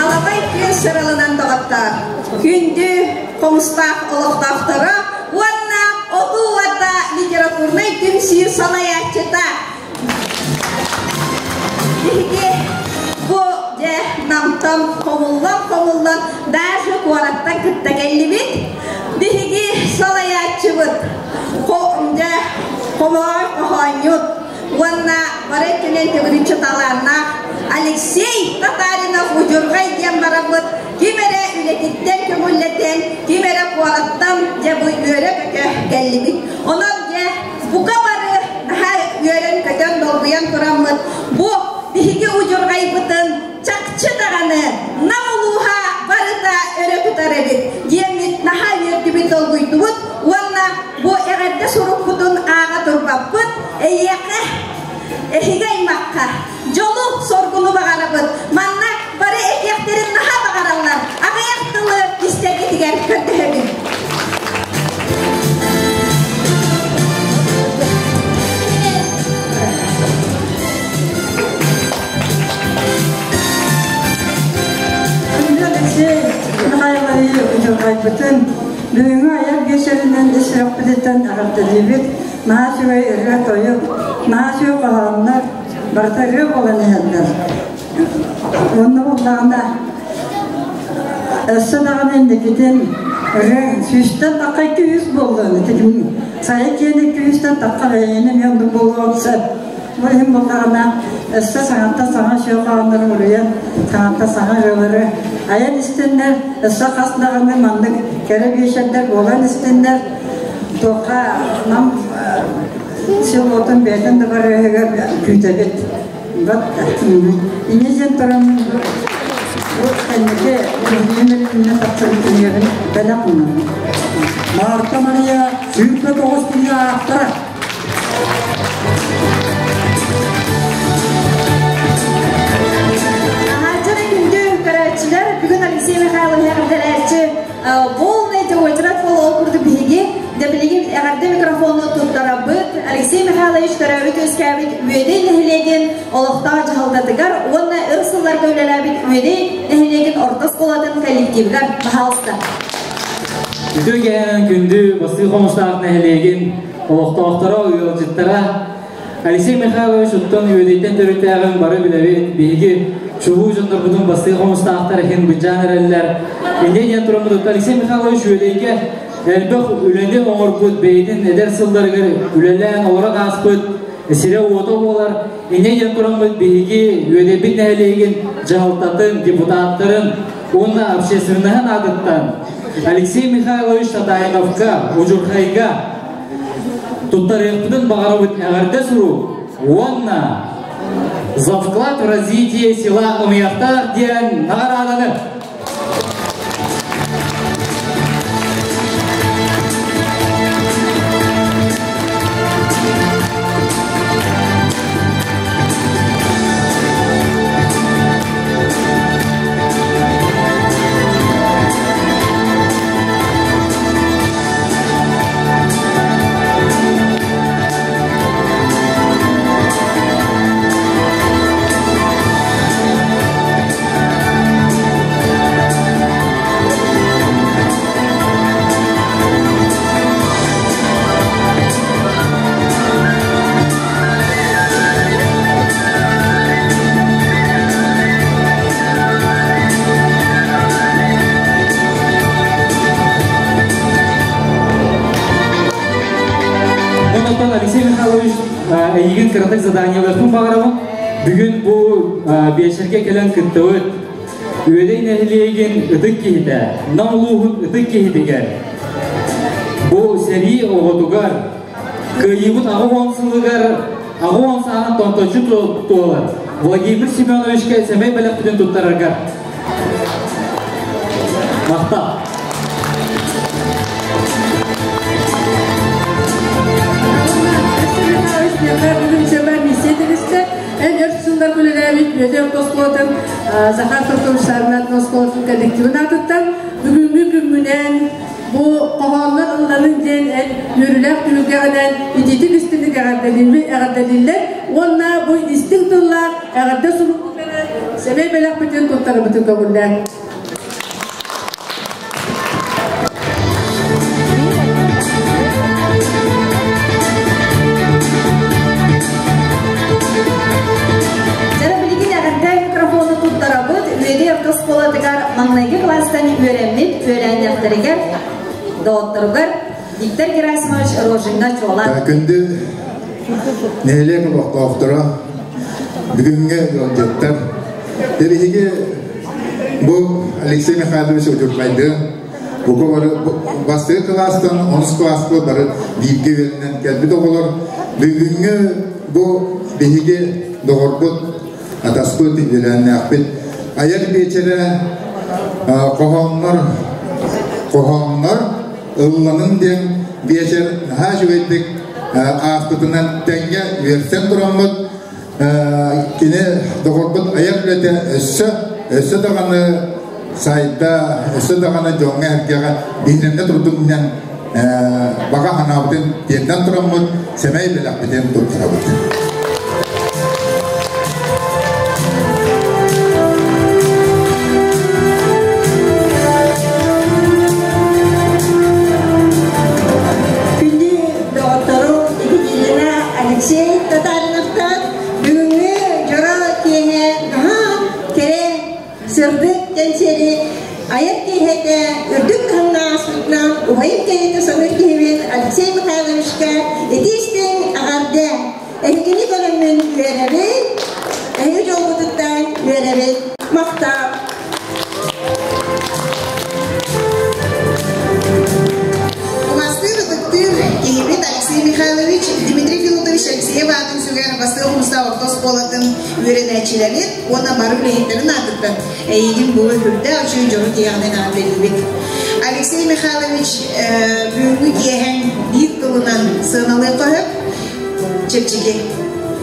Алабай күн сыралынан доҕоттоор, күндү хомустаах олохтоохторо уонна отуу уота литературнай түмсүү салайааччыта Биһиги бу дьэ Намтан хомуллан-хомуллан даже куораттан кытта кэллибит. Биһиги салайааччыбыт дьэ хомоҕой хоһоонньут уонна бары өттүнэн төгүрүччү талааннаах Алексей Татаринов удьурҕай диэн бараммыт ким эрэ үлэтиттэн көҥүллэтэн, ким эрэ куораттан дьэ бу үөрэ-көтө кэллибит. Онон дьэ бука бары наһаа үөрэн-көтөн долгуйан тураммыт бу биһиги удьурҕайбытын чахчы даҕаны Нам улууһа барыта өрө тутар эбит диэммит наһаа үөрдүбүт долгуйдубут уонна бу эҕэрдэ сурукпутун ааҕа турбаппыт эйиэхэ эһиги аймахха дьолу соргуну баҕарабыт манна бары этиэхтэрин наһаа баҕараллар аҕыйах тылы истэргитигэр көрдөһөбүт. Михайлович удьурҕайбытын бүгүҥҥү айар биэчэринэн ис сүрэхпититтэн эҕэрдэлиибит. Наһаа үчүгэй ырыа-тойук, наһаа үчүгэй хоһооннор барыта ырыа буолан иһэллэр. Уонна буоллаҕына өссө даҕаны инникитин ырыа сүүстэн тахха 200 буоллун. Сайа киэнэ 200-тэн тахха бэйэни эмиэ оннук буолуон сөп. Бу иһин буоллаҕына өссө саҥаттан саҥа үчүгэй хоһооннору уруйан, саҥаттан саҥа ырыалары айан истиннэр, өссө хас даҕаны маннык кэрэ биэчэрдэр буолан истиннэр, туохха нам селотун бэйэтин да барыаһыгар күүтэбит. Бат инньэ диэн туран бу кэнники күнүнэн тахсыбыт кинигэбин бэлэх уунабын. Марта Мария 29 кинигэ ааптара. Аһааччы күндү көрөөччүлэр, бүгүн Алексей Михайлович эҕэрдэлээччи полный очерат бол ол курдук биһиги да билигин эҕэрдэ микрофону туттарабыт. Алексей Михайлович төрөөбүт үөскээбит Үөдэй нэһилиэгин олохтоох дьаһалтатыгар уонна өр сылларга үлэлээбит Үөдэй нэһилиэгин орто оскуолатын коллективыгар баһаалыста. Үтүө кэһэнэн күндү Бастыы Хомустаах нэһилиэгин олохтоохторо, ыалдьыттара Алексей Михайлович оттон Үөдэйтэн төрүттээҕин бары билэбит. Биһиги чулуу дьоннорбутун Бастыы Хомустаахтар иһин быдьаан эрэллэр. Инньэ диэн тураммыт Алексей Михайлович Үөдэйгэ элбэх үлэни оҥорбут, бэйэтин эдэр сылларыгар үлэлээн олорон ааспыт сирэ-уота буолар. Инньэ диэн тураммыт биһиги Үөдэйбит нэһилиэгин дьаһалтатын, депутаттарын уонна общественноһын аатыттан Алексей Михайлович Татаиновка, Удьурхайга туттарыахпытын баҕарабыт эҕэрдэ сурук уонна за вклад в развитие села Ымыйахтаах диэн наҕарааданы. Онтон Алексей Михайлович эйигин кыратык заданиеларбын баҕарабын. Бүгүн бу биэчэргэ кэлэн кыттыбыт Үөдэй нэһилиэгин ытык киһитэ, Нам улууһун ытык киһитигэр бу сэрии оҕотугар Кыайыыбыт 80 сылыгар 80 сааһын томточчу туолар Владимир Семеновичка сэмэй бэлэхпитин туттараргар махтал. Эн өр сыллар үлэлээбит Үөдэй оскуолатын Захар Токаров оскуолатын коллективын аатыттан бүгүҥҥү күҥҥүнэн бу хоһооннор ылланын диэн эн үөрүүлээх түһүлгэҕинэн итиитик истиҥник эҕэрдэлииллэр уонна бу истиҥ тыллаах эҕэрдэ суругунан сэмэй бэлэхпитин туттарыбытын көҥүллээн. Дьэ, билигин эҕэрдэ микрофону туттарабыт. Үөдэй орто оскуолатыгар маҥнайгы кылаастан үөрэммит үөлээннэхтэригэр, доҕотторугар Виктор Герасимович Рожиҥҥа чуолаан. Күндү нэһилиэк олохтоохторо, бүгүҥҥү ыалдьыттар, биһиги бу Алексей Михайлович Удьурҕайдыын бука бары бастакы кылаастан онус кылааска бары бииргэ үөрэнэн кэлбит оҕолор бүгүҥҥү бу биһиги доҕорбут атаспыт үөлээннээхпит айар биэчэрэ хоһооннор хоһооннор ылланын диэн биэчэр наһаа үчүгэйдик ааспытынан тэҥҥэ үөрсэн тураммыт кини доҕорбут айар үлэтэ өссө өссө даҕаны сайда өссө даҕаны дьоҥҥо эргэҕэ биһирэмҥэ турдун баҕа санаабытын тиэрдэн тураммыт сэмэй бэлэхпитин туттарабыт. үрдүк таһымҥа ааспытынан убайым кэриэтэ саныыр киһибин Алексей Михайловичка итии-истиҥ эҕэрдэ! Эһигини көрөммүн үөрэбин, эһиги дьолгутуттан үөрэбин. Махтал! Умастыыр ытыктыыр киһибит Алексей Михайлович Дмитрий Филатович Алексеев аатын сүгэр Бастыҥ Хомустаах орто оскуолатын үөрэнээччилэрин уонна бары үлэһиттэрин аатыттан эйигин бу үрдээх үчүгэй дьону тиһэҕинэн эҕэрдэлиибит. Алексей Михайлович бүгүҥҥү киэһэҥ биир тылынан сыаналыахха сөп чэпчэки.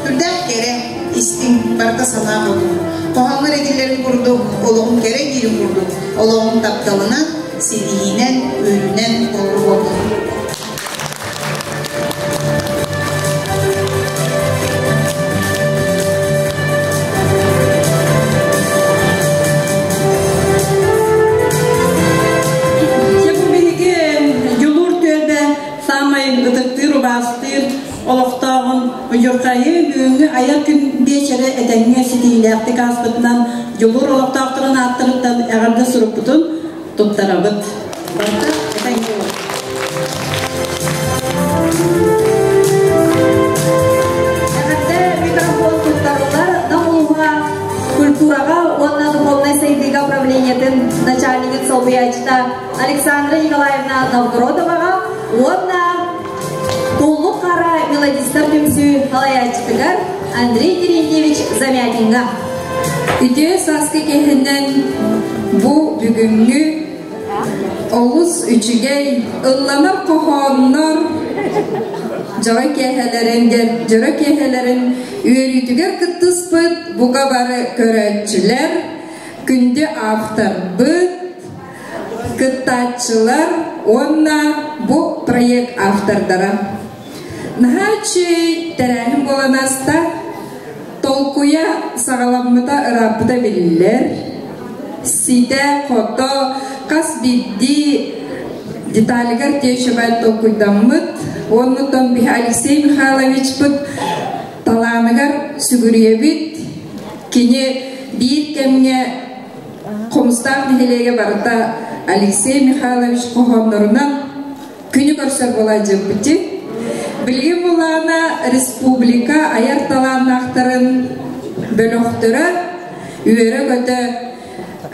Үрдээх кэрэ, истиҥ, барыта санаа хоту. Хоһооҥҥор этиллэрин курдук, олоҕум кэрэ диирин курдук, олоҕум тапталынан, ситиһиинэн, үөрүүнэн толору буоллун. Дьэ бу биһиги Дьулуур түөлбэ саамай ытыктыыр, убаастыыр олохтооҕун удьурхайы бүгүҥҥү айар күн биэчэрэ этэҥҥэ ситиһиилээхтик ааспытынан Дьулуур олохтоохторун ааттарыттан эҕэрдэ сурукпутун туттарабыт. Барыта этэҥҥэ Эҕэрдэ микрофон туттарыллар Нам улууһа культураҕа уонна духовнай сайдыыга управлениетын начальнигын солбуйааччыта Александра Николаевна Новгородоваҕа уонна Туллук хара мелодистар түмсүү салайааччытыгар Андрей Терентьевич Замятиҥҥа. Үтүө сааскы киһинэн бу бүгүҥҥү олус үчүгэй ылланар хоһооннор дьоро киэһэлэрин дьоро киэһэлэрин үөрүүтүгэр кыттыспыт бука бары көрөөччүлэр, күндү авторбыт, кыттааччылар уонна бу проект автордара. Наһаа үчүгэй тэрээһин буолан ааста. Толкуйа саҕаламмыта ырааппыта биллэр. Ситэ-хото хас биирдии деталигар тиэчэбэт толкуйдаммыт. Оннуттан биһи Алексей Михайловичпыт талааныгар сүгүрүйэбит. Кини биир кэмҥэ Хомустаах нэһилиэгэ барыта Алексей Михайлович хоһооннорунан күнү көрсөр буолаадьыппыти. Билигин булаана республика айар талааннаахтарын бөлөхтөрө үөрэ-көтө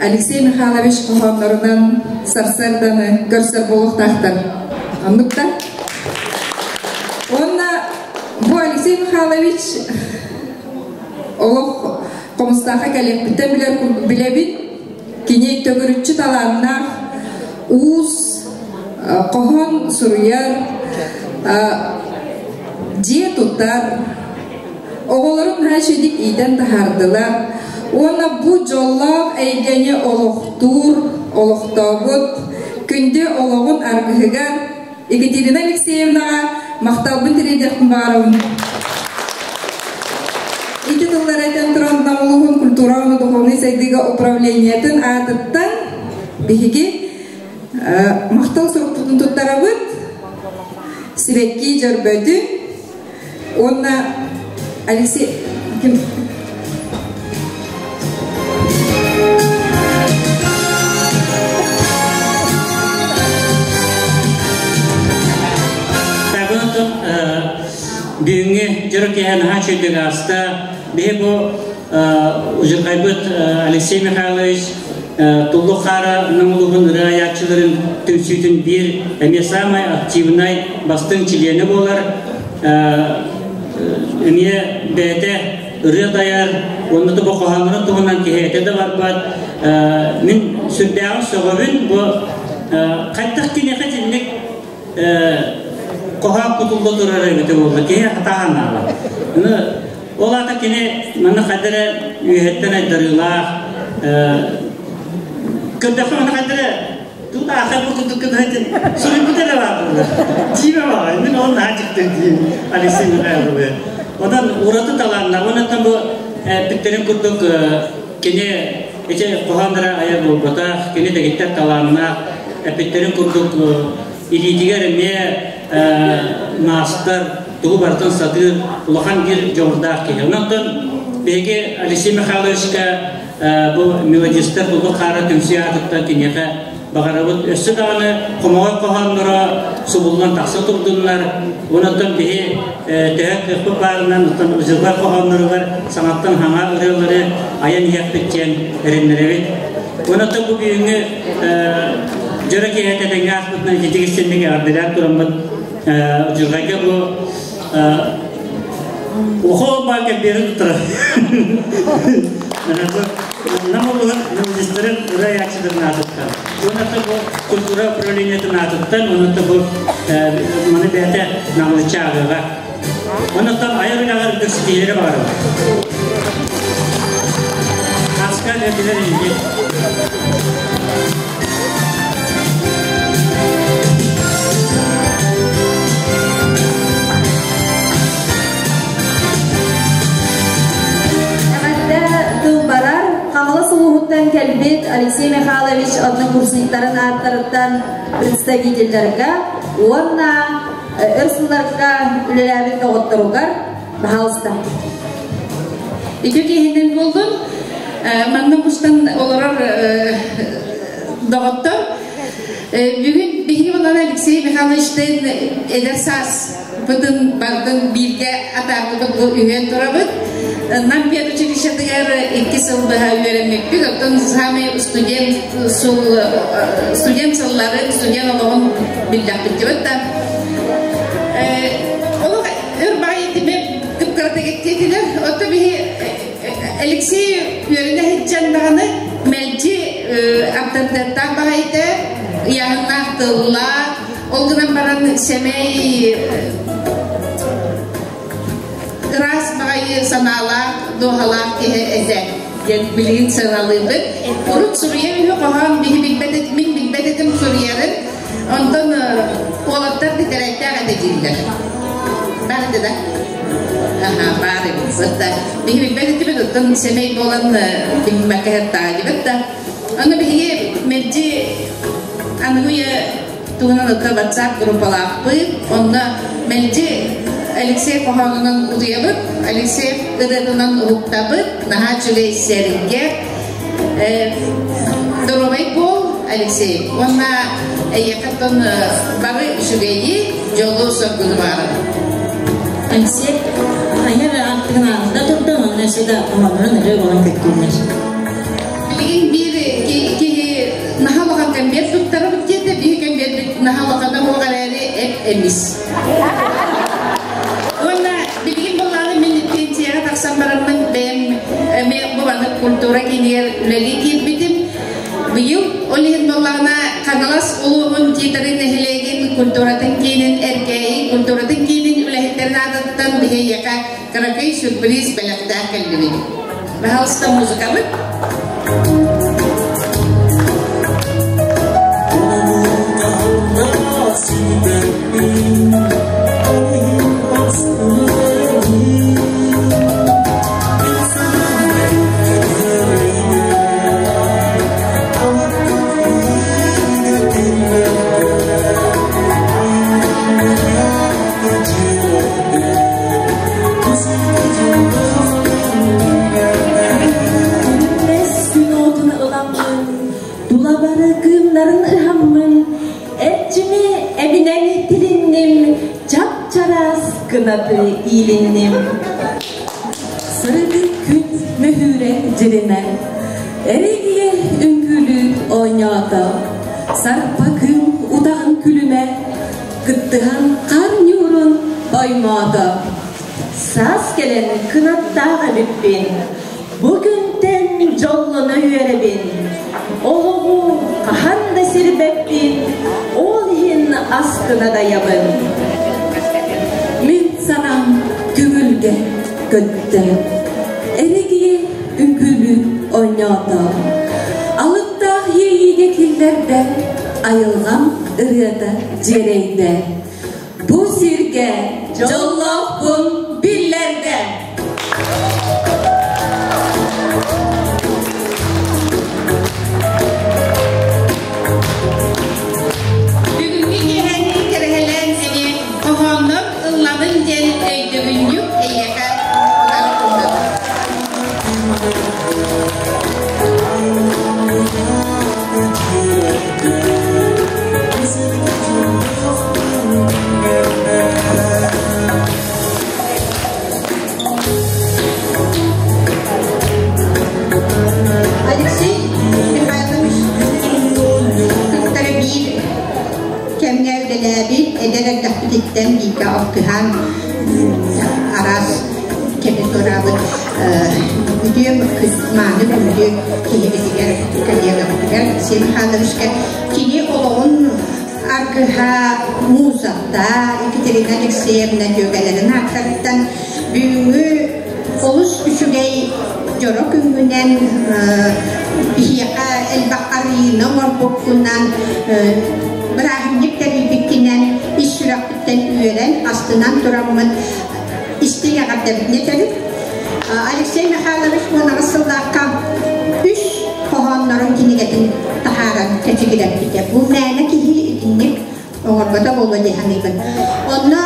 Алексей Михайлович хоһооннорунан сарсыарданы көрсөр буолуохтаахтар. Оннук да? Уонна бу Алексей Михайлович олох Хомустаахха кэлиэхпиттэн билэр билэбин. Кини төгүрүччү талааннаах уус, хоһоон суруйар, дьиэ тутар, оҕолорун наһаа үчүгүйдик иитэн таһаардылар. Уонна бу дьоллоох эйгэни олохтуур, олохтообут күндү олоҕун аргыһыгар Екатерина Алексеевнаҕа махталбын тириэрдиэхпин баҕарабын. Ити тыллары этэн туран Нам улууһун культура уонна духовнай сайдыыга управлениетын аатыттан биһиги махтал сурукпутун туттарабыт. Сибэкки дьөрбөтүн уонна Алексей ким Бүгүҥҥү дьоро киэһэ наһаа үчүгэйдик ааста. Биһи бу удьурҕайбыт Алексей Михайлович Туллук хаара Нам улууһун ырыа айааччыларын түмсүүтүн биир эмиэ саамай активнай бастыҥ чилиэнэ буолар. Эмиэ бэйэтэ ырыа дайар, уонна да бу хоһооннорун туһунан киһи этэ да барбат. Мин сүрдээҕин сөҕөбүн бу хайдах киниэхэ итинник хоһоон кутулла турар эбитэ буолла киһи хатааһын наала. Ол аата кини манна хайда эрэ үөһэттэн айдарыылаах көрдөххө манна хайда эрэ тут аахай бу курдук кыдаһытын суруйбут эрэ баар буолла. Дьиибэ баҕай мин ол наһаа дьиктир диим Алексей Михайловы. Онон ураты талааннаах онон бу эппиттэрин курдук кини ити хоһооннора айар буолбатах, кини дэгиттэр талааннаах, эппиттэрин курдук илиитигэр эмиэ маастар, тугу барытын сатыыр улахан биир дьоҕурдаах киһи. Онон биһиги Алексей Михайловичка бу мелодистар Туллук хаара түмсүү аатыттан киниэхэ Баҕарабыт өссө даҕаны хомоҕой хоһоонноро субуллан тахса турдуннар. Онон биһи төһө кыахпыт баарынан оттон удьурҕай хоһоонноругар саҥаттан саҥа ырыалары айан иһиэхпит диэн эрэннэрэбит. Онон бу бүгүҥҥү дьоро киэһэтэ тэҥҥэ ааспытынан ититик истинник эҕэрдэлээн тураммыт удьурҕайга бу Ухо баар кэмбиэри туттарар. Нам улуһун мелодистарын ырыа аатыттан. Уонна бу культура управлениетын аатыттан, уонна бу маны бэйэтэ наҕылыччы ааҕыаҕа. Оннуттан айар үлэҕэ үрдүк ситиһиилэри баҕарабын. Аска бердилер инги. Эҕэрдэ тыл барар. Хаҥалас улууһуттан кэлбит Алексей Михайлович однокурсниктарын ааттарыттан представительлэргэ уонна өр сылларга үлэлээбит доҕотторугар баһаалыста. Үтүө киһинэн буоллун. Манна мустан олорор доҕоттор. Бүгүн биһиги булан Алексей Михайловичтыын эдэр саас бытын бардын бииргэ атаарбытын бу үһүөн турабыт. Нам педучилищетыгар икки сыл быһа үөрэммиппит. Оттон самый студент сыл студент сылларын, студент олоҕун биллэхпит да. Олох өр баҕайы тибеп кыпкырата кеттиэтилэр. Отто биһи Алексей үөрэнэ сылдьан даҕаны мэлдьи аптарытыаттаах баҕайыта, ыйааһыннаах тыллаах, ол гынан баран сэмэй ыраас баҕайы санаалаах, дууһалаах киһи этэ диэн билигин сыаналыыбыт. Урут суруйар үһү хоһоон биһи билбэт мин билбэт этим суруйарын. Онтон уолаттар тэтэрээктээх этэ дииллэр. Баар этэ да? Аха, баар эбит. Сытта. Биһи билбэт этибит, оттон сэмэй буолан билбэккэ сыттаҕа да. Аны биһиги мэлдьи аныгы үйэ туһунан ыкка WhatsApp группалаахпыт. Онно мэлдьи Алексей хоһоонунан утуйабыт, Алексей ырыатынан уһуктабыт, наһаа үчүгэй сэргэ. Доруобай буол, Алексей. Уонна эйиэхэттэн бары үчүгэйи, дьолу-соргуну баҕарабын. Алексей, айар артыгынаанда турда, онно өссө да оһоннорун ырыа буолан көттүннэр. Билигин биир киһи наһаа улахан кэмбиэр туттарабыт диэтэ, биһи кэмбиэрбит наһаа улахана суох эрээри эп эмис. Уонна билигин буоллаҕына мин пенсияҕа тахсан бараммын бэйэм эмиэ бу маннык культура киинигэр үлэлии киирбитим. Быйыл ол иһин буоллаҕына Хаҥалас улууһун Тиитэрин нэһилиэгин культуратын киинин Эркээйи культуратын киинин үлэһиттэрин аатыттан биһиэхэ кыракый сюрприз бэлэхтээх кэллибит. Пожалуйста, музыкабыт. Күлүмнэс күн отун ыламмын, тулабары кыымнарын ыһаммын, эрчими эбинэн тилинним, чап-чараас кынаты иилинним. Сырдык күн мөһүүрэ дьиринэ, эригийэ үҥкүүлүү оонньоото, сарпа кыым утаҕын күлүмэ, кыттыһан хаар ньуурун оймоото. Саас кэлэн кынаттаах эбиппин, бу күнтэн дьоллоно үөрэбин. Олоҕу хаһан да сирбэппин, ол иһин астына дайабын. Мин санаам көҥүлгэ көттө, эригийэ үҥкүүлүү оонньоото. Алыптаах иэйиигэ киллэрдэ, айылҕам ырыата дьиэрэйдэ. Бу сиргэ дьоллоохпун биллэрдэ. Бүгүҥҥү киэһэни кэрэһэлээн эмиэ хоһооннор ыллабын диэн өйдөбүнньүк эйиэхэ утары уунабын. кэмҥэ үлэлээбит, эдэр эрдэхпититтэн бииргэ алтыһан араас кэми туораабыт үтүө мааны күндү киһибитигэр, коллегабытыгар Алексей Михайловичка кини олоҕун аргыһа Музата Екатерина Алексеевна дьүөгэлэрин ааттарыттан бүгүҥҥү олус үчүгэй дьоро күҥҥүнэн биһиэхэ элбэх арыйыыны оҥорбуккунан бырааһынньык тэрийбиккинэн ис сүрэхпиттэн үөрэн, астынан тураммын истиҥ эҕэрдэбитин этэбит. Алексей Михайлович 18 сыллаахха үс хоһооннорун кинигэтин таһааран кэчигирэппитэ. Бу мээнэ киһи итинник оҥорбото буолуо дии саныыбын. Онно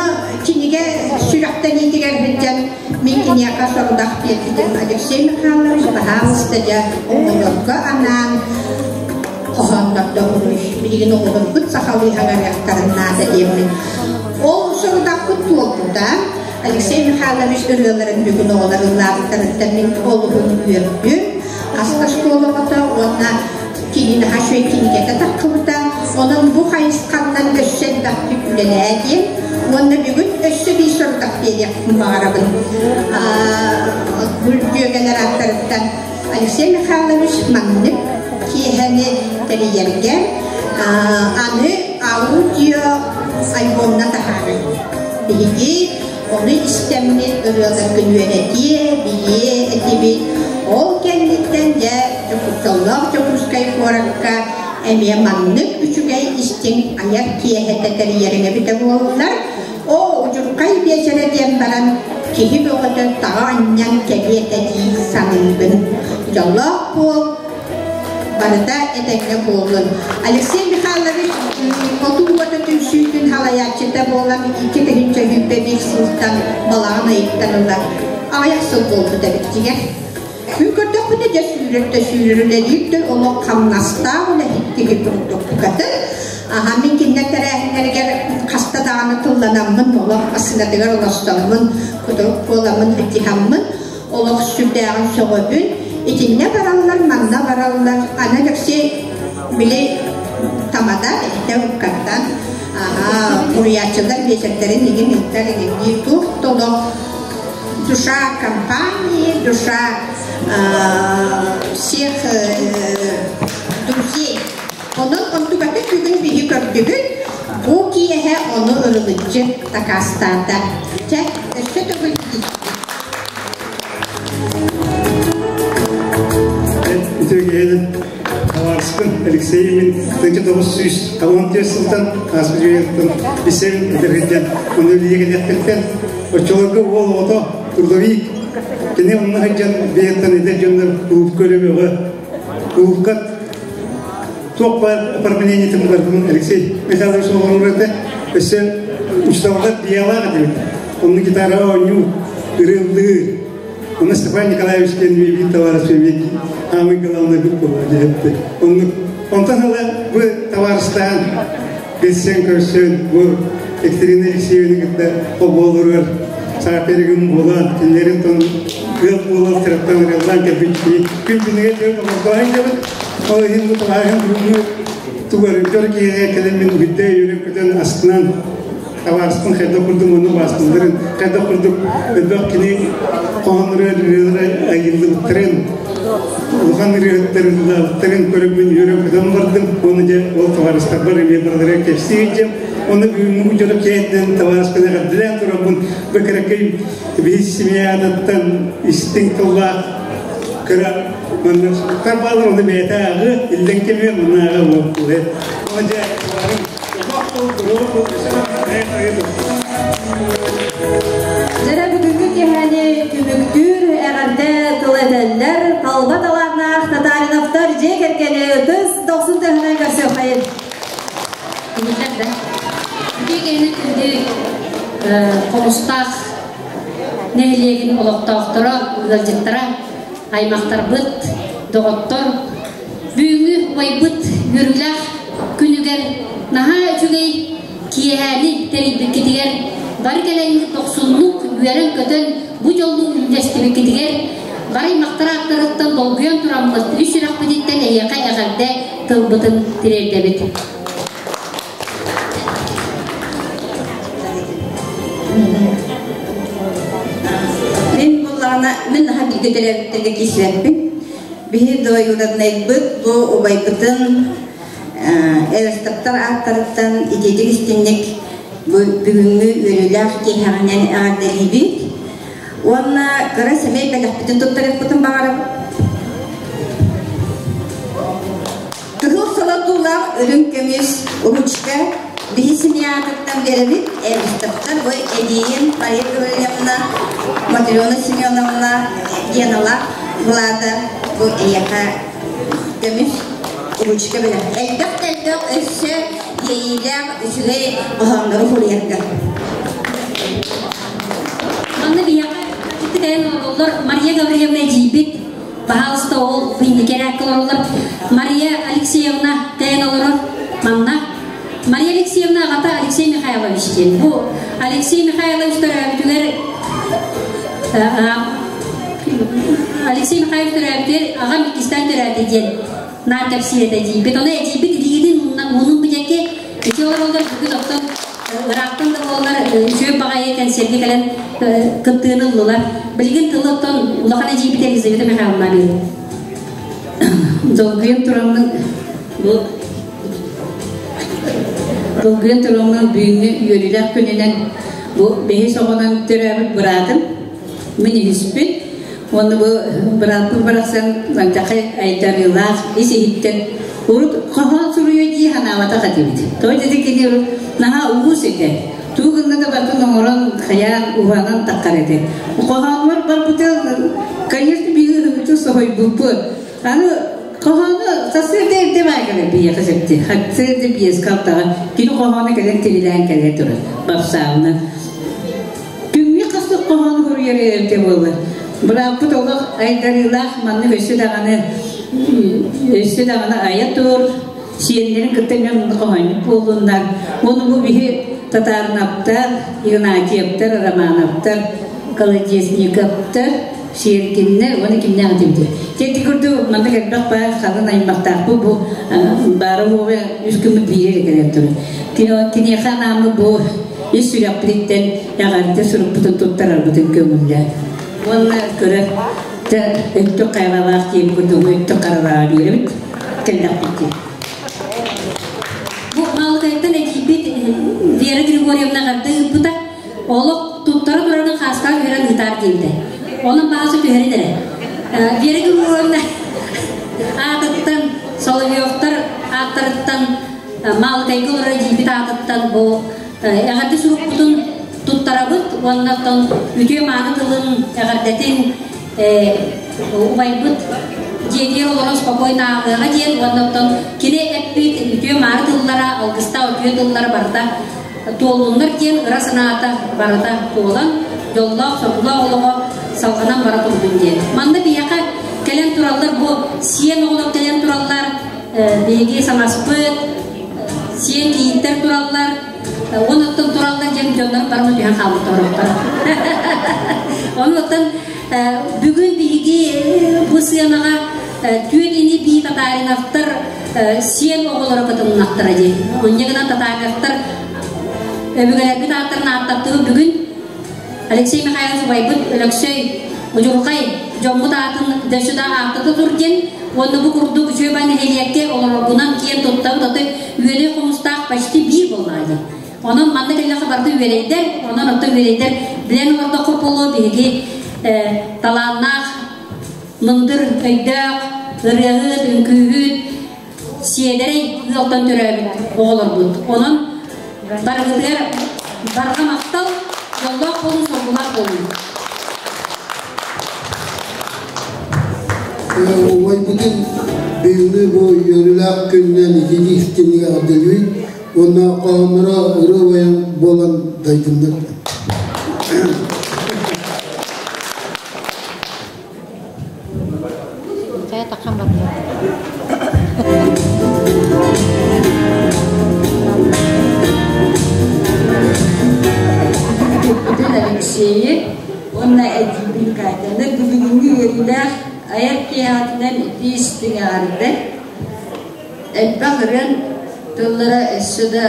кинигэ сүрэхтэниитигэр сылдьан мин киниэхэ сорудах биэрбитим. Алексей Михайлович баһаалыста дьэ оҕолорго анаан хоһооннордо уруй. Билигин оҕолорбут сахалыы аҥарыахтарын наада диэммин. Ол сорудахпыт туолбута. Алексей Михайлович ырыаларын бүгүн оҕолор ыллаабыттарыттан мин олуһун үөрдүм. Хас да школа оҕото уонна кини наһаа үчүгэй кинигэтэ таххыбыта. Онон бу хайысханнан өссө элбэхтик үлэлээ диэн уонна бүгүн өссө биир сорудах биэриэхпин баҕарабын. Дьүөгэлэр ааттарыттан Алексей Михайлович маннык киэһэни тэрийэргэ аны аудио альбомна таһаарыы. Биһиги ону истэммит ырыаларгын үөрэтиэ, билиэ этибит. Ол кэнниттэн дьэ Дьокуускаллаах Дьокуускай куоракка эмиэ маннык үчүгэй истиҥ айар киэһэтэ тэрийэриҥ эбитэ буоллар, оо, удьурхай биэчэрэ диэн баран киһи бөҕөтө таҕа анньан кэлиэ этэ дии саныыбын. Дьоллоох буол, барыта этэҥҥэ буоллун. Алексей Михайлович Хоту уота түмсүүтүн салайааччыта буолан 2021 сылтан балаҕан ыйыттан ыла аҕыйах сыл буолбут эбит дьиҥэр. Күн көрдөхпүнэ дьэ сүүрэр да сүүрэр үлэлиир да олох хамнастаах үлэһит киһи курдук букатын. Аха мин кинилэр тэрээһиннэригэр хаста даҕаны тылланаммын, олох массыынатыгар олорсоммун, кутурук буоламмын, хатыһаммын олох сүрдээҕин сөҕөбүн. Итиннэ бараллар, манна бараллар. Аны Алексей били тамада этэ уккаттан суруйааччылар биэчэрдэрин игин ыытар игиннии туох да олох душа компании, душа всех друзей. Онон онтуката бүгүн биһи көрдүбүт, бу киэһэ ону ырылыччы дакаастаата. Чэ, өссө төгүл Үтүө Табаарыспын Алексей мин 1994 сылтан ааспыт үйэттэн бисен эдэргиттэн ону үлүйэ кэлиэхпиттэн оччолорго уол оҕото трудовик кини онно сылдьан бэйэттэн эдэр дьоннор кулуупка үлэ кулуупка туох баар оформлениетын барытын Алексей Михайлович оҥорор этэ. Өссө учууталга пиалаах этибит. Онно гитараҕа оонньуу, ырыаллыы. Онно Степан Николаевич диэн биир товарищ эмиэ аамый главный бит буолла диэбитти. Оннук онтон ыла бу табаарыстаан билсэн көрсөн бу Екатерина Алексеевна кытта холбоолоругар сааперигин буолан кинилэрин тон ыал буолан тыраттан ырыаллаан кэлбит күн күнүгэр дьон олордоон кэлбит. Ол иһин бу табаарыһым бүгүҥҥү тугар дьон киһиэхэ кэлэн мин бүттэ үөрэн-көтөн астынан табаарыспын хайдах курдук ону баастылларын хайдах курдук элбэх кини хоһооннору ырыалара айыллыбыттарын улахан ырыаһыттар ыллаабыттарын көрөммүн үөрэн-көтөн бардым. Уонна дьэ ол табаарыстарбар эмиэ барылара кэпсии илдьэм. Онно бүгүҥҥү дьоро киэһэттэн табаарыспын эҕэрдэлээн турабын. Бу кыракый биһи семьятыттан истиҥ тыллаах кыра манна тарбаалар оны бэйэтэ ааҕы иллэҥ кэмигэр манна ааҕа буолуо. Ол дьэ Дьэрэ бүгүҥҥү киэһэни түмүктүүр эҕэрдэ тыл этэллэр талба талааннаах Татариновтар дьиэ кэргэни ытыс дохсун тыаһынан көрсүөххэйин. Дьиэ кэргэни күндү хомустаах нэһилиэгин олохтоохторо, ыалдьыттара, аймахтарбыт, доҕоттор, бүгүҥҥү убайбыт үөрүүлээх күнүгэр наһаа үчүгэй киэһээни тэрийбиккитигэр бары кэлэҥҥит дохсуннук үөрэн-көтөн бу дьоллуу үллэстибиккитигэр бары аймахтар ааттарыттан долгуйан тураммыт үс сүрэхпититтэн эһиэхэ эҕэрдэ тылбытын тириэрдэбит. Бииргэ төрөөбүттэргэ киирсибэппин. Биһи двоюроднайбыт бу убайбытын Эверстоптар ааттарыттан итиитик истинник бу бүгүҥҥү үөрүүлээх киэһэҕинэн эҕэрдэлиибит. Уонна кыра сэмэй бэлэхпитин туттарыахпытын баҕарабыт. Кыһыл солотуулаах үрүҥ көмүс ручка биһи семьятыттан биэрэбит. Эверстоптар бу эдьиийим Мария Гаврильевна, Матрена Семеновна, Геналаах Влада бу эйиэхэ көмүс ручка бэлэх. Элбэх да элбэх өссө иэйиилээх үчүгэй хоһооннору суруйарга. Манна биһиэхэ кэйэн олороллор Мария Гаврильевна эдьиийбит, пожалуйста, ол инникерээккэ олороллор. Мария Алексеевна тэйэн олорор манна. Мария Алексеевна аҕата Алексей Михайлович диэн. Бу Алексей Михайлович төрөөбүтүгэр Алексей Михайлович төрөөбүтүгэр аҕам иккистээн төрөөтө диэн наар кэпсиир этэ эдьиийбит. Ону эдьиийбит илиигитин муннун бүтэкки ити олороллор бүгүн оттон ыраахтан да буоллар үчүгэй баҕайы кэнсиэргэ кэлэн кыттыыны ыллылар. Билигин тылы оттон улахан эдьиийбит Елизавета Михайловна биэрэр. Долгуйан тураммын бу долгуйан тураммын бүгүҥҥү үөрүүлээх күнүнэн бу бэһис оҕонон төрөөбүт быраатым мин үһүспүт уонна бу бырааппын барахсан алдьархай айдарыылаах ис иһиттэн урут хоһоон суруйуо дии санаабатах этибит. Тоҕо дии кини урут наһаа уус этэ. Тугу гынна да батын оҥорон, хайаан, уһанан таххар этэ. Хоһоонугар барбыта, конечно, биһиги ыһыгытын соһуйбуппут. Аны хоһоону сарсыарда эрдэ баай кэлэр биһиэхэ сөптү. Сарсыарда биэскэ алтаҕа кини хоһоону кэлэн тирилээн кэлэ турар. Бапсаабынан. Күҥҥэ хастык хоһоон суруйар эбитэ буолар. Бырааппыт олох айдарыылаах маннык өссө даҕаны өссө даҕаны айа тур, сиэннэрин кытта эмиэ онно хоһоонньут буоллуннар. Уонна бу биһи Татарнаптар, Игнатьевтар, Романовтар, Колодезниковтар, Сиэркиннэр уонна кимнээх этибитий? Дьэ ити курдук маннык элбэх баар халын аймахтаахпыт бу баара уоҕа үс күммүт биирэ эрэ кэлэн турар. Киниэхэ анааммыт бу ис сүрэхпититтэн эҕэрдэ сурукпутун туттарарбытын көҥүллээн. Уонна кыра өттүк хайалаах диэн курдук өттүк харалааҕа биэрэбит кэллэхпит дии. Бу Маалыкайтан эдьиийбит Вера Григорьевна эҕэрдэ ыыппыта. Олох туттара турарын хаастаах түһэрэн ыытаар диэбитэ. Онон баҕасы түһэрин эрэ. Вера Григорьевна аатыттан Соловьевтар ааттарыттан Маалыкайга олорор эдьиийбит аатыттан бу эҕэрдэ сурукпутун туттарабыт уонна оттон үтүө мааны тылын эҕэрдэтин убайбыт дьиэтигэр олорон спокойно ааҕыаҕа диэн уонна оттон кини эппит үтүө мааны тыллара, алгыстаах үтүө тыллара барыта туоллуннар диэн ыра санаата барыта туолан, дьоллоох, соргулаах олоҕо салҕанан бара турдун диэн. Манна биһиэхэ кэлэн тураллар бу сиэн оҕолор кэлэн тураллар, биһиги саҥаспыт, сиэн кийииттэр тураллар, Онуттан тураллар диэн дьоннор барыны түһэн хаалбыттар ороттор. Онуттан бүгүн биһиги бу сыанаҕа түөрт ини бии Татариновтар сиэн оҕолоро кытыннахтара дии. Онньа гынан Татариновтар өбүгэлэрбит ааттарын ааттаттыбыт бүгүн Алексей Михайлович убайбыт Өлөксөй Удьурхай дьоммут аатын дөссө да ааттата тур диэн уонна бу курдук үчүгэй бай нэһилиэккэ олороргунан киэн туттабыт аты үөдэй хомустаах почти биир буоллаҕа дии. Онон манна кэллэххэ барыта үөрэйдэр, онон оттон үөрэйдэр билэн олордоххо буолуо биһиги талааннаах, мындыр өйдөөх, ырыаһыт, үҥкүүһүт, сиэдэрэй ыалтан төрөөбүт оҕолорбут. Онон барыгытыгар барҕа махтал, дьоллоох буолун, соргулаах буолун. Убайбытын бүгүҥҥү бу үөрүүлээх күнүнэн итини истиҥник эҕэрдэлиибит уонна хоһоонноро ырыа байан буолан дайдыннар. Бүтүн Алексейы уонна эдьиийбин Катяны бүгүҥҥү үөрүүлээх айар киэһэтинэн итии истиҥ эҕэрдэ. Элбэх ырыан тыллара өссө да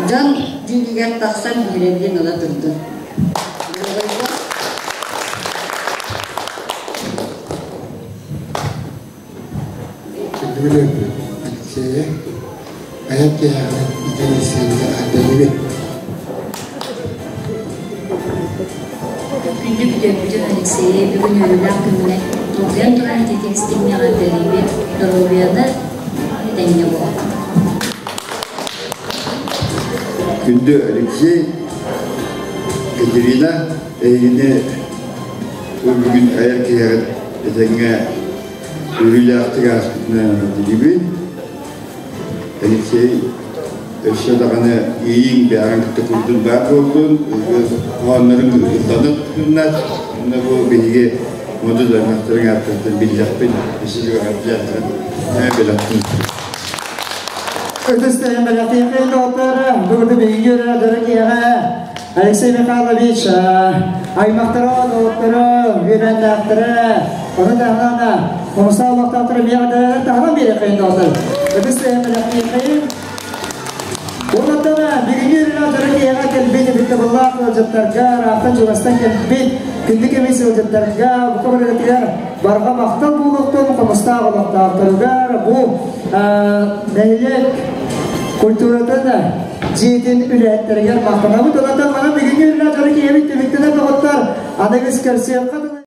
дьон дьүүлүгэр тахсан биһирэбилин ыла турдун. Күндү Алексея, айар киэһэҕинэн итини истэргэ эҕэрдэлиибин. Күндү күтүөппүтүн Алексейы бүгүн үөрүүлээх күҥҥэ долгуйан туран ититик истиҥҥэ эҕэрдэлиибит, доруобуйаны этэҥҥэ буол. Күндү Алексей, Катерина, эһигини бу бүгүн айар киһиэхит этэҥҥэ үөрүүлээхтик ааспытынан эҕэрдэлиибин. Алексей өссө даҕаны иэйииҥ бэйэҕин кытта курдун баар буоллун, хоһоонноруҥ ылланар тутуннар. Онно бу биһиги модун аймахтарыҥ ааттарыттан биллэхпин, өссө эҕэрдэлээн бэлэхтин. Ытыстыһын бэлэхтиэххин доҕоттор, бүгүн биһиги өрө киэҕэ Алексей Михайлович аймахтара, доҕотторо, үөрэннээхтэрэ, ону таһынан Хомустаах олохтоохторо миэхэ таһынан биэриэххин доҕоттор. Ытыстыһын бэлэхтиэххин. Онтон бүгүҥҥү үрүҥ дьоро киэһэ кэлбит ытыктабыллаах ыалдьыттарга, ыраахтан чугастан кэлбит күндү кэмис ыалдьыттарга бука барыгытыгар барҕа махтал буолуохтун хомустаах олохтоохторугар бу нэһилиэк культуратын дьиэтин үлэһиттэригэр махтанабыт. Онтон манан бүгүҥҥү үрүҥ дьоро киэһэбит түмүктэнэр доҕоттор аныгыс көрсүөххэ.